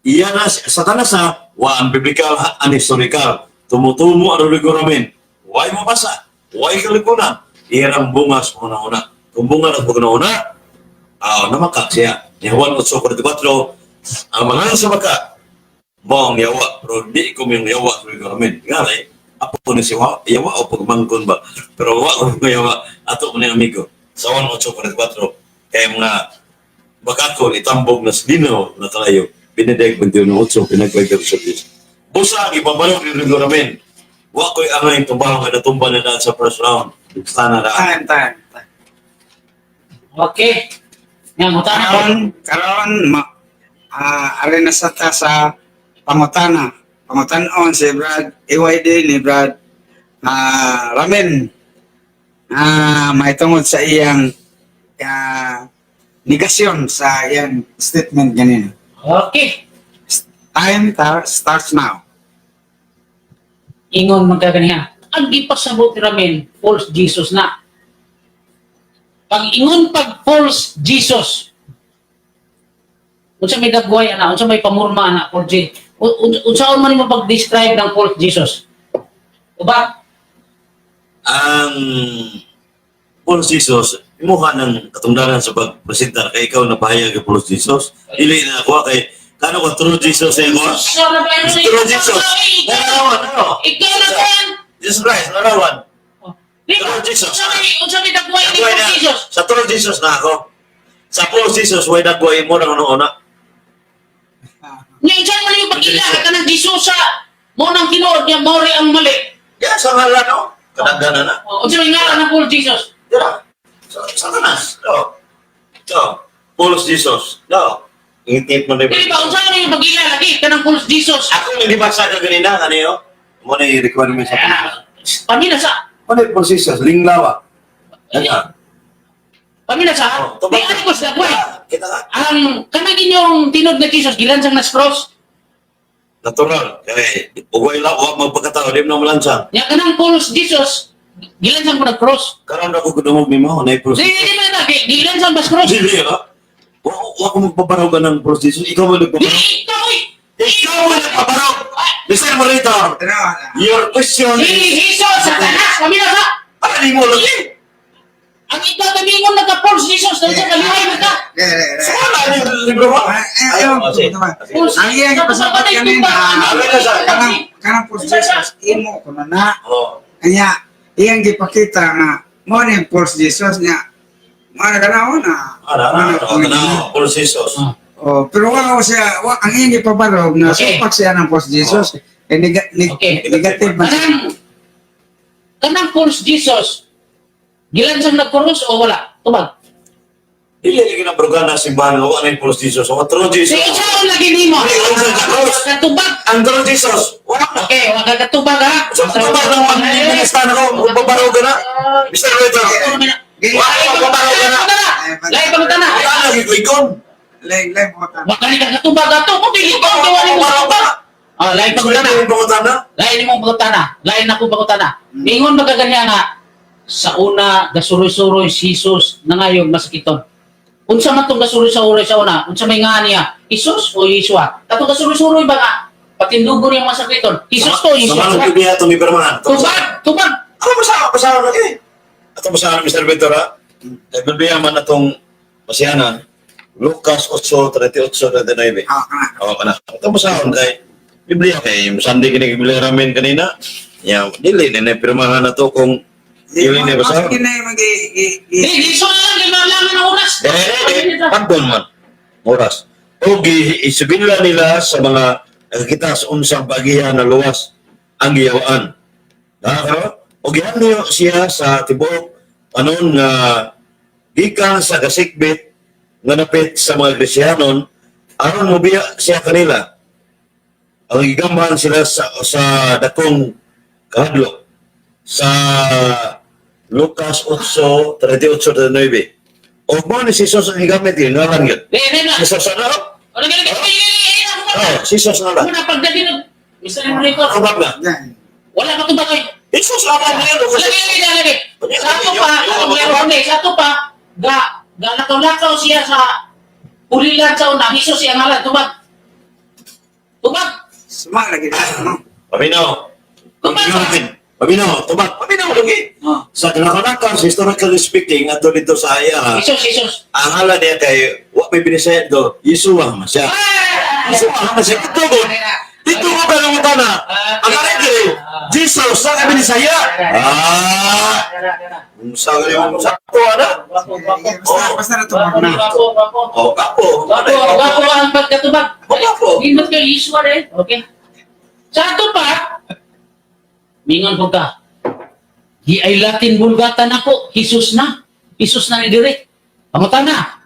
iya na Satanas na wa ang biblical ang historical. Tumutumo ang rigo ramen. Why mo basa? Why kalikunan? Iyang bunga sa una-una. Kung bunga na sa una-una, namakak siya. Ni Juan 8:44, ang mga sa maka, mo ang yawa, pero di ko yung yawa sa rigo ramen. Nga apo ni si yawa o pagmangkon ba? Pero wa ko yung yawa, ato ko ni amigo. Sa Juan 8:44, kaya mga bakakon, itambog na sa linaw na kalayo, binedeg 21:8, pinagpagdaro sa Diyos. Busa ang ibabalog ni Rigo Ramen. Wa ko'y angay tumbaho nga natumba na daan sa first round. Sana daan. Time, time, time. Okay. Nga, ngutana ko. Karon, karon ma, ari na sa ta sa pangutana. Pangutanon si Brad AYD ni Brad Ramen. Mahitungod sa iyang negasyon sa iyang statement ganina. Okay. Time starts now. Ingon man ka ganiha. Ang gipasabot ni Ramen, false Jesus na. Pag ingon pag false Jesus, unsa may dagway ana, unsa may pamurma ana false Jesus. Unsaon man nimo pag-describe ng false Jesus? Uba? Ang Paul Jesus, imuha ng katungdaran sa pagpresentar kay ikaw na pahayag kay Paul Jesus. Dili na ako kay kano ka true Jesus sa imo? Ikaw na ba yan? True Jesus. Larawan, ano? Ikaw na ba yan? Jesus Christ, larawan. Di ba? True Jesus. Unsa may dagway ni Dagway false na. Jesus? Sa true Jesus na ako. Sa Paul Jesus, way dagway mo nang una. Nga unsa man yung pag-ila ka ng Jesus sa mo nang tinuod niya mao rin ang mali. Ya, sa ngalan, no? Kadaghanan na. O, unsa may ngalan ng false Jesus? Dira. Sa Satanas. No. No. Paul Jesus. No. Ngitngit mo na Dili ba unsa man yung pag-ila lagi kanang false Jesus? Ako nang gibasa ka ganina, kaniyo. Mo na yung requirement sa Paul Ah, Pamina sa Ano yung Paul Jesus? Linglawa. Ano? Pamina sa Oh, tubag. Di ani ko sa dagway. Kita ka. Ang kanang inyong tinud na Jesus gilansang na sa cross. Natural. Kaya, ugay lang, huwag magpagkatao, di mo na malansang. Nya kanang false Jesus gilansang ko na cross. Karon ako kudumog ni mo, na yung Paul Di Jesus. di ba na gilansang ba sa cross? Dili, ha? Wa ko magpabaraw ka ng Paul Jesus. Ikaw mo Di nagpabaraw. ikaw eh. Ikaw mo nagpabaraw! Mr. Monitor, Pero, your question Si is, Jesus Satanas pamina sa ano mo lagi? ang ikaw tamingon nagka false Jesus dahil sa kaliway mo ka. re, re, re. Sa wala ni libro mo? Ay, ay, ay, Oh, sige. False Ang iyang ipasabot kanina, kanang kanang false Jesus, imo ko na na. Oh. Kanya, iyang gipakita nga, mo ni false Jesus niya. Mo na kana na. Ano, Mo na ano, ano, Paul Jesus. Ah. Oh, pero wa ko siya, wa ang iyang gipabarog na Okay. supak siya ng false Jesus. Eh, negative man siya. Kanang false Jesus gilansang nagkrus o wala? Tubag. Dili lagi na programa simbahan nga wa na yung Paul Jesus. Wa true Si Jesus. unsaon lagi nimo? Di, unsa sa cross? Katubag. Ang true Jesus, wala na. Okay, wa ka katubag ha. Sa katubag na wa minista na ko, magbabaraw ka na. Mr. Waiter, Di- Wa ka magbabaraw ka na. Lahi pangutana. Wala na giklikon. Leng, leng, buta. Wa ka ni katubag ato mo dili ko gawa nimo Magbabaraw ka katubag. na. Ah, lahi pangutana. Gusto mo pangutana? Lain nimo pangutana. Lain ako pangutana. Ingon ba ka ganyan nga sa una gasuroy-suroy si Jesus nangayon masakiton. Unsa man tong gasuroy-suroy sa una? Unsa may nga niya? Jesus o Yeshua? Katong gasuroy-suroy ba nga Patindugo niya mga sakiton. Jesus to, Jesus. Sa mga Biblia itong ipirmahan. Tubag, tubag. Ano ba sa basahan lagi? Ato basahan Mr. Ventura. Kay Biblia man atong basihanan. Lucas 8:38-39. Ah, kana. Oo ka na. Ato basahan kay Biblia kay Sunday kini Biblia ramen kanina. Ya, dili na pirmahan na to kung dili na basahan. Mas kinay mag Di, Jesus na lang, ginalangan ang oras. Eh, eh, pagdon man. Oras. O isubila nila sa mga nakakita sa unsang bagiya na luwas ang giyawaan. Nakakaro? O gihanyo siya sa tibuok anon nga gikan sa kasikbit nga napit sa mga Kristiyanon aron mobiya siya kanila. Ang gigamhan sila sa dakong kahadlok sa Lucas 8:38-39. O mo ni si Jesus ang gigamit yun, ngalan yun. Di, di, na. Si Jesus na lang? Ano, gini, gini, gini, gini, gini, Oh, si Jesus na lang. Muna, pagdating ng Mr. Enrico, Ako ba na? wala ka tubag eh. Jesus na lang yun. Lagi, lagi, lagi. Sa ato pa, sa ato pa, ga, ga lakaw-lakaw siya sa pulilan sa una, Jesus siya ngalan, tubag. Tubag. Suma lagi na, no? Paminaw. Tubag. Paminaw, tubag. Paminaw lagi. Oh. Sa kalakaw, historically speaking, ato dito sa iya, Jesus, Jesus. ang hala niya kay, wa may binisayad do, Yeshua man siya. Yeshua man siya. Ito ko, dito ko ba ng utana? Ang hala kay, Jesus sa kami binisaya. Ah, unsa gali mo sa ko ana? Wapo, wapo. Basta, basta na tubag na. Wapo, wapo. Oh, kapo. Wapo, wapo ang pagkatubag. Wapo. Nindot kayo, Yeshua rin. Okay. Sa ato pa, mingon po ka, di ay Latin Vulgata na po, Jesus na. Jesus na ni dire. Pangutan na.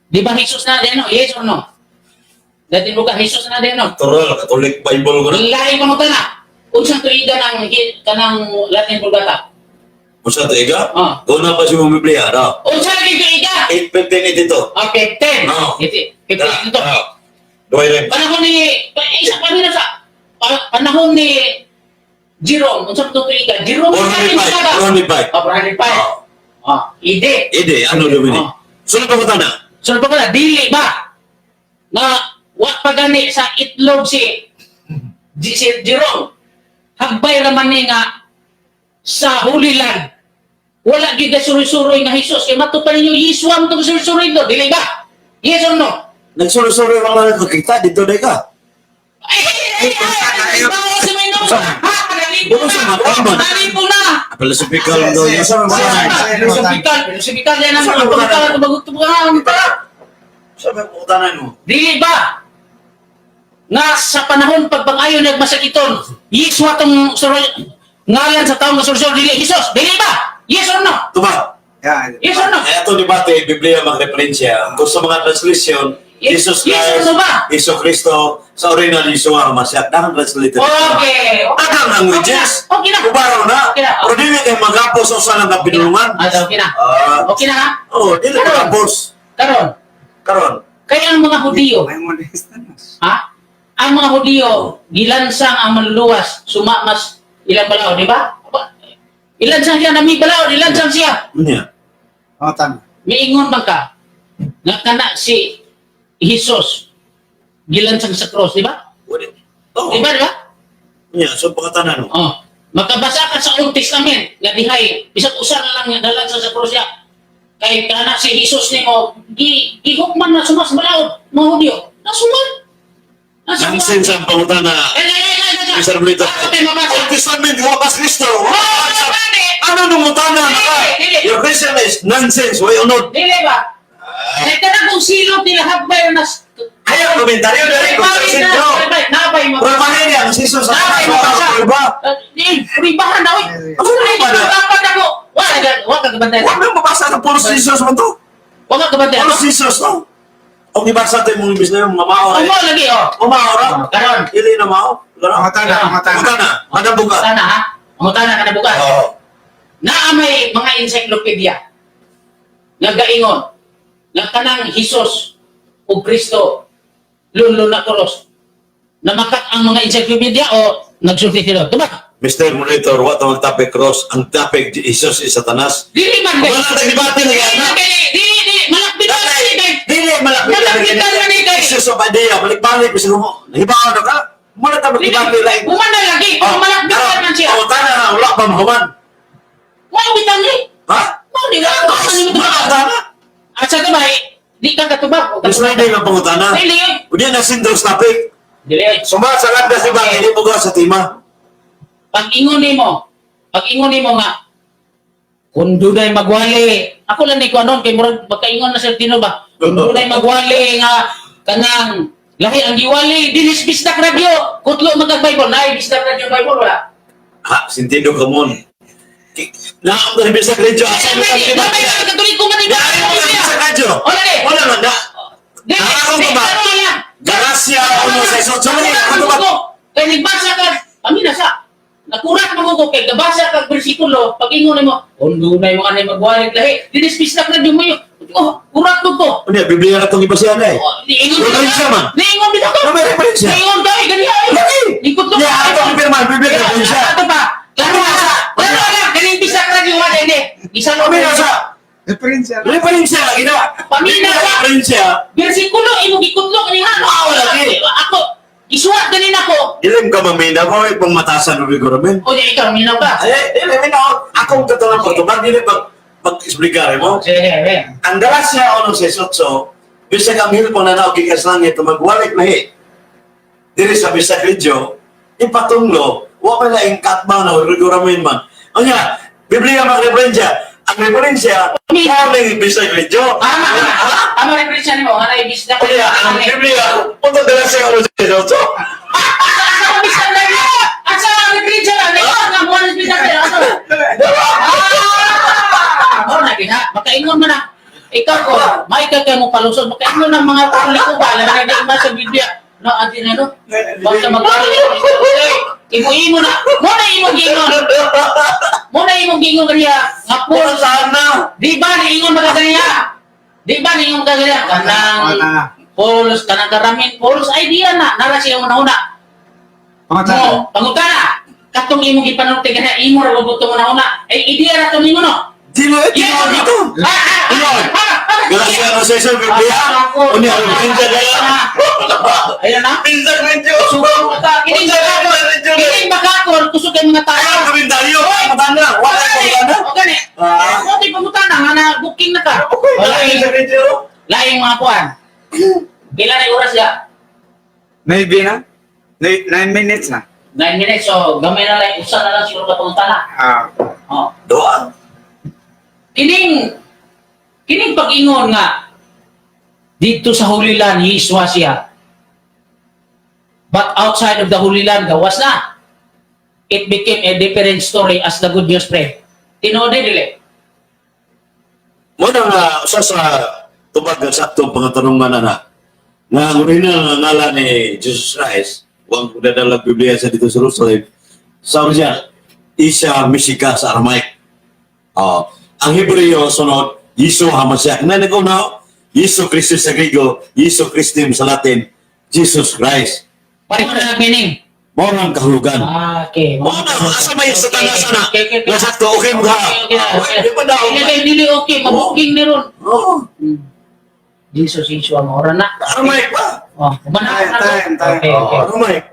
Di ba Jesus na din, no? Yes or no? Latin Vulgata, Jesus na din, no? Natural, Catholic Bible ko na. Lahi pangutan na. Unsang tuiga ng kanang Latin Vulgata? Unsa to iga? Ah. Una pa si mong Biblia, no? Unsa lagi tuiga? 8:15 dito. Okay, 10. Oo. Iti, 15 ito. Ah. Duay rin. Panahon ni isa pa nila sa panahon ni Jerome, unsa pa tuiga? Jerome sa Latin Vulgata. 405. 405. Oh, 405. Ah, ide. Ide, ano lumini? Oh. Sunod pa ko na. So pa pala, dili ba? Na wa pa gani sa itlog si si Jerome. Hagbay raman ni nga sa Holy Land. Wala gyud suroy-suroy nga Jesus kay mato pa ninyo Yiswa mo tong suroy-suroy do, dili ba? Yes or no? Nagsulo-sulo lang lang kita dito na ka. Ay, ay, ay, ay, ay, bawa sa may nung- Ha, nalipo Buo sa na. mga kaman. Nalipo na. Philosophical daw yun. Philosophical, philosophical yan ang Sa mga mga tubag tubag. Sabi ko tanan mo. Dili ba? Nga sa panahon pagpag-ayo nagmasakiton, Yiswa tong suroy, ngalan sa taong suroy, dili Jesus, dili ba? Yes or no? Tuba. Yeah. Yes or no? Kaya ito debate, Biblia magreferensya. Kung sa mga translation, Yes- Jesus yes Christ, or no ba? Iso Kristo, sa original Yeshua Mashiach, dahang translated. Okay. Daghang languages. Okay na. Ubaraw na. Okay na. Pero dili kay magapos sa usa lang ka pinulungan. Ah, okay na. Ah. Okay na ha? Oh, dili Karon. magapos. Karon, Karon. kaya ang mga Hudiyo, May modesta na. ha? Ang mga Hudiyo, gilansang ang manluluwas, sumamas ilang balaod, di ba? Ilansang siya, nami balaod, ilansang siya. Unya. Oh, tama. Miingon man ka, nga kana si Jesus, gilansang sa cross, di ba? Oh. Di ba, di ba? Unya, so pagkatanan mo. Oh. Makabasa ka sa Old Testament, nga dihay, bisag usa na lang nga dalansang sa cross siya. Kay kana si Jesus nimo, gi gihukman na sumas balaod, mga Hudyo. Nasuman. Nasuman. Nonsense ang pangutana. Eh, eh, eh, eh, eh, eh. Mr. Blito. Ako tayo mabasa. Old Testament, wakas Kristo. Oh, gani. Ano nung utana? Dili, dili. Your question is nonsense. Why unod? Dili ba? Kay kana kung silot nila hagbay na Ayaw, komentaryo na rin. Kung sa inyo. Nabay mo. Prubahin niya ang siso sa Nabay mo Sa siya. pruba. Eh, pribahan na oy. Ano ba na? Dapat ako. Wala ka, wala ka kabantay. Huwag mo mabasa ng puros Jesus mo to. Wala ka kabantay. Puros Jesus to. Kung ibasa ito yung mga imbis na yung mamao. Umo lagi oh. Mamao ra. Karon. Ili na mao. Ang tana, ang tana. Utana. Madam buka. Tana ha. Mangutana ka na bukas. Oo. Naa may mga encyclopedia nga gaingon nga kanang Hesus o Kristo lunlo na cross. Namakat ang mga encyclopedia o nagsulti sila. Tubag. Mr. Monitor, what ang topic cross? Ang topic, Jesus is Satanas. Dili man guys. Wala tayong debate na Dili, yan. dili, dili, dili. Malakbitan na ni guys. Dili, malapit Malapit na ni guys. Jesus of Idea, balik-balik, gusto mo. Nahibaon na ka. Muna ta magdebate lain. Human na lagi, Oh, malakbitan man siya. Pangutana na, wala pa mahuman. Mao bitang ni. Ha? Mao ni wala pa ni Pangutana? Asa ka ba? Di ka katubag. Misleading ang pangutana. Dili. Unya na sindros topic. Dili. Suma sa landas di ba? Hindi mo gawa sa tema. Pag ingon nimo nga kung dunay magwali, ako lang ni ko anon kay murag pagkaingon na sa Tino ba. Kung dunay magwali nga kanang lahi ang giwali dinis bisdak radio, kutlo magag Bible, naay bisdak radio Bible wala. Ha, sintido ka mon. Naam na rin sa radyo. Asa mo sa Ay, debate? ay, Katoliko man ni Naam mo na sa radyo. Wala ni. Wala man na. Di, Nakakong di, ba? ano lang. Garasya uno sa isot. Sama niya, ano ba? Kay nagbasa ka, kami na sa. Nakurat mo ko kay gabasa kag bersikulo, pag ingon nimo, kung dunay mo anay magwali lahi, dinis bisdak radio mo. Oh, kurat mo ko. Ano yan, Biblia na itong ibasihan eh. Oh, Niingon Referensya man. Niingon bitaw ko. Ano may referensya? Niingon ka, eh, ganiha eh. Lagi! Likod ko. Yeah, atong pirma, Biblia na referensya. Ato pa. Klaro na sa. Klaro na. Kaning bisdak radio wala ini. Isa Ano na sa? Referensya. Referensya lagi na. Pamina sa. Referensya. Bersikulo imo gikutlo kaniha. Ah, wala lagi. Ako isuwat ganin ako. Dilim ka mamina mo, ipang matasan Rodrigo Ramen. O di ikaw minaw ka. Ay, dili, mina, akong katulad ko, tubag, dili pag, pag-explicar mo. Sige, sige. Ang Galacia 1:68, bisag ang hilpong nanaog gikas langit, magwalik lahi. Diri sa bisag regio, ipatunglo, wa pa laing katbang na Rodrigo Ramen man. Unya, Biblia mag referensya. Ang referensya, morning bisag regio. Tama, tama. Tama referensya nimo, anay bisdak. Kaya ang Biblia, punta Galacia 1:68. Asa ang bisdak radio? Asa ang referensya lang? Ikaw nga mo ang bisdak radio. Asa? Ah! Mo na gina, makaingon man na. Ikaw ko, may ka kay mo palusot, makaingon ng mga katoliko ba, labi na di man sa Biblia. No, ati na no. Basta magwali. Imo-imo na. Mo na imong giingon. Mo na imong giingon kaniya. Nga po, Puro sana. di ba niingon ba ka kaniya? Di ba niingon ka kaniya? Kanang Wala na. Paulos, kanang karamin, Paulos idea na. Nara siya una-una. Pangutana. Mo, pangutana. Katong imong gipanulti kaniya, imo ra mabuto mo una. Ay, idea ra to nimo no. Dili, Yes, tinuod no. ito. Ah, ah, Tinuod. ah, ah, ah. Galacia 1:68, Biblia. Unya, referensya na. Ayun na. Bisag regio. Suko ka. Kining bakakon. Kining bakakon. Kusog kay mga tao. Ayaw, komentaryo. Pangutana. Wala pangutana. O gani. Ah. O di pangutana nga na booking na ka. Okay, Wala bisag regio. laing mga kuan. Pila na yung oras ya? Maybe na? 9 minutes na. 9 minutes. So gamay na lang usa na lang siguro ka pangutana. Ah, Oh. Doa. Kining kining pag-ingon nga dito sa Holy Land Yiswa siya. But outside of the Holy Land, gawas na. It became a different story as the good news spread. Tinuod ni dili. Muna nga, usa sa tubag ng saktong pangatanungan na na, nga ang original nga ngalan ni Jesus Christ, wang dadalag Biblia sa dito sa Jerusalem, sa siya, Isa Misika sa Aramaic. Oh, ang Hebreo sunod, Yiso Hamashiach. Na nag-una, Yiso Christus sa Griego, Yiso Christim sa Latin, Jesus Christ. Pareho na meaning. Mao nang kahulugan. Ah, okay. Mao na, asa may sa tanas na. Okay, okay, okay. Nasakto, okay mo ka. Okay. Di ba daw? Dili kay dili okay, mabuking ni ron. Oo. Jesus Yeshua mo ora na. Aramaic pa. Oh, kumana Time, na. time, time. Okay, okay. Aramaic.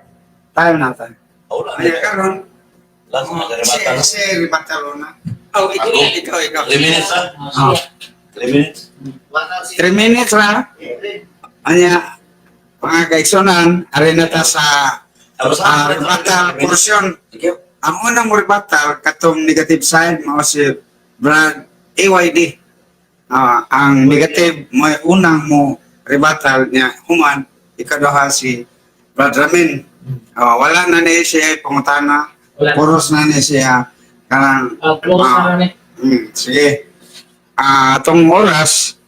Time na tayo. Oh, wala. Ay, karon. Last na Si, karibatan. si Ribatalo na. Oh, ikaw, Ako? ikaw, ikaw. 3 minutes, ha? Ah, sige. 3 minutes? 3 minutes ra. Anya, mga kaigsunan, ari na ta sa rebuttal portion. Thank you. Ang unang rebuttal, katong negative side, mao si Brad AYD. Ah, ang negative, may unang mo rebuttal niya, human, ikaduha si Brad Ramin. Ah, wala na ni siya pangutana. Wala na. Puros na ni siya. Kanang Ah, close na lang eh. Sige. Ah, atong oras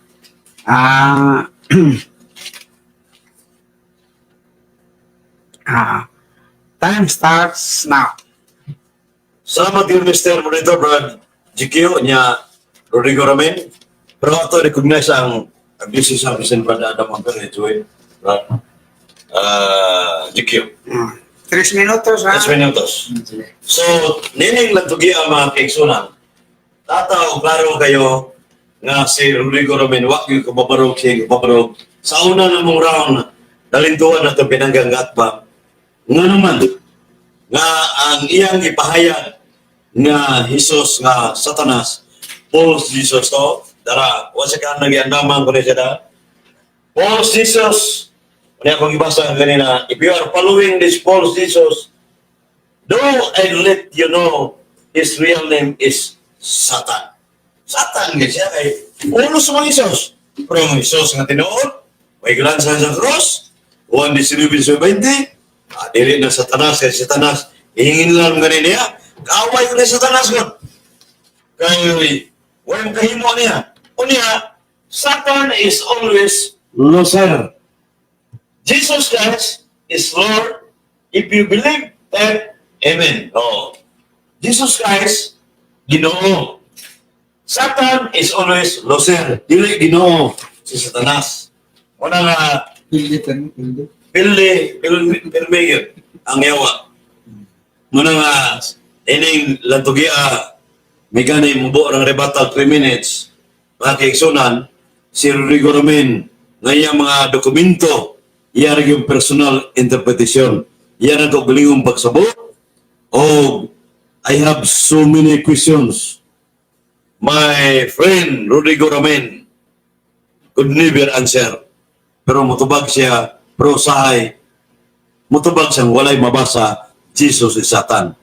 time starts now. Salamat yun, Mr. Monitor Brad GQ niya Rodrigo Ramen. Pero ato recognize ang busy sa President Brad Adam Ampere join Brad GQ. 3 minutos ha. 3 minutos. So, nining latugi ang mga kaigsunan. Tataw, klaro kayo nga si Rodrigo Ramen, wag yung kababarog siya kababarog. Sa una na mong round, nalintuan na itong pinanggang gatbang. Nga naman, nga ang iyang ipahayag nga Jesus nga Satanas, false Jesus to, dara, wa sa ka nagyandaman ko siya da. False Jesus, ano akong ibasa kanina, if you are following this false Jesus, do I let you know his real name is Satan. Satan nga siya kay ulo sa mga Jesus. Pero ang Jesus nga tinuod, may gilansan sa cross, 1:19-20, dili na Satanas, kay Satanas, hingin lang ganin niya, kaaway ko na Satanas ko. Kay, walang kahimo niya. O niya, Satan is always loser. Jesus Christ is Lord. If you believe that, amen. Oh. Jesus Christ, Ginoo. Satan is always loser. Dili Ginoo si Satanas. Wala nga Pilitan, pili. Pili, pili, pili yun, ang yawa. Muna nga, ining lantugia, may gani mubo ng rebuttal 3 minutes, mga kaigsunan, si Rodrigo Ramin, nga iyang mga dokumento, iya rin yung personal interpretation. Iya na ito galingong pagsabot, o I have so many questions. My friend Rodrigo Ramin could never answer. Pero mutubag siya, pero sahay, mutubag siyang walay mabasa, Jesus is Satan.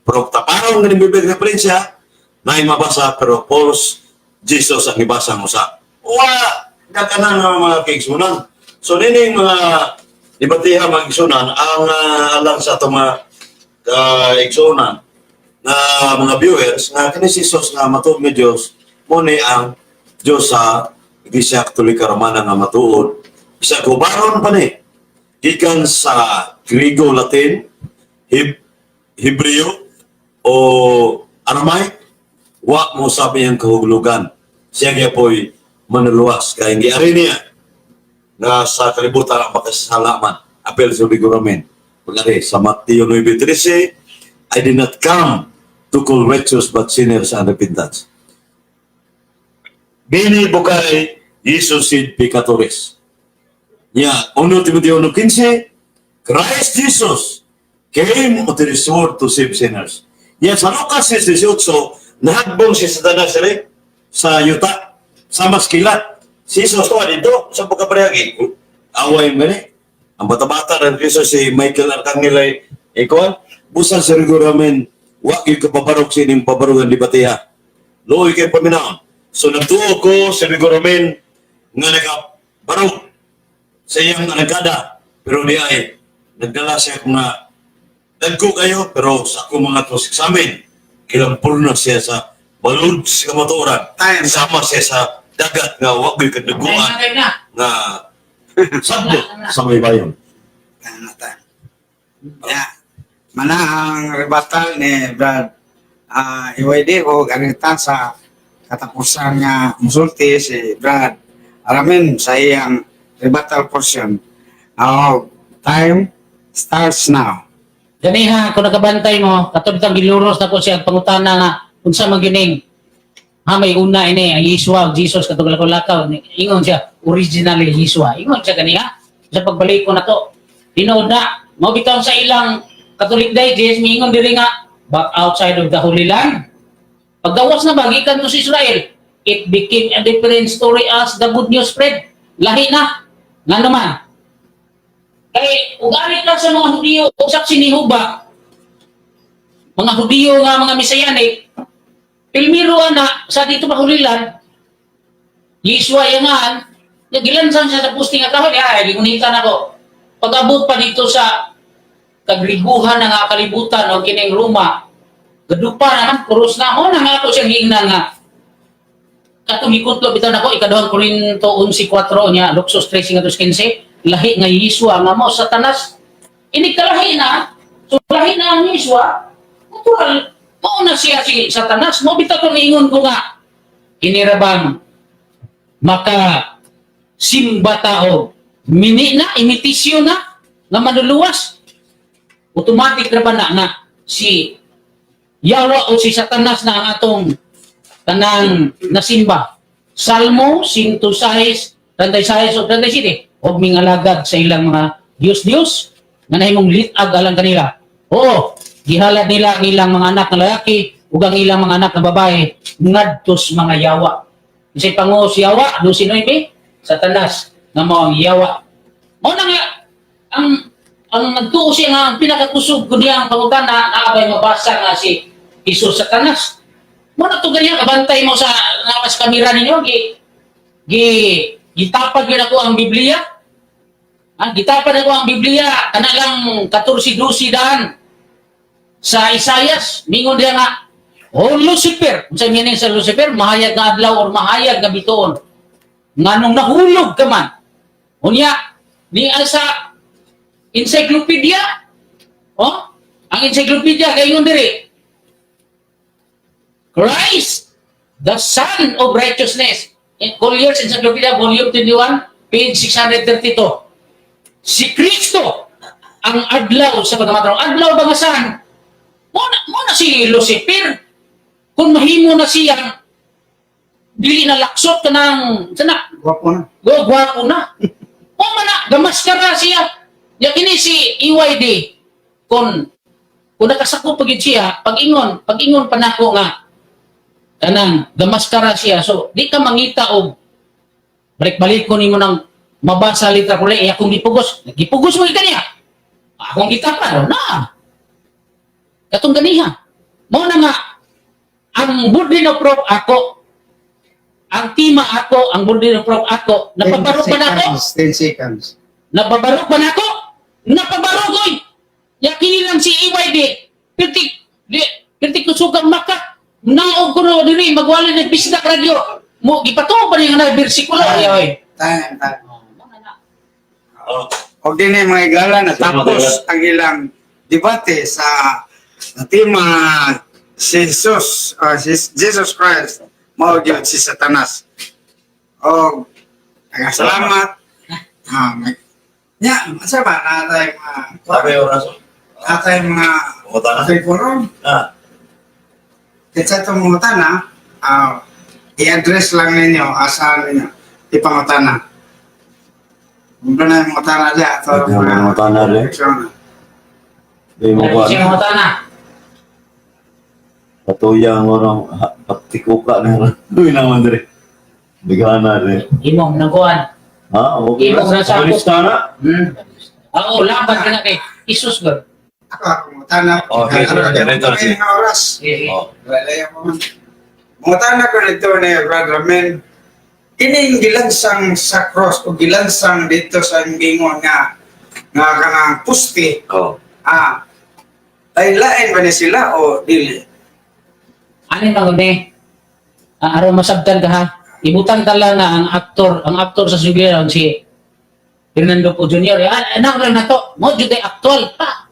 Pero taparong nga bibig referensya, naay mabasa, pero false Jesus ang ibasa mo sa. Wa, daghanan nga mga kaigsunan. So, nini mga ibatiha mga igsunan, ang alang sa atong mga kaigsunan, na mga viewers, nga kini si Jesus nga matuod nga Diyos, mo ni ang Diyos sa Iglesia Katolika Romana nga matuod. Isa ko baron pa ni, gikan sa Griego, Latin, Hebreo, o Aramaic, wa mo sabi ang kahuglugan. Siya gyapoy manuluwas. Kaya ang giari niya na sa kalibutan ang makasala man. Apel sa Ramin. Pag-ari, sa Mateo 9:13, "I did not come to call righteous but sinners and repentance." Bini vocare Jesu sed peccatores. Ya, 1 Timoteo 1:15, "Christ Jesus came unto this world to save sinners." Ya, sa Lucas 6:18, nahagbong si Satanas rin sa yuta, sa maskilat. Si Jesus to, dito, sa pagkaparehagi. Away mo ni. Ang bata-bata ng Kristo si Michael Arcangel ay ikaw, busan sa riguramen, wa gyud kapabarog sa ining pabarugan di batiha. Luoy kay paminaw. So nagtuo ko sa riguramen nga nakabarog sa iyang arangkada. Pero di ay, nagdala siya kung nga, dagko kayo, pero sa akong mga cross examine, kilampur na siya sa balud sa kamatuoran. Time. Sama siya sa dagat nga wa gyud Time kadaguan na, time na. nga sabot sa may bayon. Tama, tama. Yeah. Mana ang rebuttal ni Brad EYD o ganita sa katapusan nga musulti si Brad Aramin sa iyang rebuttal portion. Oh, time starts now. Ganiha, kung nakabantay mo, katong bitang giluros na ko siya ang pangutana nga, unsa man gining ha may una ini ang Yeshua Jesus katong lakaw-lakaw ingon siya originally Yeshua, ingon siya ganiha sa pagbalik ko na to tinuod na mao bitaw sa ilang Catholic Digest miingon diri nga back outside of the Holy Land. Paggawas na ba gikan to sa Israel, it became a different story as the good news spread. Lahi na nga naman kay ugalit lang sa mga Hudiyo o saksi ni Huba, mga Hudiyo nga mga Messianic, pilmiro ana sa dito pa Holy Land, Yeshua yangan, nagilansan siya sa posting nga kahoy, ay, gingunitan ako. Pag-abot pa dito sa kagriguhan ng kalibutan o kining Roma, gadupa na man, krus na, mo na nga ako siyang giingnan nga. Katong gikutlo bitaw nako ikaduhang Korinto 11:4 niya Lucas 13:15, lahi nga Yeshua nga mo Satanas ini kalahi na, so lahi na ang Yeshua, natural mao na siya si Satanas. Mo bitaw tong ingon ko nga inirabang maka simba tao mini na imitisyon na nga manluluwas, automatic ra ba na nga si Yawa o si Satanas na ang atong kanang nasimba? Salmo 106, 36 o 37, huwag mingalagad sa ilang mga Diyos-Diyos. Nga nahimong litag alang kanila. Oo, gihalad nila ang ilang mga anak nga lalaki ug ang ilang mga anak nga babae ngadto sa mga yawa. Unsay panguo sa yawa? 12:9, Satanas nga mao ang yawa. Mao na nga ang nagtuo siya nga ang pinakakusog ko niya ang pangutana, naabay mabasa nga si Jesus Satanas. Mao na to ganyan, kabantay mo sa nawas kamera ninyo, gi gi gitapad gyud ako ang Biblia. Ah, gitapad ako ang Biblia kana lang 14:12 daan sa Isayas. Mingon diya nga, "Oh Lucifer," unsay meaning sa Lucifer? Mahayag nga adlaw or mahayag nga bituon. Nganong nahulog ka man? Unya ni sa encyclopedia, oh, ang encyclopedia kay diri, "Christ, the Son of Righteousness." In Collier's Encyclopedia, Volume 21, page 632. Si Kristo ang adlaw sa pagkamatarong. Adlaw ba nga saan? Mo na si Lucifer. Kung mahimo na siyang dili na laksot ka ng sana. Gwapo na. Go, gwapo na. O man na, gamaskara siya. Ya kini si EYD, kung nakasakop pagid siya, pag-ingon pa nako nga kanang gamaskara siya. So, di ka mangita og balik-balik ko nimo nang mabasa litra ko eh, akong gipugos. Gipugos mo kaniya. Akong gitapan na. Katong ganiha. Mao na nga ang burden of proof ako, ang tima ako, ang burden of proof ako, napabarok pa nako. 10 seconds. Napabarok pa nako. Napabarok oy. Yakini lang si EYD. Pirti di pirti kusugang maka. Naog ko no diri magwali ng bisdak radyo. Mo gipatuo pa niya nga na bersikulo ay oy. Time, time. Oh, Og din mga igala, natapos ang ilang debate sa tema si Jesus, si Jesus Christ, mao gyud si Satanas. Og salamat. Ah, nya, asa ba natay mga Sabi oras. Natay mga Pangutana. okay forum? Ah, Kinsa itong mangutana, i-address lang ninyo, asahan ninyo, ipangutana. Kung doon na yung mangutana diya, ato Pwede ang mangutana rin. Di mo ko Siya ano. mga tana. Patuya ang orang patikuka na. Uy naman dire. Bigana dire. Imong nangkuan. Ha? Okay. Imong nasakop. Alis na na. Oo, laban ka na kay Jesus God. Ako, ako mangutana. Okay, sir. Ganito na siya. Ang oras. Sige. Oh. Wala yung mga. Mangutana ko nito ni Brother Men, kining gilansang sa cross o gilansang dito sa ingon nga nga kanang puste, Oh. ay lain ba ni sila o dili? Ano yung mga ni? Ah, aron masabtan ka ha. Ibutang ta lang nga ang aktor sa Sugiran si Fernando Poe Jr. Ah, anang lang na to. Mo jud ay aktual pa.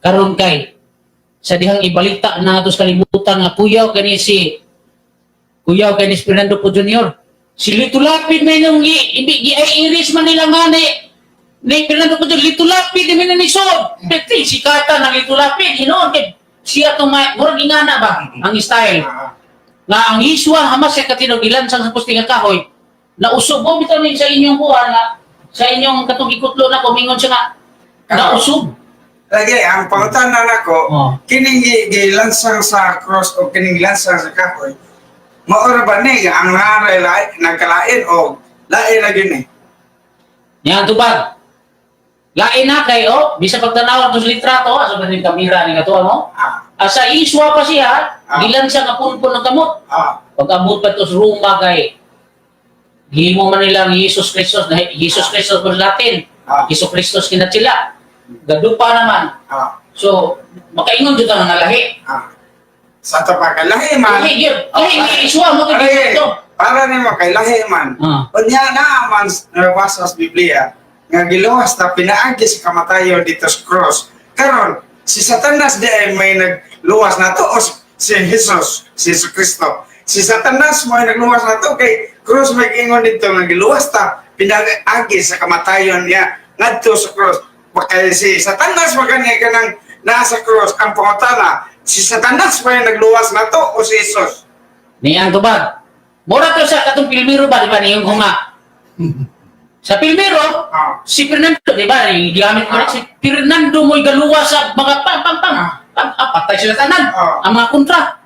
Karon kay sa dihang ibalita na ato sa kalibutan nga kuyaw kani si Fernando Poe Jr. Si Lito Lapid may nung gi ay iris man nila nga ni Fernando Poe Jr. Lito Lapid di man ni Sob. Peti sikata ng Lito Lapid hinuon kay siya tong may murag ingana ba ang style nga ang iswa hamas sa katinog ilansang sa pusti nga kahoy nausog o bitaw ni sa inyong buwan nga sa inyong katong gikutlo na kumingon siya nga nausog. Lagi, ang pangutana nako, Oh. kining gilansang sa cross o kining lansang sa kahoy, maura ba ni ang ngaray nagkalain o lain na gini? Niya tubag. Lain na kay oh, bisa pagtanaw ang litrato asa ba ning kamera ni ato ano? Asa iswa pa siya, gilansang nga punpon ng kamot. Pag abot pa to sa Roma kay gihimo man nila ang Jesus Christos na Jesus Christos pa sa Latin. Jesus Christos kinat sila. Gadupa naman. So, makaingon jud ang nga lahi. Sa ito pa kay lahi man. Lahi gyud. Lahi nga iswa mo kay Lahi, dito. para nimo kay lahi man. Unya na man nabasa sa Biblia nga giluwas na pinaagi sa kamatayon dito sa cross. Karon si Satanas di ay may nagluwas na to o si Jesus, si Jesus Kristo. Si Satanas mo ay nagluwas na to kay cross may ingon dito nga giluwas ta pinaagi sa kamatayon niya ngadto sa cross. Kay si Satanas magani kanang naa sa cross ang pangutana, si Satanas mo ay nagluwas na to o si Jesus? Niyang tubag. Mura to sa katong pilmiro ba di ba niyong hunga. Sa primero, si Fernando, di ba? Gigamit ko rin si Fernando mo'y galuwa sa mga pam pam pam. Pam, patay sila tanan. Ang mga kontra.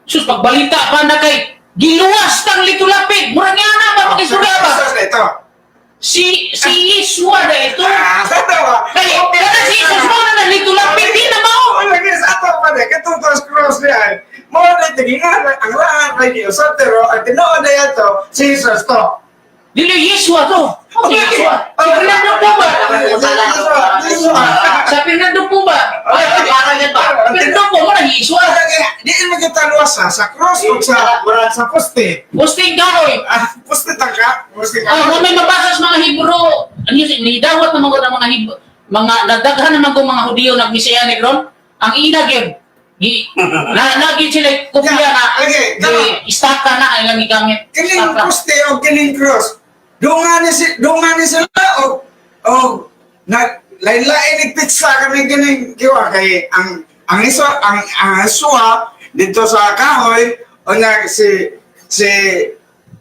Sus, pagbalita pa na kay giluwas tang Lito Lapid. Murag nga na ba makistorya ba? Jesus na ito. Si Yeshua na ito. Sa ito ba? Kay kada si Jesus mo na Lito Lapid di na mao. Oh, lagi sa ato pa na katong cross cross niya. Mo na tingingan ang lahat may giusap pero ang tinuod na ito si Jesus to. Dili Yeshua to. Si Yeshua. Si Fernando po ba? Sa Fernando po ba? Ay, parang yan ba? Fernando po mo na Yeshua. Di mo kita luwasa sa cross o sa poste. Posting kahoy. Poste tangka, poste Oh, may mabasa sa mga Hebrew, ano yun, nidawat na mga Hebrew, mga nadaghan naman ko mga Hudiyo nagmesiyanik ron. Ang ina gyud gi na nagi sila kopya na Okay, gi istaka na ang ilang gigamit. Kining Istaka. poste o kining cross. Dunga ni sila o na lain-lain ni pizza kami kining kiwa kay ang iso ang iswa dito sa kahoy o na si si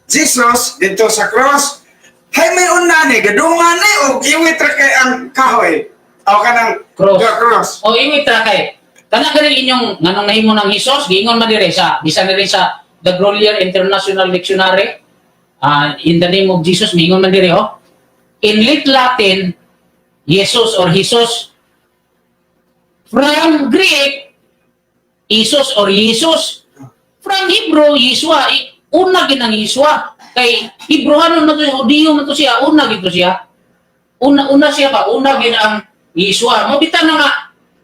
Jesus dito sa cross. Hay may una ni gadungan ni o iwit ra kay ang kahoy o kanang Cross. The cross. O iwit ra kay kana ganing inyong nganong nahimo ng Hesus giingon man dire sa bisan dire sa The Grolier International Dictionary, in the name of Jesus miingon man dire oh. In late Latin, Jesus or Jesus, from Greek Jesus or Jesus, from Hebrew Yeshua. Una gid ang Yeshua kay Hebrewanon man to siya, Hudiyo man to siya, una gid to siya, una una siya ba, una gid ang Yeshua mo. Bitan na nga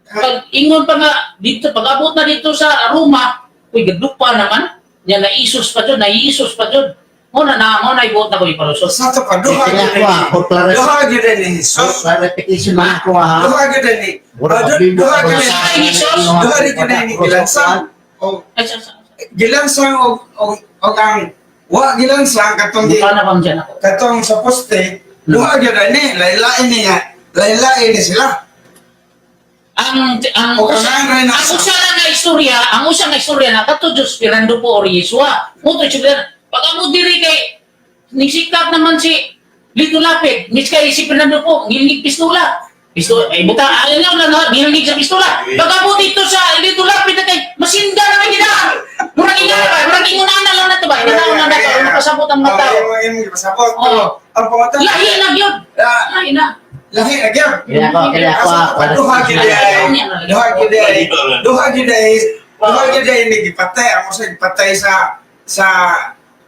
pag ingon pa nga dito, pag abot na dito sa Roma, uy, gadlupa naman nya na Isus pa jud, na Isus pa jud mo na ibuot na ko ipalusot. Sa to pa duha Sige, gyud ako, ni for duha gyud ni Jesus. Clarification man ako ha. Duha gyud ni Mura duha ka bimbo duha ka gyud Sa ni Jesus, duha gyud ni gilansang o Ay, sa gilansang og ang wa gilansang katong Mukha na pang dyan ako. Katong sa poste duha gyud ni lain-lain ni nga lain-lain ni sila. Ang O kasaan rin ang usa na nga istorya, ang usa nga istorya na kato Diyos Fernando po or Yeshua. Mo to siya pag amo diri kay nisikat naman si Lito Lapid, mis kay si Fernando po ngilingig pistola. Pistola, ay buta, ayaw na na, ngilingig sa pistola. Pag amo dito sa Lito Lapid na kay masinda na may ginaan. Murag ingana ba, murag inguna lang na to ba? Inguna na to, aron makasabot ang mga tao. Oh, imo pasabot. Oo. Ang pangutan Lahi na gyud. Lahi na. Lahi na gyud. Kaya ako ha. Duha gyud ay duha gyud ay duha gyud ay duha gyud ay ni gipatay ang usa gipatay sa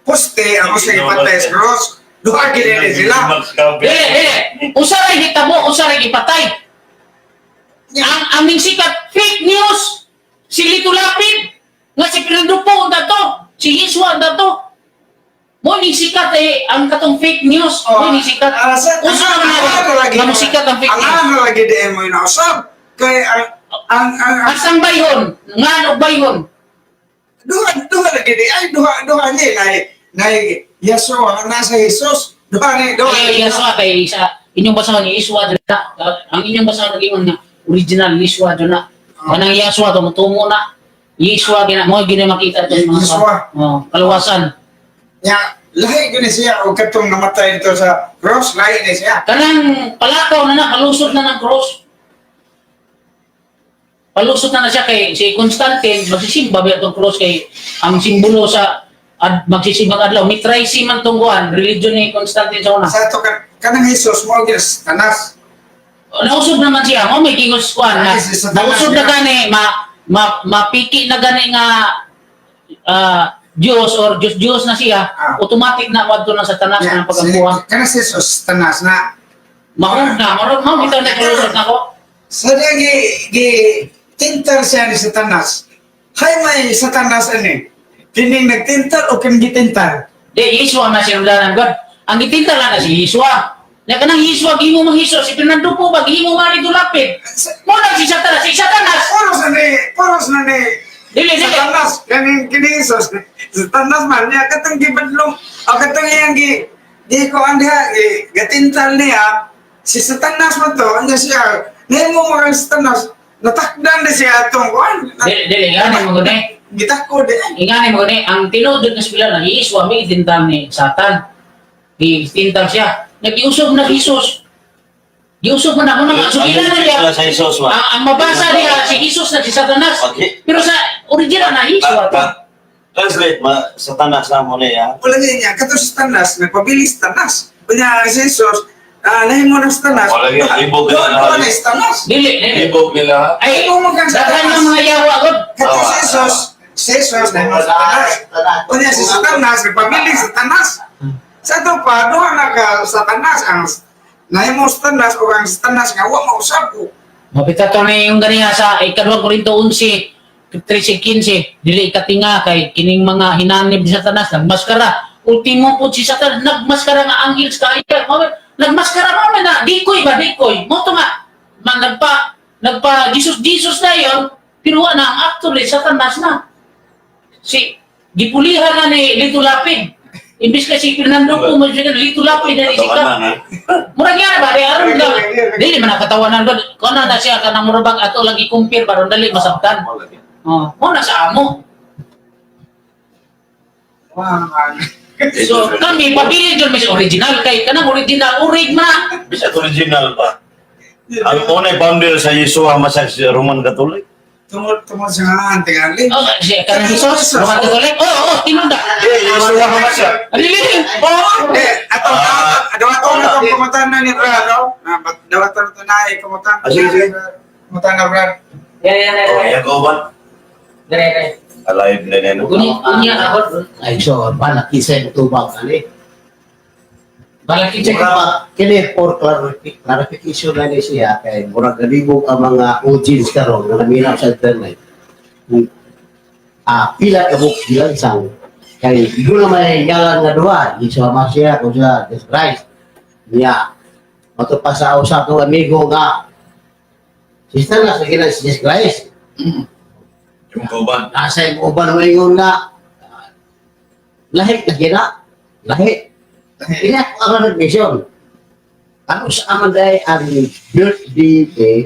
poste, ang usa gipatay sa cross. Duha gyud ni sila. Dili, dili. Usa ray hitabo, usa ray gipatay. Ang aming sikat fake news si Lito Lapid nga si Fernando po ang dato, si Yeshua ang dato. Mo ni sikat eh ang katong fake news, mo ni sikat. Uso naman na nga mo sikat ang fake Ang news. ano lagi di mo inausap kay ang Asang bayhon, nga ano bayhon? Duha duha lagi di ay duha duha ni nay nay Yeshua nasa Jesus duha ni duha. Kay Yeshua kay sa inyong basahon ni Yeshua dyan na. Ang inyong basahon nag-ingon nga original Yeshua dyan na. Kanang Yeshua tumutumo na. Yeshua gina mo gina makita dyan mga Yeshua. Oh, kaluwasan. Nya lahi gyud ni siya og katong namatay dito sa cross, lahi ni siya. Kanang palakaw na na, palusot na ng cross. Palusot na na siya kay si Constantine, magsisimba ba itong cross kay ang simbolo sa ad, magsisimbang adlaw. Mitraisi man tong kuan, religion ni Constantine sa una. Sa ato kanang Jesus mo gyud tanas. Nausog naman siya, mo may kingos kuan na. Ay, si Satanas Nausog na niya. gani, ma, mapiki na gani nga Diyos or Diyos Diyos na siya, automatic na wadto na sa tanas Nya, ng pagampuhan. si, kanang si Jesus tanas na. Mahog na, marog mo bitaw na kalusot na ko. Sa diya gi tintar siya ni Satanas. Hay may Satanas ani. Kining nagtintar o kining gitintar? Di, Yeshua na sinundan ng God. Ang gitinta lang na si Yeshua. Na kanang Yeshua, gihimo mang Hesus. Si Fernando po ba, gihimo man ito lapid. Mo na si Satanas, si Satanas. Puros na ni, puros na ni Dili, dili. Satanas, kaning kini Jesus. Satanas man niya katong gibadlong, o katong iyang gi ko ang diha gi gatintal niya si Satanas man to, anya siya. Nahimo mo kang Satanas, natakdan na siya atong kuan. Dili, dili, ingani mo gani. Gitako di. Ingani mo gani, ang tinuod na sila na Yeshua, may itintal ni Satan. Gitintal siya. Nagiusob na Jesus. Giusob man ako na so ila na niya. Sa Jesus ba? Ang mabasa niya si Jesus na si Satanas. Okay. Pero sa original na Jesus. Translate ma Satanas na mo niya. Wala niya, kato sa tanas, nagpabilis tanas. Kunya si Jesus, nahimo na sa tanas. Wala niya, libog Doon, na. doon na sa tanas. Dili, dili. Libog nila. Ay, Ay, mo kang daghan Satanas. ng mga yawa god. Kato si Jesus, si Jesus, nahimo sa tanas. Kunya si Satanas, nagpabilis sa tanas. Sa ito pa, doon na ka sa tanas, ang nahimo sa tanas o ang tanas nga wa mausab ko. Mapita to na yung ganiha sa ikaduhang Korinto 11, 13-15, dili ikatinga kay kining mga hinanib ni Satanas, nagmaskara. Ultimo po si Satanas, nagmaskara nga anghel sa kaya. Nagmaskara mo man na, dikoy ba, dikoy. Mo to nga, man, nagpa, Jesus, Jesus na yon, pero wa na ang actually, Satanas na. Si, gipulihan na ni Lito Lapid. Imbis ka si Fernando po, Lito Lapid na ni Katawanan, sikat. ha? Murag yan ba? Di aron ka. Dili man nakatawanan ba? Kuno na siya kanang murag bag ato lang i-compare baron dali masabtan. Oh, mo na sa amo. Wow. So kami pabili jud mis original kay kanang original urig man. Bisag original pa. Ang unay founder sa Yeshua Masya si Roman Catholic. Tungod sa ngalan, tingali. Oh, si kanang Jesus, Roman Catholic. Oh, tinunda. Eh, Yeshua Masya. Dili. Oh. Eh, ato, dawaton na itong kumatan na ni Brad, no? Dawaton na ito na, eh, kumatan. Ah, sige, sige. Kumatan na, Brad. Ya ya ya. Oh, iya ko ba? Dere dere. Alive na neno. Unya unya ako. Ay, so, balaki sa tubag ani. Balaki check. Mura ba, kini for clarification na ni siya kay murag galibog ang mga audience karon nga naminaw sa internet. Kung pila ka buok gilansang kay doon na may ngalan nga duha, Yeshua Mashiach o siya Jesus Christ. Niya, mato pa sa usa kong amigo nga sister na sa gilan si Jesus Christ. Yung kauban. Nasa yung uban mo ingon nga lahi na gina, lahi. Ina ako ang admission. Ano sa aman day ang birthday ni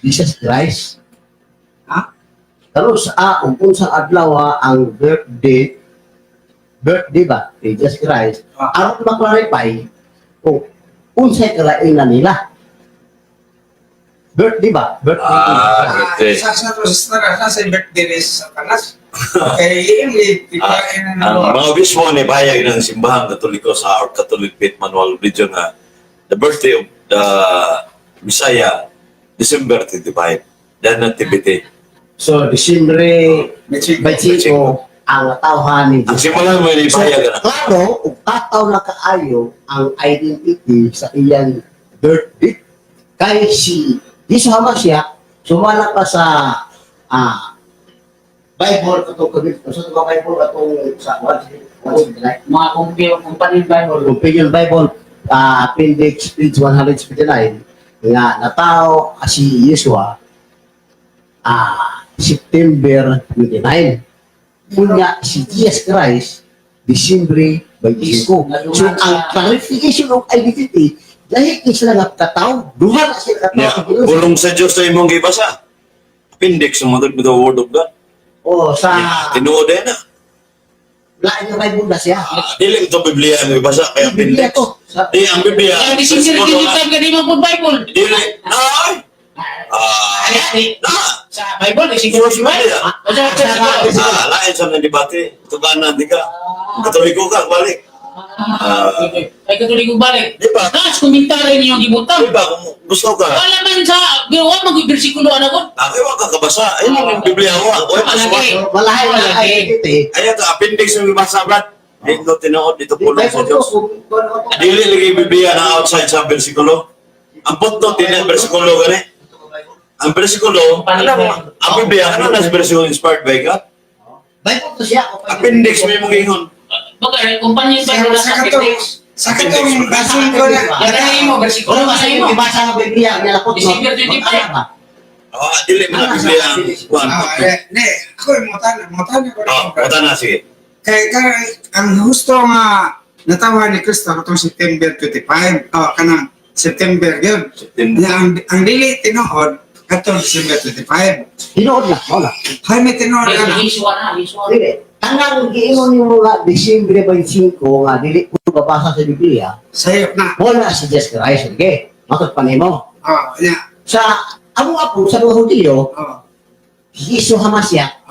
Jesus Christ? Ha? Ano sa ug unsang adlaw ha, ang birthday birthday ba ni Jesus Christ? Ah. Aron ma-clarify kung unsay kalain nila. Birthday ba? Birthday. Ah, birthday. Sa to, sa tanas, nasa birthday ni Satanas. Kaya yun, eh, ikain na Ang mga obispo ni pahayag ng simbahang Katoliko sa Our Catholic Faith Manual of Religion nga the birthday of the Messiah, December 25, the Nativity. So, Disyembre 25. 25 ang tawhan ni Ang Jesus. simula mo ni So, pahayag na. klaro, ug tataw na kaayo ang identity sa iyang birthday. Kay si Jesus Hamashiach, sumala pa sa Bible katong sa itong Bible katong sa 179. Mga compare company Bible. Companion Bible, appendix page 179, nga natao si Yeshua September 29. Unya si Jesus Christ, Disyembre 25. So ang clarification of identity, dahil sila nga kataw, duha na sila kataw. Nya, sa Ginoo. pulong sa Diyos sa imong gibasa. Appendix ang mga the word of God. O sa Tinuod din na. lain nga Bible na siya. Dili ito Biblia ang gibasa kay Biblia appendix. to. Sa, Di ang Biblia. Ang December 25 gani man po Bible. Dili. Ay. Ay, Na. sa Bible December 25. O sa Lain sa mga debate. Tuganan di ka. Katoliko ka, balik. Ah, okay. Ay katoliko balik. Di ba? Taas komentary niyo gibutang. Di ba kung gusto ka? Wala man sa gawa mag bersikulo ana ko. Ay, wag ka kabasa. Ayun ang Biblia ko. Oy, Malaki. so, malahi na Malaki. identity. Ayun ito, appendix ng gibasa, Brad. Dito tinuod, dito pulong sa Bible to, Diyos. kung ano to. Dili lagi Biblia na outside sa bersikulo. Ang footnote din ang bersikulo gani. Ang bersikulo, Paano mo? ang Biblia, ano na sa bersikulo inspired by God? Bible to siya. Appendix may mong ingon. Baga kumpanya Sa Bible sa sa katong, appendix. sa katong rason ko na, Yan mo bersikulo Wala sa ba imo. sa ibasa nga Biblia nga lakot no? December 25. Ano ba? Dili mo na Biblia ang kuan. Eh, ne, ako yung mutana ko na. Oh, wala na sige. Kay ang husto nga natawa ni Kristo katong September 25, oh, kanang September yun. September. Nya, ang dili tinuod katong December 25. Tinuod na, wala. Hay may tinuod ka na. Iswa na, iswa. Dili. Tanang giingon nimo nga Disyembre 25 nga dili Babasa sa Biblia, Sayop na. wala si Jesus Christ. Okay, matod pa nimo. Oh, nya. Sa amo apo sa mga Hudiyo, si Iso Hamasya,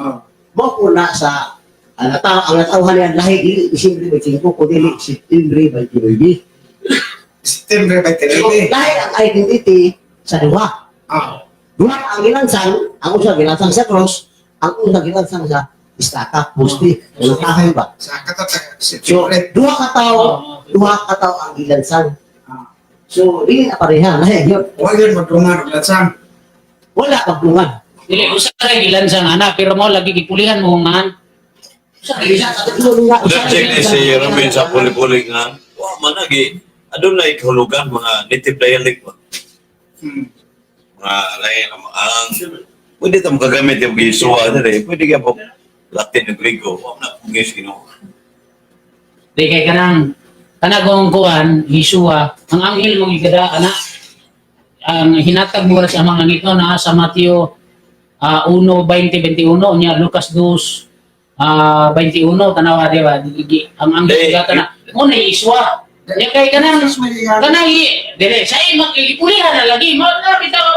mao po na sa ang natawhan niya lahi dili Disyembre 25 kundi dili September 29. September So, 29. lahi ang identity sa duha. Duha ang gilansang, ang usa gilansang sa cross, ang usa gilansang sa istaka, poste. Wala tayo ba? Sa kato So, September. duha ka tao ang gilansang. So, dili na pareha, lahi yun. Wa yun magdungan og lansang. Wala pagdungan. Dili usa ra gilansang ana pero mo lagi gipulihan mo man. Usa ra Isa sa tatlo nga, usa Check ni si Ramin sa puli-puli nga, wa man lagi, adunay kahulugan mga native dialect ba? Mga lain ang pwede ta makagamit yung gisuwa diri, pwede ka po Latin ug Griego, wa man na kung Ginoo. Di kay kanang kanagong kuan Yeshua, ang anghel mong gigada ana ang hinatag mo ra sa amang langit na sa Mateo 1:20-21 nya Lucas 2 21 tanawa di ba ang anghel Di, gigata na mo na Yeshua nya kay kanang kanang dire sa imong ipulihan na lagi mo na bitaw.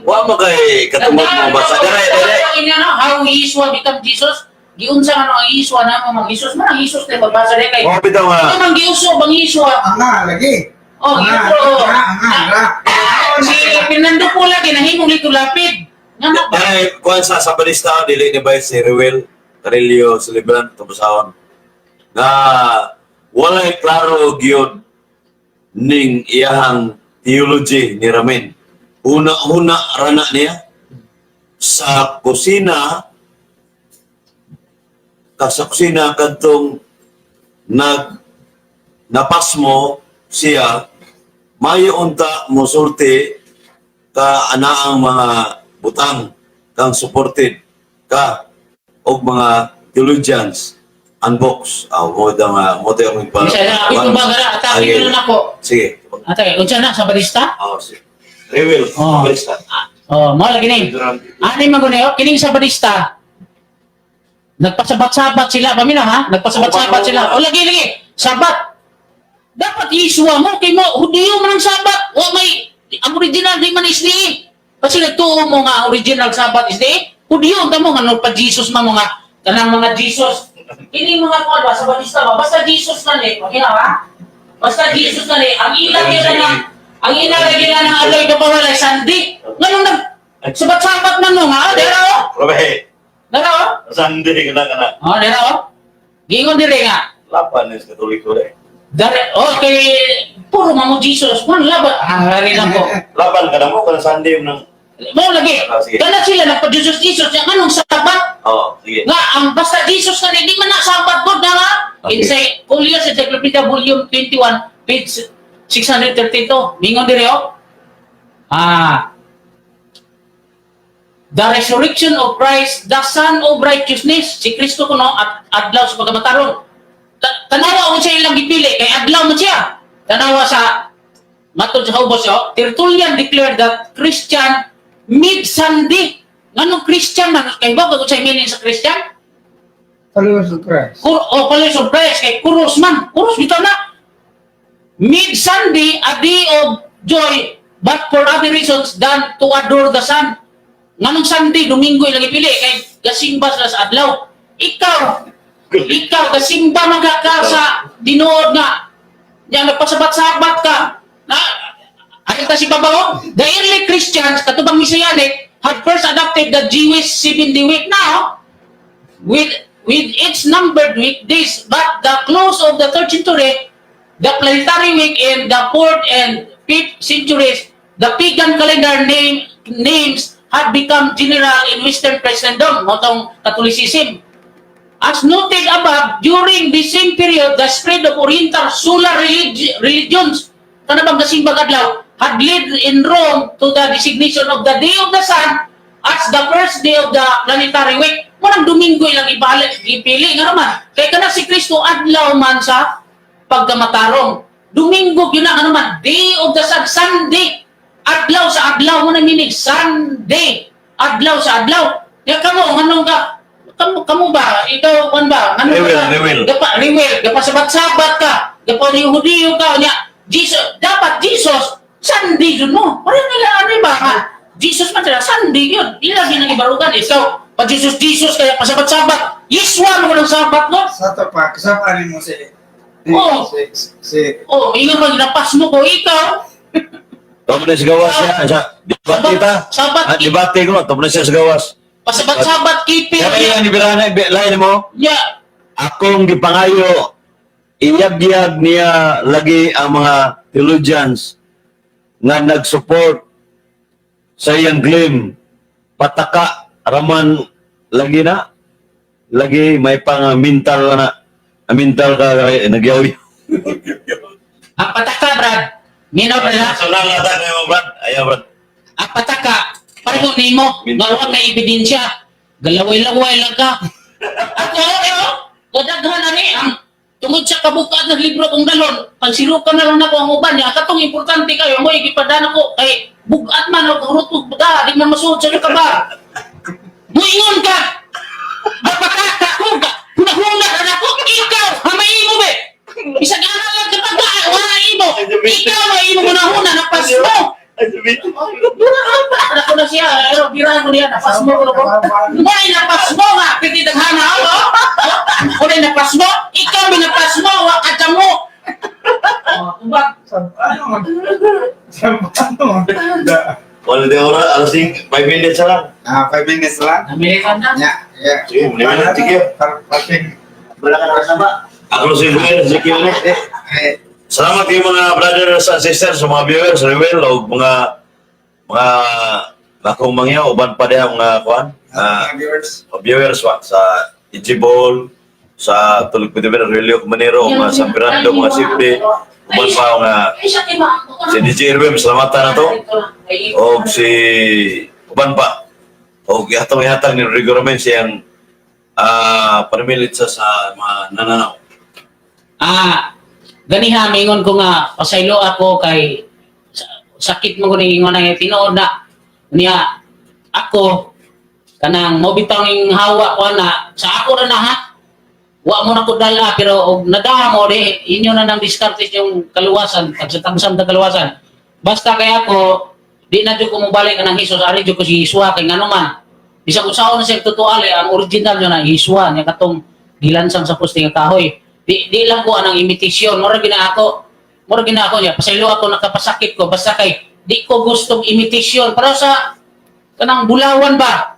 Wa man kay katungod mo basa dire dire. Inya no, how Yeshua become Jesus, giunsa man ang Yeshua na mo mang Jesus man ang Jesus na pagbasa dire kay Wa bitaw nga ano man giuso bang Yeshua? Anga lagi. Oh, Anga, giuso. anga, anga, anga. Si Fernando Pula ginahimong Lito Lapid. Nga na ba? Dahil kuan sa balista dili ni ba si Ruel Carillo Celebrant Tubusaon nga walay klaro gyud ning iyahang theology ni Ramin. Una-una rana niya sa kusina ka sa kusina kadtong nag napasmo siya, mayo unta mosulti ka anaang mga butang kang supported ka og mga theologians unbox ah mo da nga mo tayo akong pa Bisa na ako ba gara atake ko na nako. Sige. Atake unsa na sa balista? Oh, sige. Reveal. Oh. Balista. Oh, mo lagi ni. Ani man gud kining sa balista. Nagpasabat-sabat sila, paminaw ha? Nagpasabat-sabat sila. O lagi lagi, sabat. Dapat Yeshua mo kay mo Hudiyo man ang sabat. Wa may ang original di man is di. Kasi nagtuo mo nga ang original sabat is di. Hudiyo ta mo nga no pa Jesus man mo nga kanang mga Jesus. Kini mga kuan ba sa balista ba basta Jesus man eh. Paminaw ha? Basta Jesus man eh. Ang ila gyud na ang ila gyud na ng aloy kapawalay sandi. Nganong nag sabat-sabat man mo nga dira oh. Grabe. Dira oh. Sunday ka na ka na. Oh, dira oh. Giingon dire nga. Laban is Katoliko re. Dare, okay, puro mamo Jesus. Man, laban. Ah, hari lang ko. Laban ka na mo kada Sunday mo nang Mao lagi. Ah, sige. Kana sila nagpa Jesus Jesus. Nga anong sabat? Oh, sige. Nga, ang basta Jesus na di man na sabat God na nga. Okay. Inside Collier's Encyclopedia Volume 21, page 632. Mingon dire oh. Ah. The resurrection of Christ, the Son of Righteousness, si Kristo kuno at adlaw sa pagkamatarong. Tanawa unsa ilang gipili kay adlaw man siya. Tanawa sa matod sa ubos oh, Tertullian declared that Christian mid-Sunday. Nganong Christian man kay ba kung unsay meaning sa Christian? Followers of Christ. Kur o pala surprise kay kuros man. Kuros bitaw na. Mid-Sunday, a day of joy, but for other reasons than to adore the sun. Nganong Sunday, Domingo ilang ipili kay gasimba sila sa adlaw. Ikaw gasimba man ka, ka sa tinuod nga. Yang nagpasabat-sabat ka. Na ay ta si Babaw, the early Christians katubang Messianic had first adopted the Jewish 7-day week now with its numbered weekdays, but the close of the third century, the planetary week in the fourth and fifth centuries, the pagan calendar names had become general in Western Christendom, motong Catholicism. As noted above, during the same period, the spread of Oriental solar religions, kana bang gasimbag adlaw, had led in Rome to the designation of the day of the sun as the first day of the planetary week. Walang Domingo ilang ibalik, ipili nga naman. Kaya kana si Kristo adlaw man sa pagkamatarong. Domingo yun na ano man, day of the sun, Sunday. Adlaw sa adlaw mo na meaning, Sunday. Adlaw sa adlaw. Ya kamo, anong ka, kamo, kamo ba? Ikaw, kan ba? Ano Rewel, ka? rewel. Gapa, rewel. Gapa sabat-sabat ka. Kapag yung Hudiyo ka niya, Jesus, dapat Jesus, Sunday yun mo. Parang nila ano ba nga? Jesus man sila, Sunday yun. Di lang yun ang ibarugan. Ikaw, pa Jesus, Jesus, kaya pasabat-sabat. Yiswa mo ng sabat, no? Sa to pa, kasama mo si Oo. si Oh, ingon mo, ginapas mo ko, ikaw. Tama na sa gawas niya. Sa debate ta. Sabat, Ah, debate ko. Tama na siya sa gawas. pasabat-sabat, keeper. Kaya yung ibirahan na, lain mo. Ya, Akong gipangayo, iyagyag niya lagi ang mga theologians nga nag-support sa iyang claim. Pataka, raman, lagi na. Lagi may pang mental na. Ang mental ka, nagyaw. Ang pataka, Brad. Minaw, Brad, ha? So lang ata kayo, Brad. Ayaw, Brad. Ang pataka, pareho nimo, nga wa kay ebidensya. Galaway-laway lang ka. Ako, eh, oh, kadaghan na ni, ang tungod sa kabukat ng libro kong dalon, pagsirukan na lang nako ang uban niya, katong importante kayo, mo igipadan ako, kay bugat man, o rutog ka, di man masuod sa ka ba? Muingon ka! Mapakaka ko ka! Hunahuna ka na ko! Ikaw! Hamay mo be! Bisag ana lang kapag ka, wala imo! Ikaw may imo hunahuna, napas mo! Birahan ko na siya, pero birahan ko niya, napas mo ko. Wala napas mo nga, pwede daghana ako. Wala napas mo, ikaw may napas mo, wa ka mo. Oh, tubag. Sa ano man? Sa ano man? Wala di oras, alas 5 minutes na lang. Ah, 5 minutes lang. Amerikan na. Yeah. Sige, muna sige. Parang Wala ka nakasama. Ako si Ruel, si Kione. eh, Salamat kayo mga brothers and sisters, sa mga viewers, Ruel, o mga akong mangyaw, uban pa diha mga kuan. Ah, mga viewers. Viewers wa sa Ijibol, sa Tulog Pitibi, Relio Manero, mga San Fernando, mga Sibde, uban pa mga Ay, siya kay Ma. si DJ Irwin, salamatan na to. O si uban pa. O gihatong ihatag ni Rodrigo Ramen siyang panamilit sa mga nananaw. Ah, ganiha mingon ko nga pasaylo ako kay sakit mo ko ni ingon na tinuod na niya ako kanang mo bitang ing hawa ko na sa ako ra na ha. Wa mo na ko dala pero og nadaha mo di inyo na nang diskarte yung kaluwasan tagsa-tagsam ta kaluwasan. Basta kay ako di na jud ko mobalik kanang Hesus, ari jud ko si Iswa kay ngano man. Bisag usaon na siya tutuali ang original yun ang Iswa niya katong gilansang sa poste nga kahoy. Di lang ko anang imitasyon, mura gina ako. Mura gina ako niya, pasaylo ako nakapasakit ko basta kay di ko gustong imitasyon para sa kanang bulawan ba.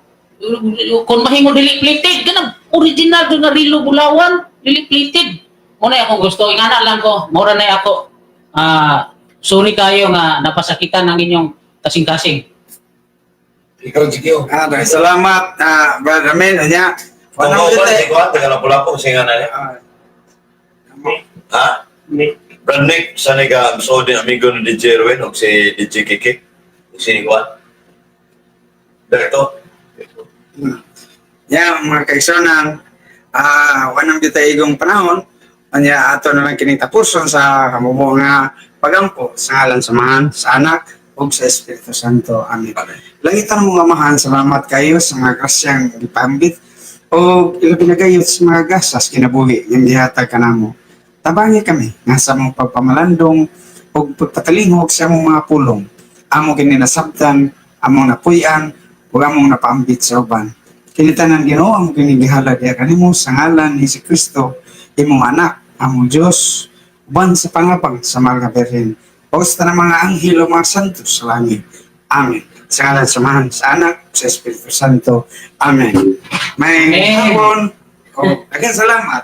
Kung mahimo dili plated kanang original jud nga rilo bulawan, dili plated. Mo na akong gusto, ingana lang ko, mura na ako. Ah, sorry kayo nga napasakitan ang inyong kasing-kasing. Ikaw, Jikyo. Ah, dahil salamat, Brother Ramen. Anya. Kung Wala mo mo ba, si Kuan, taga Lapu-Lapu, siya nga na niya. Ha? Brad Nick, sa nega, so din amigo ni DJ Erwin, o si DJ Kiki, o si Kuan. Direkto. Ya, mga kaigsunan, wanang kita igong panahon, anya ato na lang kining tapuson sa kamubo nga pagampo sa ngalan sa Amahan, sa Anak, ug sa Espiritu Santo. Amen. Langitan mo nga Amahan, salamat kayo sa mga grasyang gipambit o ilabi na gayud sa mga gasas kinabuhi nga gihatag kanamo. Tabangi kami nga sa among pagpamalandong ug pagpatalingog sa among mga pulong. Amo kini nasabtan, among napuy-an, ug among napaambit sa uban. Kini tanan Ginoo ang kinigihalad diha kanimo sa ngalan ni Kristo imong anak, among Dios, uban sa pangabang sa mahal nga Birhen. O sa tanang mga anghel o mga santo sa langit. Amen. Sa ngalan sa Amahan, sa Anak, sa Espiritu Santo. Amen. May Amen. hapon. O, daghang salamat.